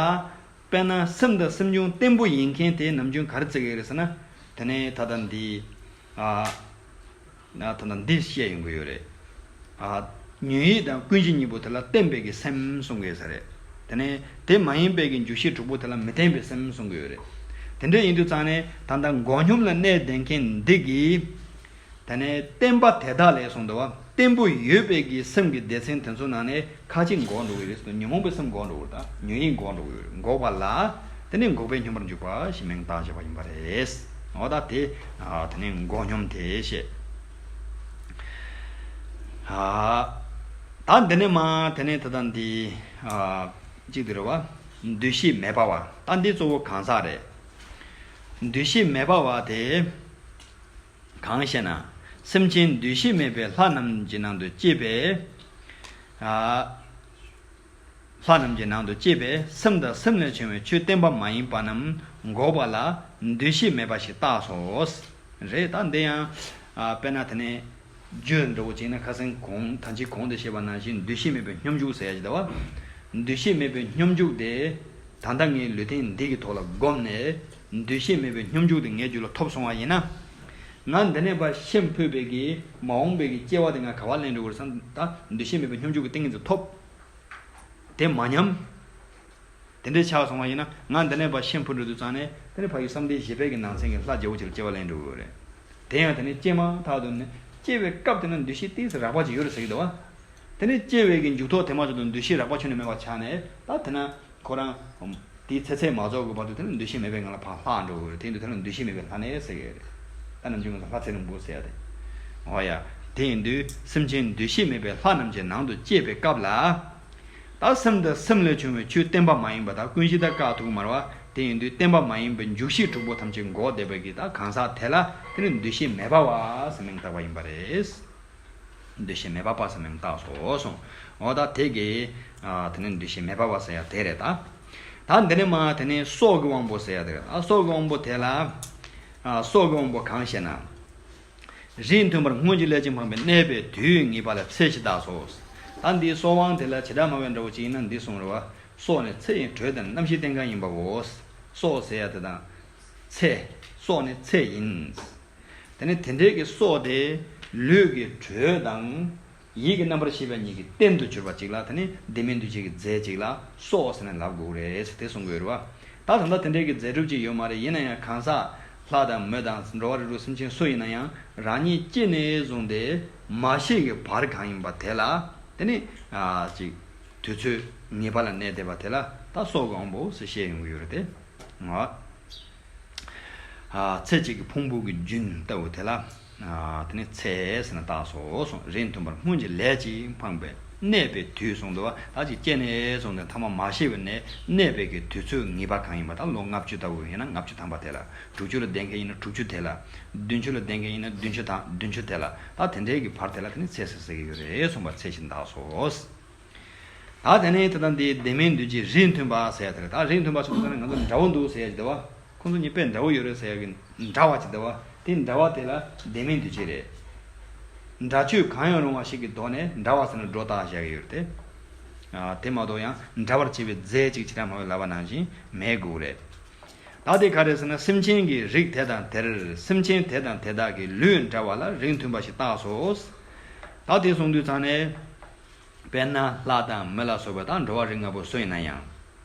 དཔེར་ན་སེམས་དང་སེམས་བྱུང་བརྟན་པོ་ཡིན་མཁན་དེ་ནམ་རྒྱུན་ག་རེ་བརྩི་གི་རེད་ཟེར་ན། དེ་ནས་ད་ལྟ་འདི། ཨ། ད་ལྟ་འདི་བཤད་ཡོང་གི་ཡོད་རེད། ཨ། ཉོན་ཡིད་དང་ཀུན་གཞི་གཉིས་པོ་དེ་ལ་བརྟན་པའི་གི་སེམས་གསུང་གི་ཡོད་ས་རེད། དེ་ནས་དེ་མ་ཡིན་པའི་གི་འཇུག་ཤེས་དྲུག་པོ་དེ་ལ་མི་བརྟན་པའི་སེམས་གསུང་གི་ཡོད་རེད། དེ་འདྲ་ཡིན་དུས་ཙང་ནས་ད་ལྟ་འགོག་སྙོམས་ལ་གནས་བསྡད་མཁན་འདི་གིས། དེ་ནས་བརྟན་པ་དེ་དག་ལས་གསུངས་འདུག་བ། བརྟན་པོ་ཡོད་པའི་གི་སེམས་ཀྱི་སྡེ་ཚན་དེ་ཚོ་ནང་ནས་ཁ་ཅིག་འགོག་འགྲོ་གི་རེད་ཟེར་དུས་ཉོན་མོངས་པའི་སེམས་འགོག་འགྲོ་གི་རེད། ད་ཉོན་ཡིད་འགོག་འགྲོ་གི་ཡོད་རེད། འགོག་པ་ལ་དེ་ནས་འགོག་པའི་སྙོམས་པར་འཇུག་པ་ཞེས་མིང་བཏགས་བཞག་པ་ཡིན་པ་རེད། འོ་ད་དེ། ཨ། དེ་ནས་འགོག་སྙོམས་དེ་བཤད། ཨ། ད་འདི་ནས་མ་དེ་ནས་ད་ལྟ་འདི། ཨ། གཅིག་དེ་རེད་བ། འདུ་ཤེས་མེད་པ་བ། ད་འདི་གཙོ་བོ་གང་ཟག་རེད། འདུ་ཤེས་མེད་པ་བ་དེ། གང་ཞེ་ན། སེམས་ཅན་འདུ་ཤེས་མེད་པའི་ལྷ་རྣམས་ཀྱི་ནང་དུ་སྐྱེས་པས། ཨ། ལྷ་རྣམས་ཀྱི་ནང་དུ་སྐྱེས་པས་སེམས་དང་སེམས་ལས་བྱུང་བའི་ཆོས་བརྟན་པ་མ་ཡིན་པ་རྣམས་འགོག་པ་ལ་འདུ་ཤེས་མེད་པ་ཞིག་བཏགས་སོ། རེད། ད་འདི་ཡང་། ཨ། དཔེར་ན་དེ་ནས་རྒྱུ་འདྲ་བོ་བྱས་ན། ཁ་སང་གོང་ད་ཅི་གོང་དུ་བཤད་པ་ནང་བཞིན་འདུ་ཤེས་མེད་པའི་སྙོམས་འཇུག་ཟེར་ཡ་ཞིག་འདུག་བ། འདུ་ཤེས་མེད་པའི་སྙོམས་འཇུག་དེ་ད་ལྟ་ངའི་ལུས་རྟེན་འདི་གི་ཐོག་ལ་བསྒོམས་ནས། འདུ་ཤེས་མེད་པའི་སྙོམས་འཇུག་དེ་ངའི་རྒྱུད་ལ་ཐོབ་སོང་བ་ཡིན་ན། ང་འདི་ནས་ཕར་ཤི་འཕོས་པའི་གི་མ་འོངས་པའི་གི་སྐྱེ་བ་དེ་ང་ག་པར་ལེན་འགྲོ་དགོས་རེད་ཟེར་ན། ད་འདུ་ཤེས་མེད་པའི་སྙོམས་འཇུག་གི་ཏིང་ངེ་འཛིན་ཐོབ། དེ་མ་ཉམས། དེ་འདྲའི་ཆགས་སོང་བ་ཡིན་ན། ང་འདི་ནས་ཕར་ཤི་འཕོས་འགྲོ་དུས་ཙང་ནས་དེ་ནས་ཕ་གི་བསམ་གཏན་བཞི་པའི་གི་ནང་ཚན་གྱི་ལྷ་རྒྱལ་པོ་ཅིག་ལ་སྐྱེ་བ་ལེན་འགྲོ་དགོས་རེད། དེ་ཡང་དེ་ནས་སྐྱེས་མ་ཐག་ཏུ་ནས་སྐྱེ་བའི་སྐབས་དེ་ན་འདུ་ཤེས་ཏོག་ཙམ་རགས་པ་ཅིག་ཡོད་རེད་ཟེར་གྱི་འདུག་བ། དེ་ནས་སྐྱེ་བའི་གི་མཇུག་ཐོག་དེ་མ་ཆགས་དུས་འདུ་ཤེས་རགས་པ་ཁྱོན་ནས་མེད་པ་ཆགས་ནས། ད་དེ་ན་ཁོ་རང་དེའི་ཚེ་ཚད་མ་རྫོགས་གི་བར་དུ་དེ་ན་འདུ་ཤེས་མེད་པའི་ངང་ལ་ཕར་ལྷག་འགྲོ་གི་རེད། དེ་འདུག་དེ་ན་འདུ་ཤེས་མེད་པའི་ལྷ་གནས་ཟེར་གི་རེད། ད་ནམ་རྒྱུན་ང་ཚོ་ལྷ་ཚེ་རིང་པོ་ཟེར་ཡ་དེ། འོ་ཡ། དེ་ཡིན་དུས་སེམས་ཅན་འདུ་ཤེས་མེད་པའི་ལྷ་རྣམས་ཀྱི་ནང་དུ་སྐྱེས་པའི་སྐབས་ལ། ད་སེམས་དང་སེམས་ལས་བྱུང་བའི་ཆོས་བརྟན་པ་མ་ཡིན་པ་དང་ཀུན་གཞི་དང་བཀག་ཐུབ་ཀྱི་མ་རེད་བ། དེ་ཡིན་དུས་བརྟན་པ་མ་ཡིན་པའི་འཇུག་ཤེས་དྲུག་པོ་ཐམས་ཅད་འགོག་བསྡད་པའི་གི་ད་གང་ཟག་དེ་ལ་དེ་ནི་འདུ་ཤེས་མེད་པ་བ་ཟེར་མིང་བཏགས་པ་ཡིན་པ་རེད། འདུ་ཤེས་མེད་པ་པ་ཟེར་མིང་བཏགས་སོ་གསུངས། འོ་ད་དེ་གི་ཨ་དེ་ནི་འདུ་ཤེས་མེད་པ་བ་ཟེར་ཡ་དེ་རེད་ད། ད་འདི་ནི་མ་དེ་ནི་སྲོག་གི་དབང་པོ་ཟེར་ཡ་དེ་རེད། ཨ་སྲོག་གི་དབང་པོ་དེ་ལ་ཨ་སྲོག་གི་དབང་པོ་གང་ཞེ་ན། རིས་མཐུན་པར་སྔོན་གྱི་ལས་ཀྱིས་འཕངས་པའི་གནས་པའི་དུས་ངེས་པ་ལ་ཚེ་ཞེས་བཏགས་སོ། ད་འདིའི་སྲོག་དབང་དེ་ལ་བྱེ་བྲག་སྨྲ་བའི་འདྲ་བོ་ཅིག་ཡིན་ན་འདི་གསུངས་རེད་བ། སྲོག་ནི་ཚེ་ཡི་དྲོད་དང་རྣམ་ཤེས་རྟེན་གང་ཡིན་པའོ། སྲོག་ཟེར་ཡ་དེ་དང་། ཚེ། སྲོག་ནི་ཚེ་ཡིན། དེ་ནི་དེ་འདྲའི་གི་སྲོག་དེ་ལུས་ཀྱི་དྲོད་དང་། ཡིད་ཀྱི་རྣམ་པར་ཤེས་པ་གཉིས་ཀྱི་རྟེན་དུ་གྱུར་པ་ཅིག་ལ་དེ་ནི་བདེན་མེད་འདུ་བྱེད་ཀྱི་རྫས་ཅིག་ལ་སྲོག་ཟེར་ནས་ལབ་དགོས་རེད་ཟེར་དེ་གསུང་གི་ཡོད་རེད་བ། ད་ད་ལྟ་དེ་འདྲའི་གི་རྫས་གྲུབ་ཅིག་ཡོད་མ་རེད། ཡིན་ན་ཡང་གང་ཟག་ལྷ་དང་མི་དང་འགྲོ་བ་རིགས་དྲུག་སེམས་ཅན་སུ་ཡིན་ན་ཡང་རང་ཉིད་སྐྱེས་ནས་བཟུང་སྟེ་མ་ཤི་གི་བར་གང་ཡིན་པ་དེ་ལ་དེ་ནི་ཨ་ཅིག་དུས་ཚོད་ངེས་པ་ལ་གནས་བསྡད་པ་དེ་ལ་ད་སྲོག་གི་དབང་པོ་ཟེར་བཤད་ཡོང་གི་ཡོད་རེད་དེ། ཨ། ཚེ་གཅིག་གི་ཕུང་པོ་གི་རྒྱུན་ལྟ་བུ་དེ་ལ། དེ་ནི་ཚེ་ཟེར་ནས་བཏགས་སོ་གསུངས། རིས་མཐུན་པར་སྔོན་གྱི་ལས་ཀྱིས་འཕངས་པའི་གནས་པའི་དུས་གསུངས་འདུག་བ། ད་ཅིག་སྐྱེས་ནས་བཟུང་ནས་ཐ་མ་མ་ཤི་བའི་ནས་གནས་པའི་གི་དུས་ཚོད་ངེས་པ་གང་ཡིན་པ་ད་ལོ་ལྔ་བཅུ་ལྟ་བུ་ཡིན་ན་ལྔ་བཅུ་ཐམ་པ་དེ་ལ། དྲུག་ཅུ་ལ་ལྡན་མཁན་ཡིན་ན་དྲུག་ཅུ་དེ་ལ། བདུན་ཅུ་ལ་ལྡན་མཁན་ཡིན་ན་བདུན་ཅུ་དང་བདུན་ཅུ་དེ་ལ། ད་དེ་འདྲའི་གི་བར་དེ་ལ་དེ་ནི་ཚེ་ཟེར་ཟེར་གི་ཡོད་རེད་གསུངས་པ་ཚེ་ཞེས་བཏགས་སོ། ད་དེ་ནས་དེ་དང་དེའི་བདེན་མེད་འདུ་བྱེད་རིས་མཐུན་པ་ཟེར་ཡ་དེ་རེད། ད་རིས་མཐུན་པ་ཟེར་དུས་ཙམ་ནས་ང་ཚོ་འདྲ་བོ་འདུག་ཟེར་ཡ་ཅིག་འདུག་བ། ཁོང་ཚོ་གཉིས་དཔེ་འདྲ་བོ་ཡོད་རེད་ཟེར་ཡ་གི་འདྲ་བ་ཅིག་འདུག་བ། དེ་འདྲ་བ་དེ་ལ་བདེན་མེད་འདུ་བྱེད་རེད། འདྲ་ཆོས་གང་ཡང་རུང་བ་ཞིག་གི་ཐོག་ནས་འདྲ་བ་ཟེར་ན་སྒྲོ་བཏགས་བཞག་གི་ཡོད་རེད་དེ། ཨ། དེ་མ་གཏོགས་ཡང་འདྲ་བར་བྱེད་པའི་རྫས་ཅིག་བྱེ་བྲག་སྨྲ་བའི་ལབ་པ་ནང་བཞིན་མེད་དགོས་རེད། ད་དེ་ག་རེ་ཟེར་ན་སེམས་ཅན་གྱི་རིགས་དེ་དང་དེར་སེམས་ཅན་དེ་དང་དེ་དག་གི་ལུས་འདྲ་བ་ལ་རིས་མཐུན་པ་ཞིག་བཏགས་སོ། ད་དེ་གསུངས་དུས་ཙང་ནས། དཔེར་ན་ལྷ་དང་མི་ལ་སོགས་པ་དང་འགྲོ་བ་རིགས་ལྔ་པོ་སུ་ཡིན་ན་ཡང་།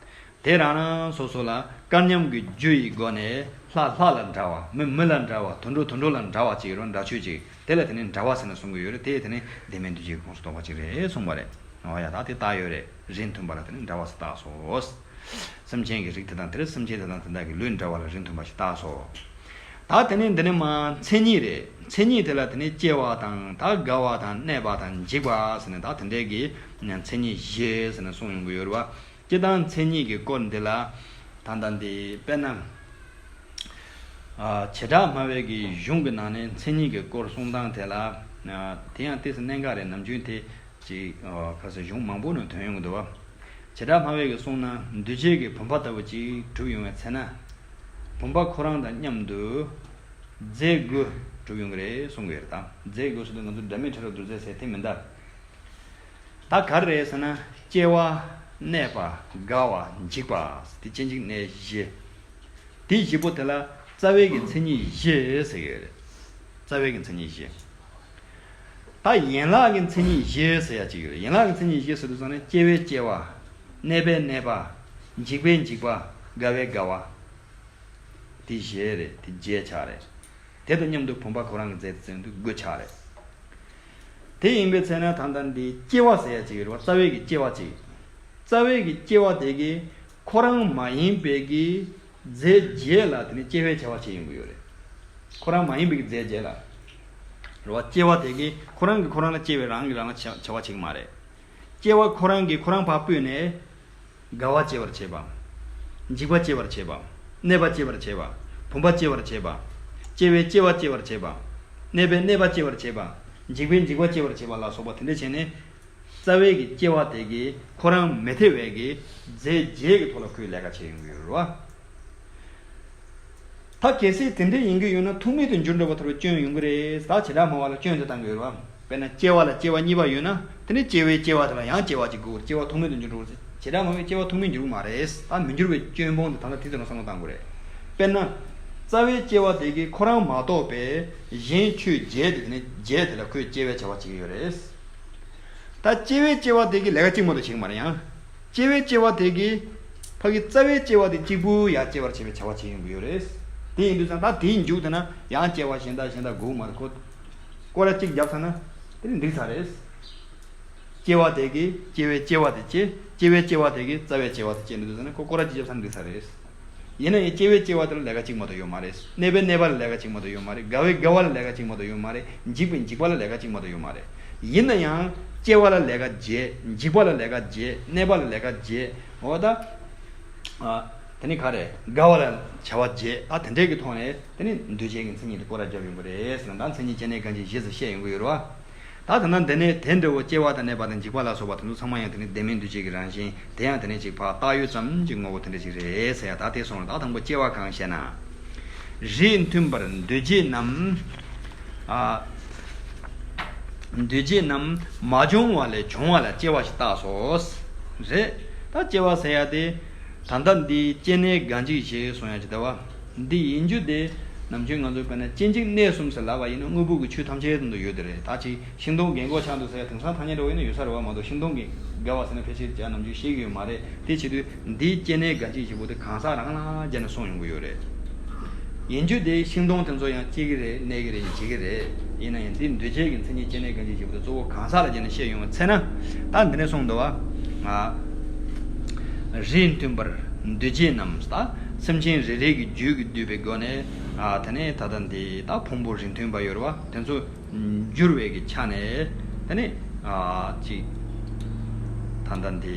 དེ་རང་རང་སོ་སོ་ལ་སྐལ་མཉམ་གྱི་རྒྱུ་ཡི་སྒོ་ནས་ལྷ་ལྷ་ལ་འདྲ་བ་མི་མི་ལ་འདྲ་བ་དུད་འགྲོ་དུད་འགྲོ་ལ་འདྲ་བ་ཅིག་ཡོད་རུང་འདྲ་ཆོས་ཅིག་དེ་ལ་དེ་ནི་འདྲ་བ་ཟེར་ནས་གསུང་གི་ཡོད་རེད་དེ། དེ་ནི་བདེན་མེད་འདུ་བྱེད་ཀྱི་ཁོངས་སུ་གཏོགས་པ་ཅིག་རེད་གསུངས་པ་རེད། འོ་ཡ་ད་དེ་ལྟ་ཡོད་རེད། རིས་མཐུན་པ་ལ་དེ་ནི་འདྲ་བ་ཟེར་བཏགས་སོ། སེམས་ཅན་གྱི་རིགས་དེ་དང་དེར་སེམས་ཅན་དེ་དང་དེ་དག་གི་ལུས་འདྲ་བ་ལ་རིས་མཐུན་པ་ཞིག་བཏགས་སོ། ད་དེ་ནས་འདི་ནས་མ་མཚན་ཉིད་རེད། མཚན་ཉིད་དེ་ལ་དེ་ནས་སྐྱེ་བ་དང་ད་རྒ་བ་དང་གནས་པ་དང་འཇིག་པ་ཟེར་ནས་ད་དེ་འདྲའི་གི་མཚན་ཉིད་བཞི་ཟེར་ནས་གསུངས་ཡོང་གི་ཡོད་རེད་བ། སྤྱིར་བཏང་མཚན་ཉིད་ཀྱི་སྐོར་འདི་ལ་ད་ལྟ་འདི་དཔེར་ན། ཨ། བྱེ་བྲག་སྨྲ་བའི་གི་གཞུང་གི་ནང་ནས་མཚན་ཉིད་ཀྱི་སྐོར་གསུང་སྟངས་དེ་ལ། ཨ། དེ་ཡང་ཏོག་ཙམ་གནད་འགག་རེད། ནམ་རྒྱུན་དེ། ཅིག་ཁ་སང་གཞུང་མང་པོ་ནས་ཐོན་ཡོང་གི་འདུག་བ། བྱེ་བྲག་སྨྲ་བའི་གི་གསུང་ན་འདུས་བྱས་ཀྱི་བུམ་པ་ལྟ་བུ་ཅིག་གྲུབ་ཡོང་བའི་ཚེ་ན། བུམ་པ་ཁོ་རང་དང་མཉམ་དུ་རྫས་དགུ་གྲུབ་ཡོང་གི་རེད་གསུང་གི་ཡོད་རེད་ད། རྫས་དགུ་ཟེར་དུས་ང་ཚོ་སྒྲ་མེད་ཕྲ་རབ་རྡུལ་རྫས་ཟེར་དེ་མིན་ད། ད་ག་རེ་རེད་ཟེར་ན་སྐྱེ་བ། གནས་པ། རྒ་བ། འཇིག་པ། དེ་སྐྱེ་འཇིག་གནས་བཞི། དེ་བཞི་པོ་དེ་ལ་རྩ་བའི་གི་མཚན་ཉིད་བཞི་ཟེར་གི་ཡོད་རེད། རྩ་བའི་གི་མཚན་ཉིད་བཞི། ད་ཡན་ལག་གི་མཚན་ཉིད་བཞི་ཟེར་ཡ་གཅིག་ཡོད་རེད། ཡན་ལག་གི་མཚན་ཉིད་བཞི་ཟེར་དུས་ཙང་ནས་སྐྱེ་བའི་སྐྱེ་བ། གནས་པའི་གནས་པ། འཇིག་པའི་འཇིག་པ། རྒ་བའི་རྒ་བ། དེ་བཞི་རེད། དེ་བརྒྱད་ཆགས་རེད། དེ་དང་མཉམ་དུ་བུམ་པ་ཁོ་རང་གི་རྫས་དེ་ཚོ་དགུ་ཆགས་རེད། དེ་ཡིན་པའི་ཚེ་ན་ད་ལྟ་འདི་སྐྱེ་བ་ཟེར་ཡ་གཅིག་ཡོད་རེད་བ། རྩ་བའི་གི་སྐྱེ་བ་གཅིག་རྩ་བའི་གི་སྐྱེ་བ་དེ་གི་ཁོ་རང་མ་ཡིན་པའི་གི་རྫས་བརྒྱད་ལ་དེ་ནི་སྐྱེ་བའི་བྱ་བ་བྱེད་ཡོང་གི་ཡོད་རེད། ཁོ་རང་མ་ཡིན་པའི་གི་རྫས་བརྒྱད་ལ། རེད་བ། སྐྱེ་བ་དེ་གི་ཁོ་རང་གི་ཁོ་རང་ལ་སྐྱེ་བའི་རང་གི་རང་ལ་བྱ་བྱ་བ་བྱེད་ཀྱི་མ་རེད། སྐྱེ་བ་ཁོ་རང་གི་ཁོ་རང་ཕར་སྤོས་ནས། རྒ་བ་སྐྱེ་བར་བྱེད་པ། འཇིག་པ་སྐྱེ་བར་བྱེད་པ། གནས་པ་སྐྱེ་བར་བྱེད་པ། བུམ་པ་སྐྱེ་བར་བྱེད་པ། སྐྱེ་བའི་སྐྱེ་བ་སྐྱེ་བར་བྱེད་པ། གནས་པའི་གནས་པ་སྐྱེ་བར་བྱེད་པ། འཇིག་པའི་འཇིག་པ་སྐྱེ་བར་བྱེད་པ་ལ་སོགས་པ་དེ་འདྲ་བྱས་ནས། རྩ་བའི་གི་སྐྱེ་བ་དེ་གིས་ཁོ་རང་མི་ཐེ་བའི་གི་རྫས་བརྒྱད་ཀྱི་ཐོག་ལ་ཁོའི་ལས་ཀ་བྱེད་ཡོང་གི་ཡོད་རེད་བ། ད་གལ་སྲིད་དེ་འདྲ་ཡིན་གྱི་ཡོད་ན་ཐུག་མེད་དུ་འགྱུར་འགྲོ་བ་ལྟ་བུའི་སྐྱོན་ཡོང་གི་རེད། ད་བྱེ་བྲག་སྨྲ་བ་ལ་སྐྱོན་དེ་བཏང་གི་ཡོད་རེད་བ། དཔེར་ན་སྐྱེ་བ་ལ་སྐྱེ་བ་གཉིས་པ་ཡོད་ན་དེ་ནི་སྐྱེ་བའི་སྐྱེ་བ་དེ་ལ་ཡང་སྐྱེ་བ་གཅིག་དགོས། སྐྱེ་བ་ཐུག་མེད་དུ་འགྱུར་འགྲོ་བ་རེད། བྱེ་བྲག་སྨྲ་བས་སྐྱེ་བ་ཐུག་མེད་འགྱུར་གྱི་མ་རེད། ད་མི་འགྱུར་བའི་སྐྱོན་སྤོང་དེ་ད་ལྟ་དེ་ཚོ་ལ་བསམ་བློ་བཏང་དགོས་རེད། དཔེར་ན། རྩ་བའི་སྐྱེ་བ་དེ་གིས་ཁོ་རང་མ་གཏོགས་པའི་གཞན་ཆོས་བརྒྱད་དེ་དེ་ནི་བརྒྱད་དེ་ལ་ཁོས་སྐྱེ་བའི་བྱ་བ་བྱེད་ཀྱི་ཡོད་རེད། ད་སྐྱེ་བའི་སྐྱེ་བ་དེ་གིས་ལས་ཀ་གཅིག་མ་གཏོགས་བྱེད་ཀྱི་མ་རེད་ཡང་། སྐྱེ་བའི་སྐྱེ་བ་དེ་གིས་ཕ་གི་རྩ་བའི་སྐྱེ་བ་དེ་གཅིག་པུ་ཡང་སྐྱེ་བར་བྱེད་པའི་བྱ་བ་བྱེད་ཡོང་གི་ཡོད་རེད། དེ་ཡིན་དུས་ཙང་ད་དེའི་མཇུག་དེ་ན་ཡང་སྐྱེ་བ་གཞན་དག་གཞན་དག་དགོས་མ་རེད་ཁོ། སྐོར་ར་གཅིག་བརྒྱབ་ཚར་ན་དེ་ནི་འགྲིག་ཚར་རེད། སྐྱེ་བ་དེ་གིས་སྐྱེ་བའི་སྐྱེ་བ་དེ་སྐྱེ། སྐྱེ་བའི་སྐྱེ་བ་དེ་གིས་རྩ་བའི་སྐྱེ་བ་དེ་སྐྱེ་འདུག་ཟེར་ན་ཁོ་སྐོར་ར་གཅིག་བརྒྱབ་ཚར་ན་འགྲིག་ཚར་རེད། ཡིན་ན་ཡང་སྐྱེ་བའི་སྐྱེ་བ་དེ་ལ་ལས་ཀ་གཅིག་མ་གཏོགས་ཡོད་མ་རེད། གནས་པའི་གནས་པ་ལ་ལས་ཀ་གཅིག་མ་གཏོགས་ཡོད་མ་རེད། རྒ་བའི་རྒ་བ་ལ་ལས་ཀ་གཅིག་མ་གཏོགས་ཡོད་མ་རེད། འཇིག་པའི་འཇིག་པ་ལ་ལས་ཀ་གཅིག་མ་གཏོགས་ཡོད་མ་རེད། ཡིན་ན་ཡང་ སྐྱེ་བ་ལ་ལས་ཀ་བྱེད། འཇིག་པ་ལ་ལས་ཀ་བྱེད། གནས་པ་ལ་ལས་ཀ་བྱེད། འོ་ད། ཨ། དེ་ནི་ག་རེ། དགའ་བ་ལ་བྱ་བ་བྱེད། ཨ། དེ་འདྲའི་གི་ཐོག་ནས་དེ་ནི་འདུས་བྱས་ཀྱི་མཚན་ཉིད་དེ་སྐོར་ར་བརྒྱབ་ཡོང་གི་རེད་ཟེར་ན། ད་མཚན་ཉིད་སྐྱེ་གནས་འགའ་ཞིག་བཞི་ཟེར་བཤད་ཡོང་གི་ཡོད་རེད་བ། ད་ད་ན་འདི་ནས་དེ་འདྲ་བོ་སྐྱེ་བ་དང་གནས་པ་དང་འཇིག་པ་ལ་སོགས་པ་དེ་ཚོ་ཚང་མ་ཡང་དེ་ནི་བདེན་མེད་འདུས་བྱས་ཀྱི་རང་བཞིན་དེ་ཡང་དེ་ནི་ཅིག་ཕར་བཏགས་ཡོད་ཙམ་གྱི་ངོ་བོ་དེ་འདྲ་ཅིག་རེད་ཟེར་ཡ། ད་དེ་སོང་ལ། ད་དང་པོ་སྐྱེ་བ་གང་ཞེ་ན། རིས་མཐུན་པར་འདུས་བྱས་རྣམས། ཨ། འདུས་བྱས་རྣམས་མ་བྱུང་བ་ལས་བྱུང་བ་ལ་སྐྱེ་བ་ཞེས་བཏགས་སོ། རེད། ད་སྐྱེ་བ་ཟེར་ཡ་དེ། ད་ལྟ་འདི་སྐྱེ་གནས་འགའ་ཞིག་ཞེས་གསུང་ཡ་ཅིག་ད་བ། འདི་ཡིན་རྒྱུ་དེ། ནམ་རྒྱུན་ང་ཚོས་དཔེར་ན་སྐྱེ་འཇིག་གནས་གསུམ་ཟེར་ལབ་པ་ཡིན་ན་དངོས་པོ་གི་ཆོས་ཐམས་ཅད་དུ་ཡོད་དེ་རེད། ད་ཅིག་ཤིང་སྡོང་རྒན་གོག་ཆགས་འདུག་ཟེར་ཡ་དེང་སང་ཐ་སྙད་འདྲ་བོ་ཡིན་ན་ཡོད་ས་རེད་བ། མ་གཏོགས་ཤིང་སྡོང་གི་དགའ་བ་ཟེར་ན་ཕལ་ཆེར་ཅག་ནམ་རྒྱུན་ཤེས་ཀྱི་ཡོད་མ་རེད། དེ་བྱེད་དུས་འདིའི་སྐྱེ་གནས་འགའ་ཞིག་ཞེས་པོ་དེ་གང་ཟག་རང་ལ་སྦྱར་ནས་གསུངས་ཡོང་གི་ཡོད་རེད། ཡིན་རྒྱུ་དེ་ཤིང་སྡོང་དེ་ཚོ་ཡང་སྐྱེ་གི་རེད། གནས་གི་རེད། འཇིག་གི་རེད། ཡིན་ན་ཡང་འདི་འདུས་བྱས་ཀྱི་མཚན་ཉིད་སྐྱེ་གནས་འགའ་ཞིག་ཞེས་པོ་དེ་གཙོ་བོ་གང་ཟག་ལ་སྦྱར་ནས་བཤད་ཡོང་བའི་ཚེ་ན། ད་འདི་ནས་གསུངས་འདུག་བ། ང་། རིས་མཐུན་པར་འདུས་བྱས་རྣམས། ད་སེམས་ཅན་རེ་རེ་གི་རྒྱུད་ཀྱིས་བསྡུས་པའི་སྒོ་ནས། ཨ། དེ་ནས་ད་ལྟ་འདི་ད་ཕུང་པོ་རིས་མཐུན་པ་ཡོད་རེད་བ། དེ་ཚོ་འགྱུར་བའི་གི་ཆ་ནས་དེ་ནས། ཨ། ཅིག་ད་ལྟ་འདི་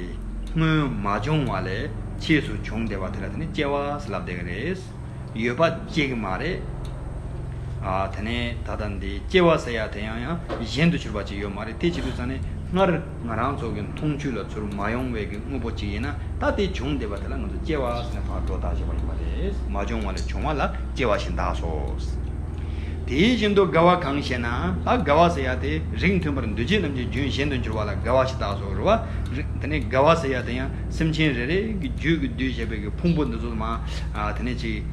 སྔོན་མ་བྱུང་བ་ལས་ཕྱིས་སུ་བྱུང་བསྡད་པ་དེ་ལ་དེ་ནས་སྐྱེ་བ་ཟེར་ལབ་བསྡད་ཀྱི་རེད། ཡོད་པ་ཅིག་མ་རེད། ཨ། དེ་ནས་ད་ལྟ་འདི་སྐྱེ་བ་ཟེར་ཡ་དེ་ཡང་ཡང་གཞན་དུ་གྱུར་པ་ཅིག་ཡོད་མ་རེད། དེ་བྱེད་དུས་ཙང་ནས་སྔར་ང་རང་ཚོ་གི་མཐོང་ཆོས་ལ་ཚུར་མ་ཡོང་བའི་གི་དངོས་པོ་ཅིག་ཡིན་ན། ད་དེ་བྱུང་བསྡད་པ་དེ་ལ་ང་ཚོ་སྐྱེ་བ་ཟེར་ནས་ཕར་སྒྲོ་བཏགས་བཞག་པ་ཡིན་པ་རེད། མ་བྱུང་བ་ལས་བྱུང་བ་ལ་སྐྱེ་བ་ཞེས་བཏགས་སོ། དེ་བཞིན་དུ་དགའ་བ་གང་ཞེ་ན། ད་དགའ་བ་ཟེར་ཡ་དེ་རིས་མཐུན་པར་འདུས་བྱས་རྣམས་ཀྱི་རྒྱུན་གཞན་དུ་འགྱུར་བ་ལ་དགའ་བ་ཞེས་བཏགས་སོ་རེད་བ། རིས། དེ་ནས་དགའ་བ་ཟེར་ཡ་དེ་ཡང་སེམས་ཅན་རེ་རེ་གི་རྒྱུད་ཀྱིས་བསྡུས་བཞག་པའི་གི་ཕུང་པོ་འདི་ཚོ་མ། ཨ། དེ་ནས་ཅིག་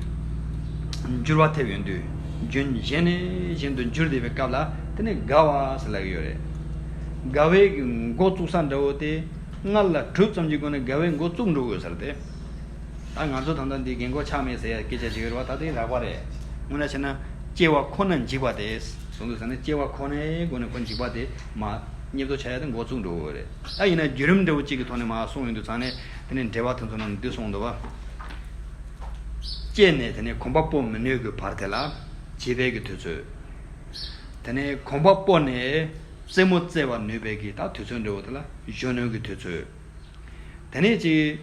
འགྱུར་བ་ཐེབས་ཡོང་དུས། རྒྱུན་གཞན་ནས་གཞན་དུ་འགྱུར་བསྡད་པའི་སྐབས་ལ་དེ་ནས་དགའ་བ་ཟེར་ལབ་ཀྱི་ཡོད་རེད། དགའ་བའི་གི་འགོ་བཙུགས་ས་འདྲ་བོ་དེ་སྔར་ལ་གྲུབ་ཙམ་གྱི་སྒོ་ནས་དགའ་བའི་འགོ་བཙུགས་འགྲོ་དགོས་ས་རེད་དེ། ད་ང་ཚོ་ད་ལྟ་འདི་རྒན་གོག་ཆགས་མེད་ཟེར་ཡ་སྐད་ཆ་ཅིག་ཡོད་རེད་བ། ད་དེ་རགས་པ་རེད། དངོས་གནས་བྱས་ན་སྐྱེ་བ་ཁོ་ན་འཇིག་པ་དེ། གསུངས་འདུག་ཟེར་ན་སྐྱེ་བ་ཁོ་ནའི་སྒོ་ནས་ཁོ་འཇིག་པ་དེ་མ་སྙེབ་ཏོ་ཆ་ཡ་དེ་འགོ་བཙུགས་འགྲོ་གི་རེད། ད་ཡིན་ན་བརྒྱུད་རིམ་འདྲ་བོ་གཅིག་གི་ཐོག་ནས་མ་གསུངས་ཡོང་དུས་ཙང་ནས། དེ་ནས་འགྲེལ་པ་དེ་ཚོ་ནང་འདི་གསུངས་འདུག་བ། སྐྱེས་ནས་དེ་ནས་གོམ་པ་སྤོ་མི་ནུས་ཀྱི་བར་དེ་ལ་བྱིས་པའི་གི་དུས་ཚོད། དེ་ནས་གོམ་པ་སྤོ་ནས་རྩེད་མོ་རྩེ་བར་ནུས་པའི་གི་ད་དུས་ཚོད་འདྲ་བོ་དེ་ལ་གཞོན་ནུ་གི་དུས་ཚོད། དེ་ནས་ཅིག་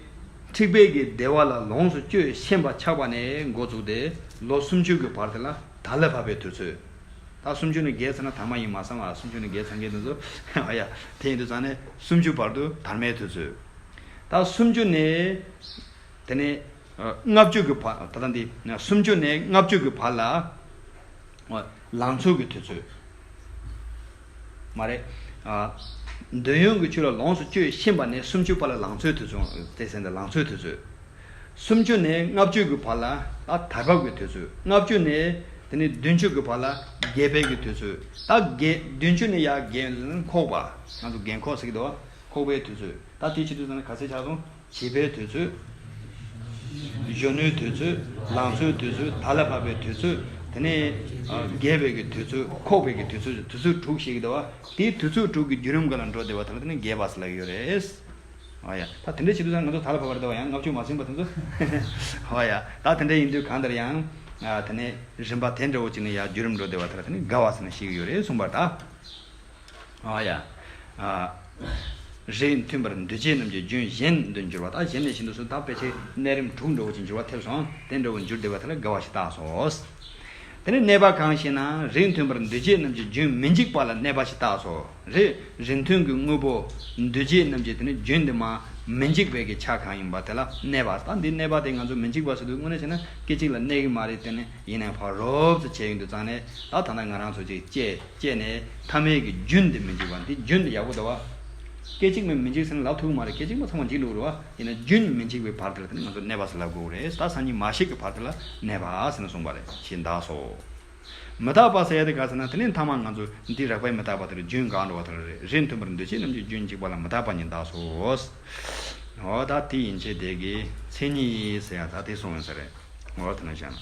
འཁྲིག་པའི་གི་བདེ་བ་ལ་ལོངས་སུ་སྤྱོད་ཤེས་པ་ཆགས་པ་ནས་འགོ་བཙུགས་ཏེ་ལོ་སུམ་ཅུ་གི་བར་དེ་ལ་དར་ལ་བབ་པའི་དུས་ཚོད། ད་སུམ་ཅུ་ནས་བརྒལ་ཚར་ན་དར་མ་ཡིན་མ་བསམ་པ། སུམ་ཅུ་ནས་བརྒལ་ཚར་མཁན་དེ་ཚོ། ཨ་ཡ། དེ་ཡིན་དུས་ཙང་ནས་སུམ་ཅུ་བར་དུ་དར་མའི་དུས་ཚོད། ད་སུམ་ཅུ་ནས་དེ་ནས་ལྔ་བཅུ་གི་བར། ད་ལྟ་འདི་སུམ་ཅུ་ནས་ལྔ་བཅུ་གི་བར་ལ། ལང་ཚོའི་གི་དུས་ཚོད། མ་རེད། ཨ། འདོད་ཡོན་གྱི་ཆོས་ལ་ལོངས་སུ་སྤྱོད་ཤེས་པ་ནས་སུམ་ཅུ་བར་ལ་ལང་ཚོའི་དུས་ཚོད། དེ་ཟེར་ན་ལང་ཚོའི་དུས་ཚོད། སུམ་ཅུ་ནས་ལྔ་བཅུ་གི་བར་ལ་ད་དར་བབ་ཀྱི་དུས་ཚོད། ལྔ་བཅུ་ནས་དེ་ནས་བདུན་ཅུ་གི་བར་ལ་རྒས་པའི་གི་དུས་ཚོད། ད་རྒས། བདུན་ཅུ་ནས་ཡར་རྒས་ཁོག་པ། ང་ཚོ་རྒས་ཁོག་ཟེར་གྱི་འདུག་བ། ཁོག་པའི་དུས་ཚོད། ད་དེ་བྱེད་དུས་ཙང་ནས་ག་ཚད་ཆགས་སོང་། བྱིས་པའི་དུས་ཚོད། གཞོན་ནུའི་དུས་ཚོད། ལང་ཚོའི་དུས་ཚོད། དར་ལ་བབ་པའི་དུས་ཚོད། དེ་ནས་ཨ་རྒས་པའི་གི་དུས་ཚོད། ཁོག་པའི་གི་དུས་ཚོད། དུས་ཚོད་དྲུག་ཞིག་འདུག་བ། དེའི་དུས་ཚོད་དྲུག་གི་བརྒྱུད་རིམ་སྒང་ལ་འགྲོ་བསྡད་པ་དེ་ལ་དེ་ནས་རྒས་པ་ཟེར་ལབ་ཀྱི་ཡོད་རེད། ཨ་ཡ། ད་དེ་འདྲ་བྱེད་དུས་ཙང་ང་ཚོ་དར་ལ་བབ་པ་རེད་དོ། ཡང་ལྔ་བཅུ་མ་ཟིན་པ་དེ་ཚོ། ཨ་ཡ། ད་དེ་འདྲ་ཡིན་དུས་གང་ལྟར་ཡང་། ཨ། དེ་ནས་རིམ་པ་དེ་འདྲ་བོ་ཅིག་ནས་ཡར་བརྒྱུད་རིམ་འགྲོ་བསྡད་པ་དེ་ལ་དེ་ནས་དགའ་བ་ཟེར་ནས་བཤད་ཀྱི་ཡོད་རེད་གསུངས་པ་རེད་ད། ཨ་ཡ། ཨ། རིས་མཐུན་པར་འདུས་བྱས་རྣམས་ཀྱི་རྒྱུན་གཞན་དུ་འགྱུར་བ། ད་གཞན་ནས་གཞན་དུ་སོང་། ད་ཕལ་ཆེར་གནས་རིམ་དྲུག་འདྲ་བོ་ཅིག་འགྱུར་བ་ཐེབས་སོང་། དེ་འདྲ་བོ་འགྱུར་བསྡད་པ་དེ་ལ་དགའ་བ་ཞེས་བཏགས་སོ། དེ་ནས་གནས་པ་གང་ཞེ་ན། རིས་མཐུན་པར་འདུས་བྱས་རྣམས་ཀྱི་རྒྱུན་མི་འཇིག་པ་ལ་གནས་པ་ཞེས་བཏགས་སོ། རེད། རིས་མཐུན་གྱི་དངོས་པོ་འདུས་བྱས་རྣམས་ཀྱི་དེ་ནི་རྒྱུན་དེ་མ་མི་འཇིག་པའི་གི་ཆ་གང་ཡིན་པ་དེ་ལ་གནས་པ། ད་འདི་གནས་པ་དེ་ང་ཚོ་མི་འཇིག་པ་ཟེར་དུས་དངོས་གནས་བྱས་ན་སྐད་ཅིག་ལ་གནས་ཀྱི་མ་རེད། དེ་ནི་ཡིན་ནའི་ཕར་རོབ་ཙམ་བྱས་ཡོང་དུས་ཙང་ནས། ད་ད་ལྟ་ང་རང་ཚོ་ཅིག་སྐྱེས། སྐྱེས་ནས་ཐ་མའི་གི་རྒྱུན་དེ་མི་འཇིག་པ། འདི་རྒྱུན་དེ་ཡག་པོ་འདུག་བ། སྐད་ཅིག་མ་མི་འཇིག་ཟེར་ན་ལབ་ཐུབ་ཀྱི་མ་རེད། སྐད་ཅིག་མ་ཚང་མ་འཇིག་འགྲོ་གི་རེད་བ། ཡིན་ན་རྒྱུན་མི་འཇིག་པའི་བར་དེ་ལ་དེ་ནི་ང་ཚོ་གནས་པ་ཟེར་ལབ་དགོས་རེད། ད་སང་ཉིན་མ་ཤི་གི་བར་དེ་ལ་གནས་པ་ཟེར་ནས་གསུངས་པ་རེད། ཞེས་བཏགས་སོ། མི་རྟག་པ་ཟེར་ཡ་དེ་ག་ཟེར་ན། དེ་ནི་མཐའ་མ་ང་ཚོ་འདི་རགས་པའི་མི་རྟག་པ་དེ་ལ་རྒྱུན་གང་འགྲོ་བ་དེ་ལ་རེད། རིས་མཐུན་པར་འདུས་བྱས་རྣམས་ཀྱི་རྒྱུན་འཇིག་པ་ལ་མི་རྟག་པ་ཉིད་བཏགས་སོ། འོ་ད་དེ་ཡན་ཆད་དེ་གི་མཚན་ཉིད་ཟེར་ཡ་ད་དེ་གསུངས་ཡོད་ས་རེད། འོ་དེ་ན་བཞག་ན།